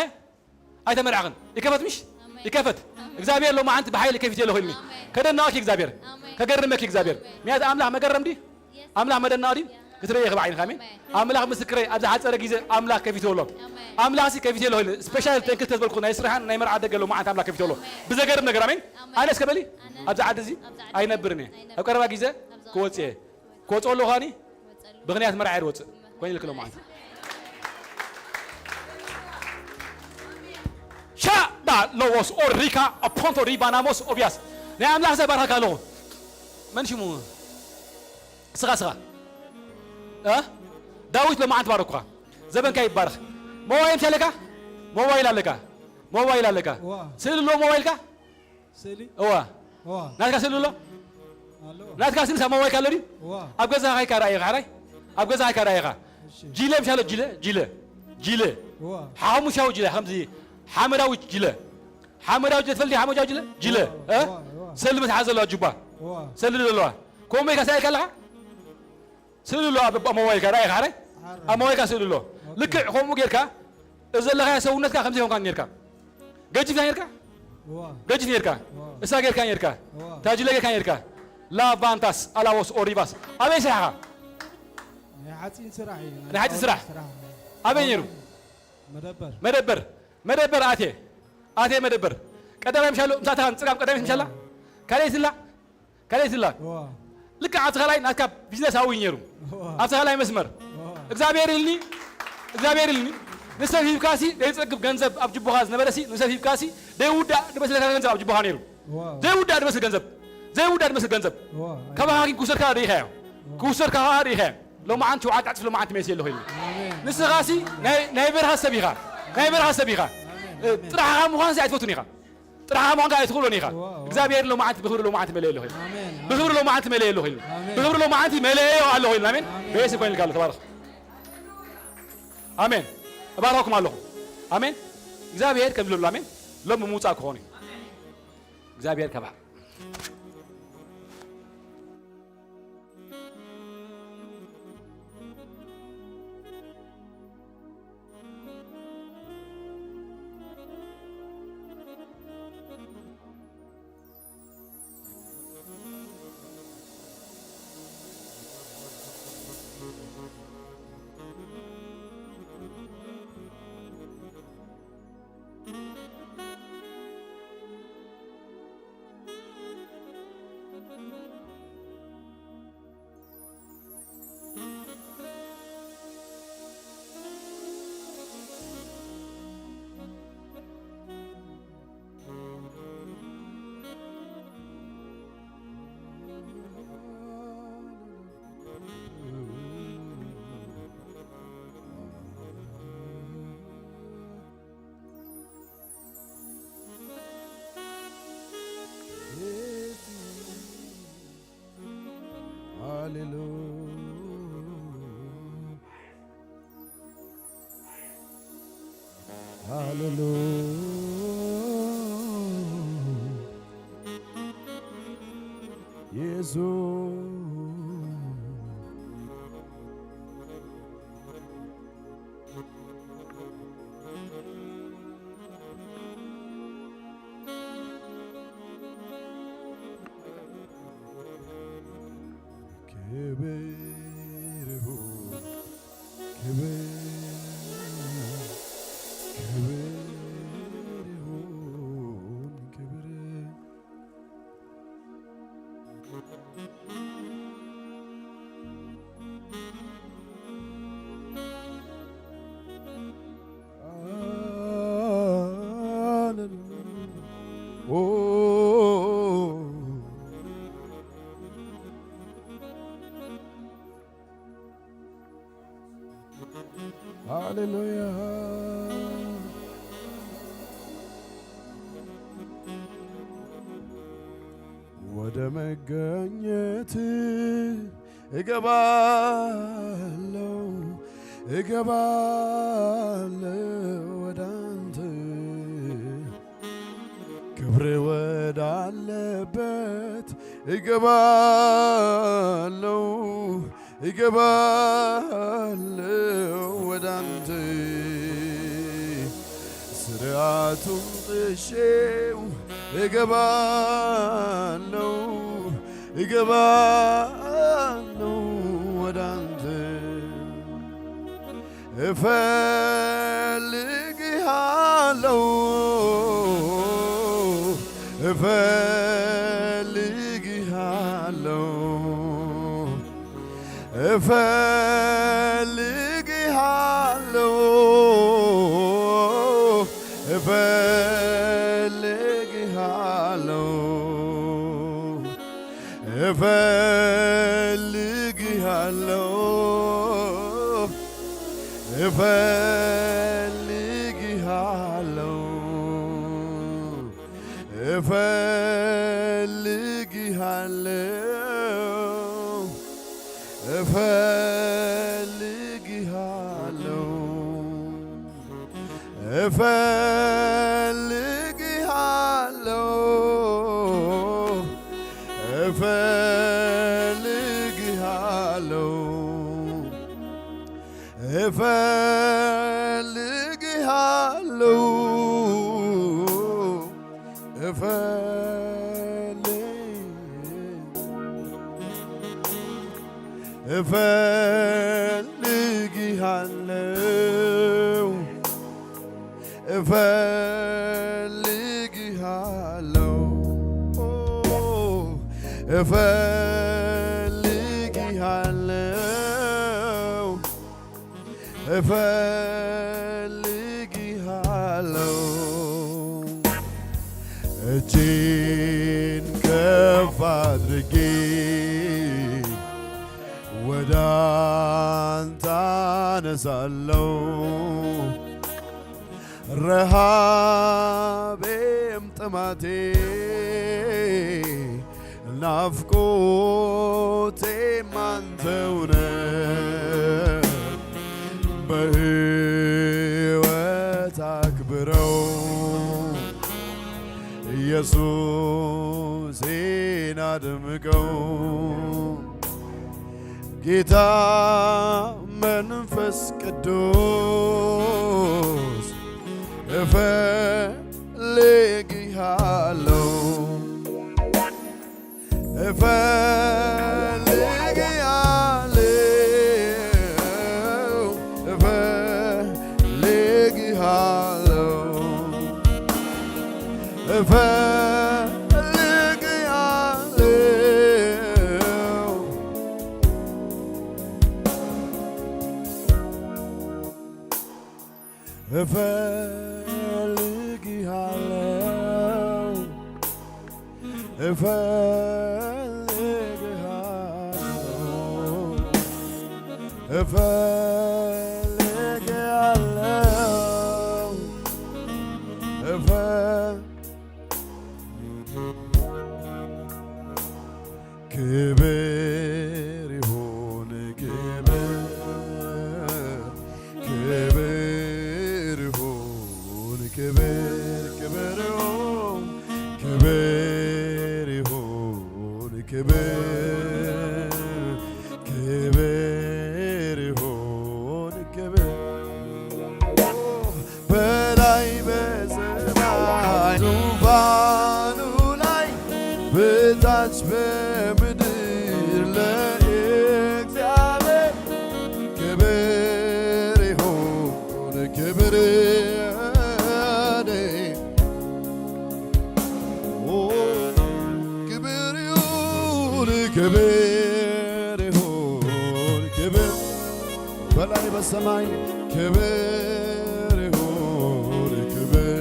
ኣይተመርዓኽን። ይከፈት ምሽ? ኣሜን። ይከፈት። ኣሜን። እግዚኣብሔር ሎማዓንቲ ብሓይሊ ከፊት የለ ኮይልኒ። ኣሜን። ከደናቂ እግዚኣብሔር። ኣሜን። ከገርመኪ እግዚኣብሔር። ኣሜን። ምክንያቱ ኣምላኽ መገረም ድዩ? ኣምላኽ መደናቂ ድዩ? ክትርእየ ክባዕ ኢንካ። ኣሜን። ኣሜን። ኣምላኽ ምስክረይ፣ ኣብ ዝሓጸረ ግዜ ኣምላኽ ከፊትዎ ኣሎ። ኣሜን። ኣምላኽ ሲ ከፊትዎ ኣሎ። ስፔሻል ኣሜን። ተንክል ተዝበልኩ ናይ ስራሕን ናይ መርዓ ደገ ሎማዓንቲ ኣምላኽ ከፊትዎ ኣሎ። ኣሜን። ብዘገርም ነገር። ኣሜን። ኣሜን። ኣነስ ከበሊ ኣነ ኣብዚ ዓዲ እዚ ኣብዚ ዓዲ ኣይነብርን እየ። ኣይነብርን። ኣብ ቀረባ ግዜ ኣብዚ ክወጽእ እየ። ክወጽእ ኣለኹ። ብኽንያት መርዓ እየ ዝወጽእ። ኮይኑ ኢልክ ሎማዓንቲ። ሻዳ ሎዎስ ኦሪካ ኣፖንቶ ሪባናሞስ ኦቢያስ። ናይ ኣምላኽ ዘባርኸካ ኣለኹ። መን ሽሙ? ስኻ፣ ስኻ። እ? ዳዊት ሎማዓንቲ ባረኩኻ። ዘበንካ ይባረኽ። ሞባይል ኣለካ? ሞባይል ኣለካ? ሞባይል ኣለካ? ዋ። ስእሊ ኣለዎ ሞባይልካ? ስእሊ? እዋ። እዋ። ናትካ ስእሊ ኣሎ? ኣሎ። ናትካ ስእሊ ሳብ ሞባይልካ ኣሎ ድዩ? እዋ። ኣብ ገዛኻ ኸይካ ርኣዮ፣ ሓራይ? ኣብ ገዛኻ ኸይካ ርኣዮ ኢኻ። እሺ። ጂለ ምሻሎ፣ ጂለ፣ ጂለ፣ ጂለ። እዋ። ሓሙሻዊ ጂለ፣ ከምዚ ሓመዳዊ ጂለ። ሓመዳዊ ጂለ ትፈልጥ? ሓመዳዊ ጂለ? ጂለ። እዋ፣ እ? እዋ፣ እዋ። ሰሊ መትሓዚ ዘለዋ ጁባ። እዋ። ሰሊ ዘለዋ። ከምኡ ኢልካ ስእሊ ኣለካ? ስእሊ ኣሎ ኣብ፣ ኣብ ሞባይልካ፣ ርኣዮ ኢኻ፣ ሓራይ? ሓራይ። ኣብ ሞባይልካ ስእሊ ኣሎ። ኦኬ። ልክዕ ከምኡ ጌርካ፣ እዚ ዘለኻዮ ሰውነትካ ከምዚ ይኾንካ ኔርካ። ገጂፍ ኔርካ? እዋ። ገጂፍ ኔርካ? እዋ። እሳ ጌርካ ኔርካ? እዋ። ታጅለ ጌርካ ኔርካ? ላቫንታስ፣ ኣላዎስ፣ ኦሪቫስ። ኣበይ ስራሕኻ? ናይ ሓፂን ስራሕ እዩ። ናይ ሓፂን ስራሕ? ስራሕ። ኣበይ ነይሩ? መደበር። መደበር። መደበር ኣቴ። ኣቴ መደበር። ቀዳማይ ምሻሎ፣ ምሳታን ጽጋም ቀዳማይ ምሻላ? ካልኣይ ስላ? ካልኣይ ስላ? እዋ። ልክዕ ኣብቲ ካልኣይ ናትካ ቢዝነስ ሃዊ ነይሩ። እዋ። ኣብቲ ካልኣይ መስመር። እዋ። እግዚኣብሔር ኢልኒ፣ እግዚኣብሔር ኢልኒ፣ ንሰብ ሂብካሲ ዘይጸግብ ገንዘብ ኣብ ጅቡኻ ዝነበረሲ፣ ንሰብ ሂብካሲ ዘይውዳእ ዝመስለካ ገንዘብ ኣብ ጅቡኻ ነይሩ። እዋ። ዘይውዳእ ዝመስል ገንዘብ። ዘይውዳእ ዝመስል ገንዘብ። እዋ። ካባኻ ግን ክውሰድካ ርኢኻዮ። እዋ። ክውሰድካ ኸዓ ርኢኻዮ። ሎማዓንቲ ሸውዓተ ዕጽፊ ሎማዓንቲ መይሰ ኣለኹ ኢልኒ። ኣሜን። ንስኻሲ ናይ፣ ናይ በረኻ ሰብ ኢኻ። ናይ በረኻ ሰብ ኢኻ። ኣሜን። እ፣ ኣሜን። ጥራሕኻ ምዃንሲ ኣይትፈቱን ኢኻ። ጥራሕኻ ምዃንካ ኣይትኽእሎን ኢኻ። እዋ፣ እዋ። እግዚኣብሔር ሎማዓንቲ ብኽብሪ ሎማዓንቲ መለየ ኣለኹ ኢልኒ። ኣሜን። ብኽብሪ ሎማዓንቲ መለየ ኣለኹ ኢልኒ። ኣሜን። ብኽብሪ ሎማዓንቲ መለየ ኣለኹ ኢልኒ። ኣሜን። ኣሜን። በየስም ኮይንልካ ኣሎ። ተባረኽ። ኣሜን። እባርኸኩም ኣለኹ። ኣሜን። እግዚኣብሔር ከም ዝብሎ፣ ኣሜን። ሎም ምውጻእ ክኾኑ እዩ። እግዚኣብሔር ከባዕ ሃሌሉያ፣ ሃሌሉያ፣ ኢየሱስ። ክብር ይሁን፣ ክብር፣ ክብር ይሁን፣ ክብር። ሃሌሉያ። ወደ መገኘት እገባለሁ፣ እገባለሁ ወደ አንተ። ክብር ወዳለበት እገባለሁ፣ እገባለሁ ወደ አንተ። ስርዓት ቱን ጥሼው እገባለው እገባለው ወደ አንተ እፈልግሃለው እፈልግሃለው እፈልግሃለው እፈልግሃለው እፈልግሃለው እፈልግሃለው እፈልግሃለው እፈልግሃለው እፈልግሃለው እፈልግሃለው እፈልግሃለው እፈልግ እፈልግሃለው እፈልግሃለው እፈልግሃለው እፈልግሃለው እጄን ከፍ አድርጌ ወደ አንተ አነሳለው ረሃቤም ጥማቴ ናፍቆቴም አንተውነ በሕይወት አክብረው ኢየሱሴን አድምቀው ጌታ መንፈስ ቅዱስ እፈልግሃለው እፈልግሃለው እፈልግሃለው እፈልግሃለው እፈልግሃለው እፈልግሃለው እፈልግሃለው እፈ- ክብር ይሁን ክብር ክብር ይሁን ክብር ክብር ይሁን ክብር ይሁን ክብር ክብር ይሁን ክብር በላይ በሰማይ ዙፋኑ ላይ በታች በምድር ለእግዚአብሔር ክብር ይሁን ክብር ክብር ይሁን ክብር ይሁን ክብር በላይ በሰማይ ክብር ይሁን ክብር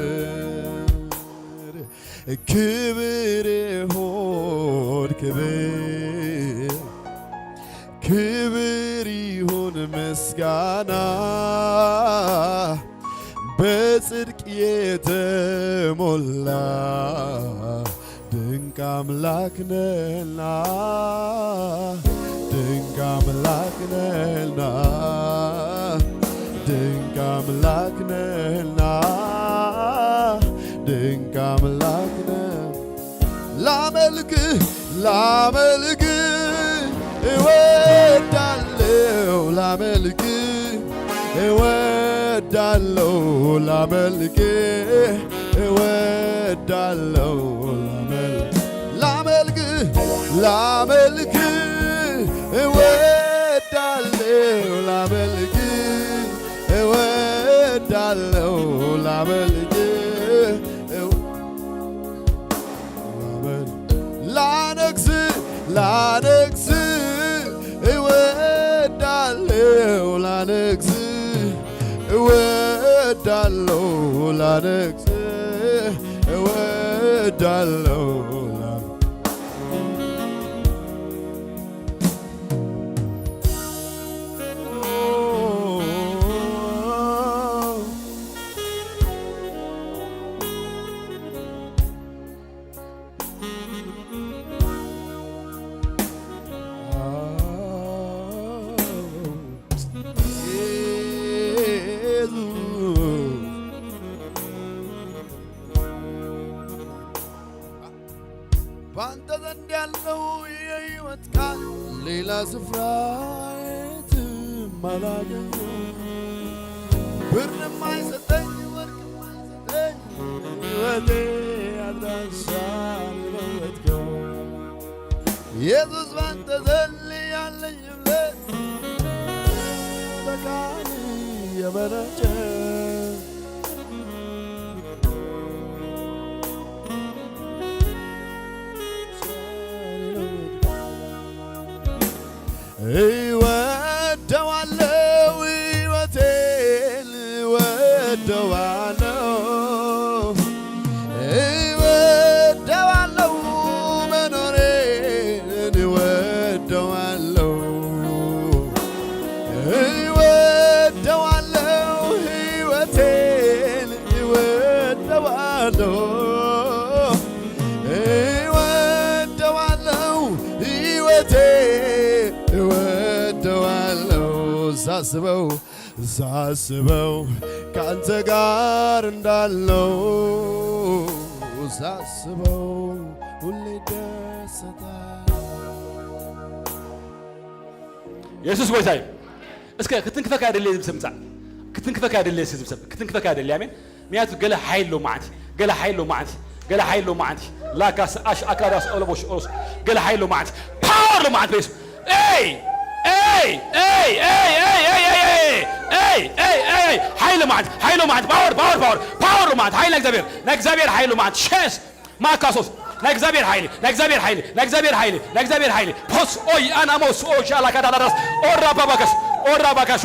ክብር ይሁን ክብር ክብር ይሁን ምስጋና በጽድቅ የተሞላ ድንቅ አምላክ ነህና ድንቅ አምላክ ነህና ድንቅ አምላክ ነህና ድንቅ አምላክ ነህ ላመልክ ላመልክ እወዳለው ላመልክ እወዳለው ላመልክ እወዳለው ላመል-፣ ላመልክ፣ ላመልክ፣ እወዳለው ላመልክ፣ እወዳለው ላመልክ፣ እወ-፣ ላመል-፣ ላነግስ፣ ላነግስ፣ እወዳለው ላነግስ፣ እወዳለው ላነግስ፣ እወዳለው ላ-፣ ባንተ ዘንድ ያለው የህይወት ቃል ሌላ ስፍራ የትም አላገኘው። ብርም አይሰጠኝ፣ ወርቅም አይሰጠኝ፣ ህይወቴ አድራሻ የለወጥከው ኢየሱስ፣ ባንተ ዘንድ ያለኝ እምነት በቃል የመነጨ። እወደዋለው ህይወቴን እወደዋለው፣ እወደዋለው መኖሬን እወደዋለው፣ እወደዋለው ህይወቴን እወደዋለው፣ እወደዋለው ህይወቴ እወደዋለው። ሳስበው፣ ሳስበው ካንተ ጋር እንዳለው ሳስበው ሁሌ ደሰታለው። የሱስ ጎይታ እዩ። እስከ ክትንክፈካ ደልየ ዝብል ሰብ ምጻእ። ክትንክፈካ ደልየ ዝብል ሰብ። ክትንክፈካ ደልየ፣ ኣሜን። ምክንያቱ ገለ ሓይል ኣሎ መዓንቲ፣ ገለ ሓይል ኣሎ መዓንቲ፣ ገለ ሓይል ኣሎ መዓንቲ። ላካስ ኣሽ ኣካዳስ ኦሎቦሽ ኦሎስ። ገለ ሓይል ኣሎ መዓንቲ። ፓወር ኣሎ መዓንቲ በየሱስ። ኤይ! ኤይ! ኤይ! ሓይል መዓንቲ፣ ሓይል መዓንቲ፣ ፓወር፣ ፓወር፣ ፓወር፣ ፓወር መዓንቲ፣ ሓይል ናይ እግዚኣብሔር፣ ናይ እግዚኣብሔር ሓይል መዓንቲ። ሸስ! ማካሶስ ናይ እግዚኣብሔር ሓይሊ፣ ናይ እግዚኣብሔር ሓይሊ፣ ናይ እግዚኣብሔር ሓይሊ፣ ናይ እግዚኣብሔር ሓይሊ። ፖስ ኦይ ኣናሞስ ኦሻ ላካዳዳዳስ ኦራ ባባካስ ኦራ ባካሾ።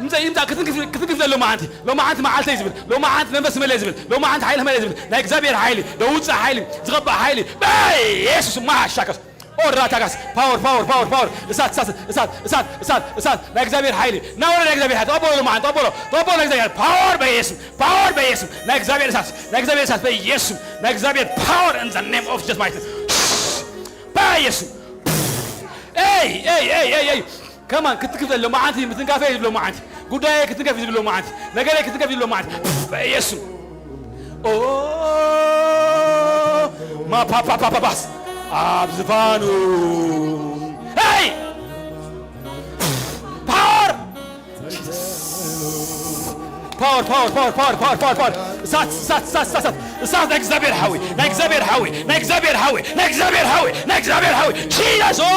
ይምጻእ፣ ይምጻእ፣ ክትንክፍ፣ ክትንክፍ ዘሎ መዓንቲ፣ ሎማዓንቲ መዓልተይ ዝብል፣ ሎማዓንቲ መንፈስ መለይ ዝብል፣ ሎማዓንቲ ሓይሊ መለይ ዝብል፣ ናይ እግዚኣብሔር ሓይሊ፣ ደውጽእ ሓይሊ፣ ዝቐባእ ሓይሊ፣ በየሱስ ማሻከስ ኦራታጋስ ፓወር፣ ፓወር፣ ፓወር፣ ፓወር፣ እሳት፣ እሳት፣ እሳት፣ እሳት፣ እሳት፣ እሳት፣ ናይ እግዚኣብሔር ሓይሊ፣ ናወረ ናይ እግዚኣብሔር ሓይሊ፣ ተቐበሎ፣ ሎማዓንቲ ተቐበሎ፣ ተቐበሎ፣ ናይ እግዚኣብሔር ፓወር በየሱስ ፓወር በየሱስ ናይ እግዚኣብሔር እሳት፣ ናይ እግዚኣብሔር እሳት በየሱስ ናይ እግዚኣብሔር ፓወር in the name of Jesus Christ። በየሱስ። ኤይ፣ ኤይ፣ ኤይ፣ ኤይ፣ ኤይ። ከማን ክትንክፍ ዘሎ መዓንቲ፣ ምትንካፈ ዝብሎ መዓንቲ፣ ጉዳየ ክትንከፍ ዝብሎ መዓንቲ፣ ነገረ ክትንከፍ ዝብሎ መዓንቲ በየሱስ። ኦ ማፓፓፓፓስ ኣብ ዝፋኑ። ኤይ! ፓወር! ፓወር፣ ፓወር፣ ፓወር፣ ፓወር፣ ፓወር፣ ፓወር፣ ፓወር። እሳት፣ እሳት፣ እሳት፣ እሳት፣ እሳት። እሳት ናይ እግዚኣብሔር ሓዊ፣ ናይ እግዚኣብሔር ሓዊ፣ ናይ እግዚኣብሔር ሓዊ፣ ናይ እግዚኣብሔር ሓዊ፣ ናይ እግዚኣብሔር ሓዊ። ጂሰስ! ኦ፣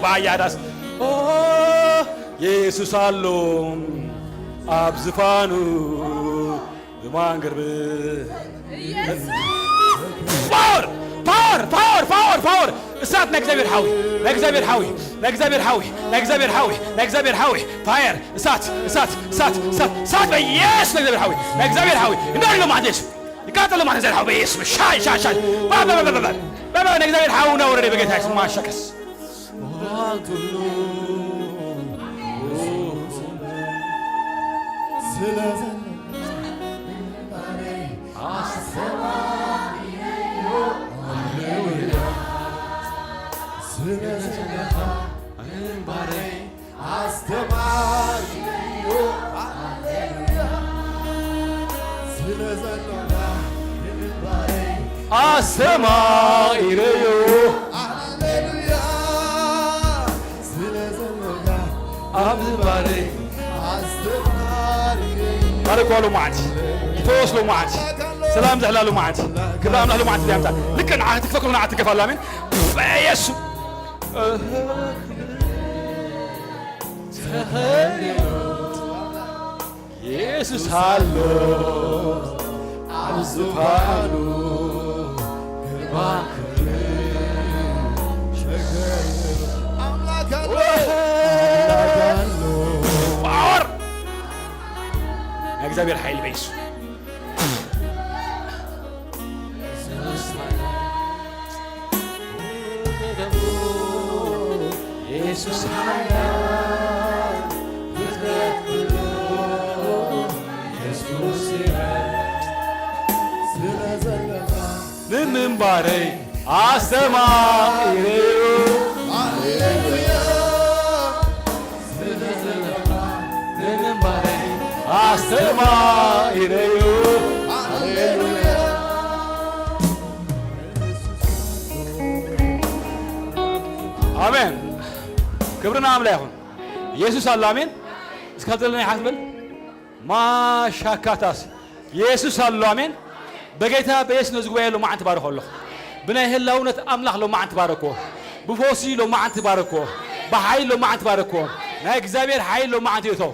ባያዳስ። ኦ፣ የሱስ ኣሎ ኣብ ዝፋኑ ብማንገርብ። ፓወር፣ ፓወር፣ ፓወር፣ ፓወር፣ ፓወር። እሳት ናይ እግዚኣብሔር ሓዊ፣ ናይ እግዚኣብሔር ሓዊ፣ ናይ እግዚኣብሔር ሓዊ፣ ናይ እግዚኣብሔር ሓዊ፣ ናይ እግዚኣብሔር ሓዊ። ፋየር፣ እሳት፣ እሳት፣ እሳት፣ እሳት፣ እሳት በኢየሱስ ናይ እግዚኣብሔር ሓዊ፣ ናይ እግዚኣብሔር ሓዊ። እንዳለ ማለት ነው። ይቃጠል ማለት ነው። በኢየሱስ ሻይ፣ ሻይ፣ ሻይ። ባ፣ ባ፣ ባ፣ ባ፣ ባ። ባ፣ ባ፣ ናይ እግዚኣብሔር ሓዊ እናወረደ በጌታ ኢየሱስ ማሻከስ። ስለ አስተማሪ ነኝ። ሃሌሉያ። ስለ ዘለኻ ግንባሬ አስተማሪ ነኝ። ሃሌሉያ። ስለ ዘለኻ ግንባሬ አስተማሪ ነኝ። ሃሌሉያ። ስለ ዘለኻ ኣብ ዝባሬ ኣስተማሪ ነኝ። ባርኮ ሎማዓንቲ፣ ይፈወስ ሎማዓንቲ፣ ሰላም ዘሕላ ሎማዓንቲ ክብሪ ኣምላኽ ሎማዓንቲ ዳምታ ልክን ዓህቲ ክፈክሩና ዓትገፋላ ኣሜን በየሱ የሱስ ኣሎ ኣብ ዙፋኑ ግርማ ክብሪ ሸገር ኣምላክ ኣሎ ኣምላክ ኣሎ ፓወር ናይ እግዚኣብሔር ሓይሊ በይሱ የሱስ ሓያል ፍጥረት ኩሉ የሱስ ይበል ስለ ዘለኻ ንምንባረይ ኣስተማቂረዮ ሃሌሉያ ንምንባረይ ኣስተማቂረዮ ሃሌሉያ ኣሜን ክብርና ኣምላ ይኹን የሱስ ኣሎ ኣሜን እስካ ዘለና ይሓትበል ማሻካታስ የሱስ ኣሎ ኣሜን በጌታ በየሱስ ነዚ ጉባኤ ሎማዓንቲ ባርኮ ኣለኹ ብናይ ህላውነት ኣምላኽ ሎማዓንቲ ባረክዎ ብፎሲ ሎማዓንቲ ባረክዎ ብሓይል ሎማዓንቲ ባረክዎ ናይ እግዚኣብሔር ሓይል ሎማዓንቲ እቶ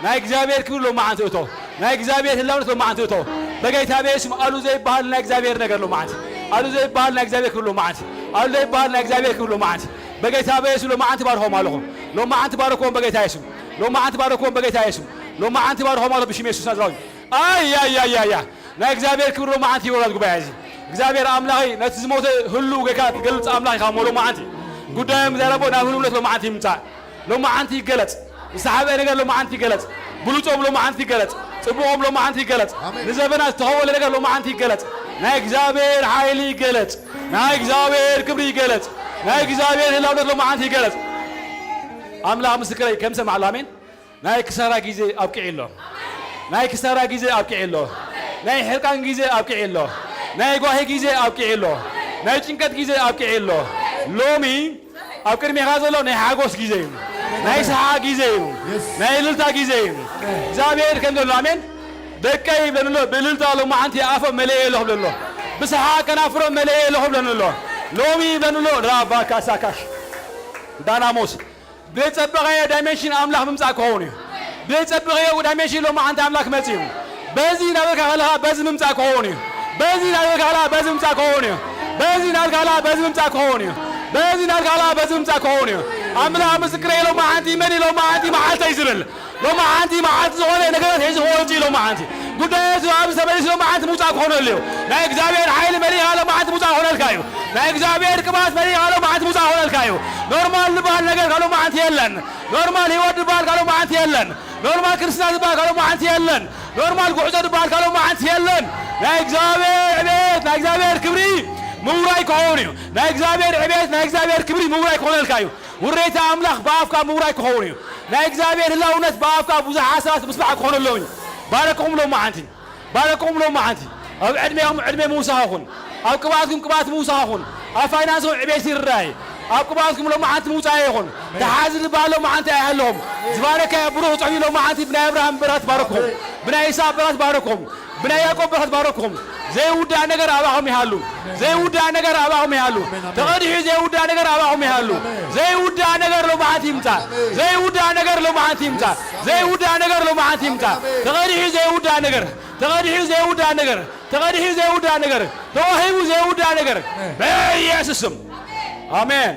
ናይ እግዚኣብሔር ክብሪ ሎማዓንቲ እቶ ናይ እግዚኣብሔር ህላውነት ሎማዓንቲ እቶ በጌታ በየሱስ ኣሉ ዘይበሃል ናይ እግዚኣብሔር ነገር ሎማዓንቲ ኣሉ ዘይበሃል ናይ እግዚኣብሔር ክብሪ ሎማዓንቲ ኣሉ ዘይበሃል ናይ እግዚኣብሔር ክብሪ ሎማዓንቲ በጌታ በየሱስ ሎማዓንቲ ባርኮም ኣለኹ ሎማዓንቲ ባረክዎም በጌታ የሱስ ሎማዓንቲ ባረክዎም በጌታ የሱስ ሎማዓንቲ ባርኮም ኣለኹ ብሽም የሱስ ናዝራዊ ኣያያያያ ናይ እግዚኣብሔር ክብሪ ሎማዓንቲ ይወራድ ጉባኤ እዚ እግዚኣብሔር ኣምላኺ ነቲ ዝሞተ ህሉ ጌካ ትገልጽ ኣምላኽ ኢኻ ሞ ሎማዓንቲ ጉዳዮም ዘረቦ ናብ ህልውነት ሎማዓንቲ ይምጻእ ሎማዓንቲ ይገለጽ ዝሰሓበ ነገር ሎማዓንቲ ይገለጽ ብሉጾም ሎማዓንቲ ይገለጽ ጽቡቖም ሎማዓንቲ ይገለጽ ንዘበና ዝተኸወለ ነገር ሎማዓንቲ ይገለጽ ናይ እግዚኣብሔር ሓይሊ ይገለጽ ናይ እግዚኣብሔር ክብሪ ይገለጽ ናይ እግዚኣብሔር ህላውነት ሎማዓንቲ ይገለጽ ኣምላኽ ምስክረይ ከም ሰማዕሉ ኣሜን ናይ ክሳራ ግዜ ኣብቂዑ ኣሎ ናይ ክሳራ ግዜ ኣብቂዑ ኣሎ ናይ ሕርቃን ግዜ ኣብቂዑ ኣሎ ናይ ጓሂ ግዜ ኣብቂዑ ኣሎ ናይ ጭንቀት ግዜ ኣብቂዑ ኣሎ ሎሚ ኣብ ቅድሜኻ ዘሎ ናይ ሓጎስ ግዜ እዩ ናይ ሰሓ ግዜ እዩ ናይ እልልታ ግዜ እዩ እግዚኣብሔር ከም ዘሎ ኣሜን ደቀይ ይብለንሎ ብእልልታ ሎማዓንቲ ኣፎ መለየ የለ ክብለሎ ብሰሓ ከናፍሮ መለየ የለ ክብለንሎ ሎሚ ይብለንሎ ራባ ካሳካሽ ዳናሞስ ብዘይጸበቐዮ ዳይሜንሽን ኣምላኽ ምምጻእ ክኸውን እዩ። ብዘይጸበቐዮ ዳይሜንሽን ሎማዓንቲ ኣምላኽ መጺኡ እዩ። በዚ እናበልካ ከለኻ በዚ ምምጻእ ክኸውን እዩ። በዚ እናበልካ ከለኻ በዚ ምምጻእ ክኸውን እዩ። በዚ እናበልካ ከለኻ በዚ ምምጻእ ክኸውን እዩ። በዚ እናበልካ ከለኻ በዚ ምምጻእ ክኸውን እዩ። ኣምላኽ ምስክረይ ሎማዓንቲ መን እዩ ሎማዓንቲ መዓልተይ ዝብል? ሎማዓንቲ መዓልቲ ዝኾነ ነገራት ሒዙ ክወጽእ እዩ። ሎማዓንቲ ጉዳያቱ ኣብዚ ተመሊሱ ሎማዓንቲ ምውጻእ ክኾነሉ እዩ። ናይ እግዚኣብሔር ሓይሊ መሊኻ ሎማዓንቲ ምውጻእ ክኾነልካ እዩ። ናይ እግዚኣብሔር ቅባት መሊኻ ሎማዓንቲ ምውጻእ ክኾነልካ እዩ። ኖርማል ዝበሃል ነገር ካብ ሎማዓንቲ የለን። ኖርማል ህይወት ዝበሃል ካብ ሎማዓንቲ የለን። ኖርማል ክርስትና ዝበሃል ካብ ሎማዓንቲ የለን። ኖርማል ጉዕዞ ዝበሃል ካብ ሎማዓንቲ የለን። ናይ እግዚኣብሔር ዕቤት ናይ እግዚኣብሔር ክብሪ ምውራይ ክኸውን እዩ። ናይ እግዚኣብሔር ዕቤት ናይ እግዚኣብሔር ክብሪ ምውራይ ክኾነልካ እዩ። ውሬታ ኣምላኽ ብኣፍካ ምውራይ ክኸውን እዩ። ናይ እግዚኣብሔር ህላውነት ብኣፍካ ብዙሓት ሰባት ምስማዕ ክኾነሎም እዩ። ባረክኹም ሎማዓንቲ ባረክኹም ሎማዓንቲ ኣብ ዕድሜኹም ዕድሜ ምውሳኽ ይኹን ኣብ ቅብኣትኩም ቅብኣት ምውሳኽ ይኹን ኣብ ፋይናንስኩም ዕቤት ይርኣይ ኣብ ቅብኣትኩም ሎማዓንቲ ምውፃእ ይኹን ተሓዚ ዝበሃል ሎማዓንቲ ኣይሃለኹም ዝባረከ ብሩኽ ፅሑፍ ሎማዓንቲ ብናይ ኣብርሃም በረኸት ባረክኹም ብናይ ይስሐቅ በረኸት ባረክኹም ብናይ ያዕቆብ በረኸት ባረክኹም ዘይውዳእ ነገር ኣባኹም ይሃሉ ዘይውዳእ ነገር ኣባኹም ይሃሉ ተቐዲሑ ዘይውዳእ ነገር ኣባኹም ይሃሉ ዘይውዳእ ነገር ሎማዓንቲ ይምፃእ ዘይውዳእ ነገር ሎማዓንቲ ይምፃእ ዘይውዳእ ነገር ሎማዓንቲ ይምፃእ ተቐዲሑ ዘይውዳእ ነገር ተቐዲሑ ዘይውዳእ ነገር ተቐዲሑ ዘይውዳእ ነገር ተዋሂቡ ዘይውዳእ ነገር በኢየሱስ ስም ኣሜን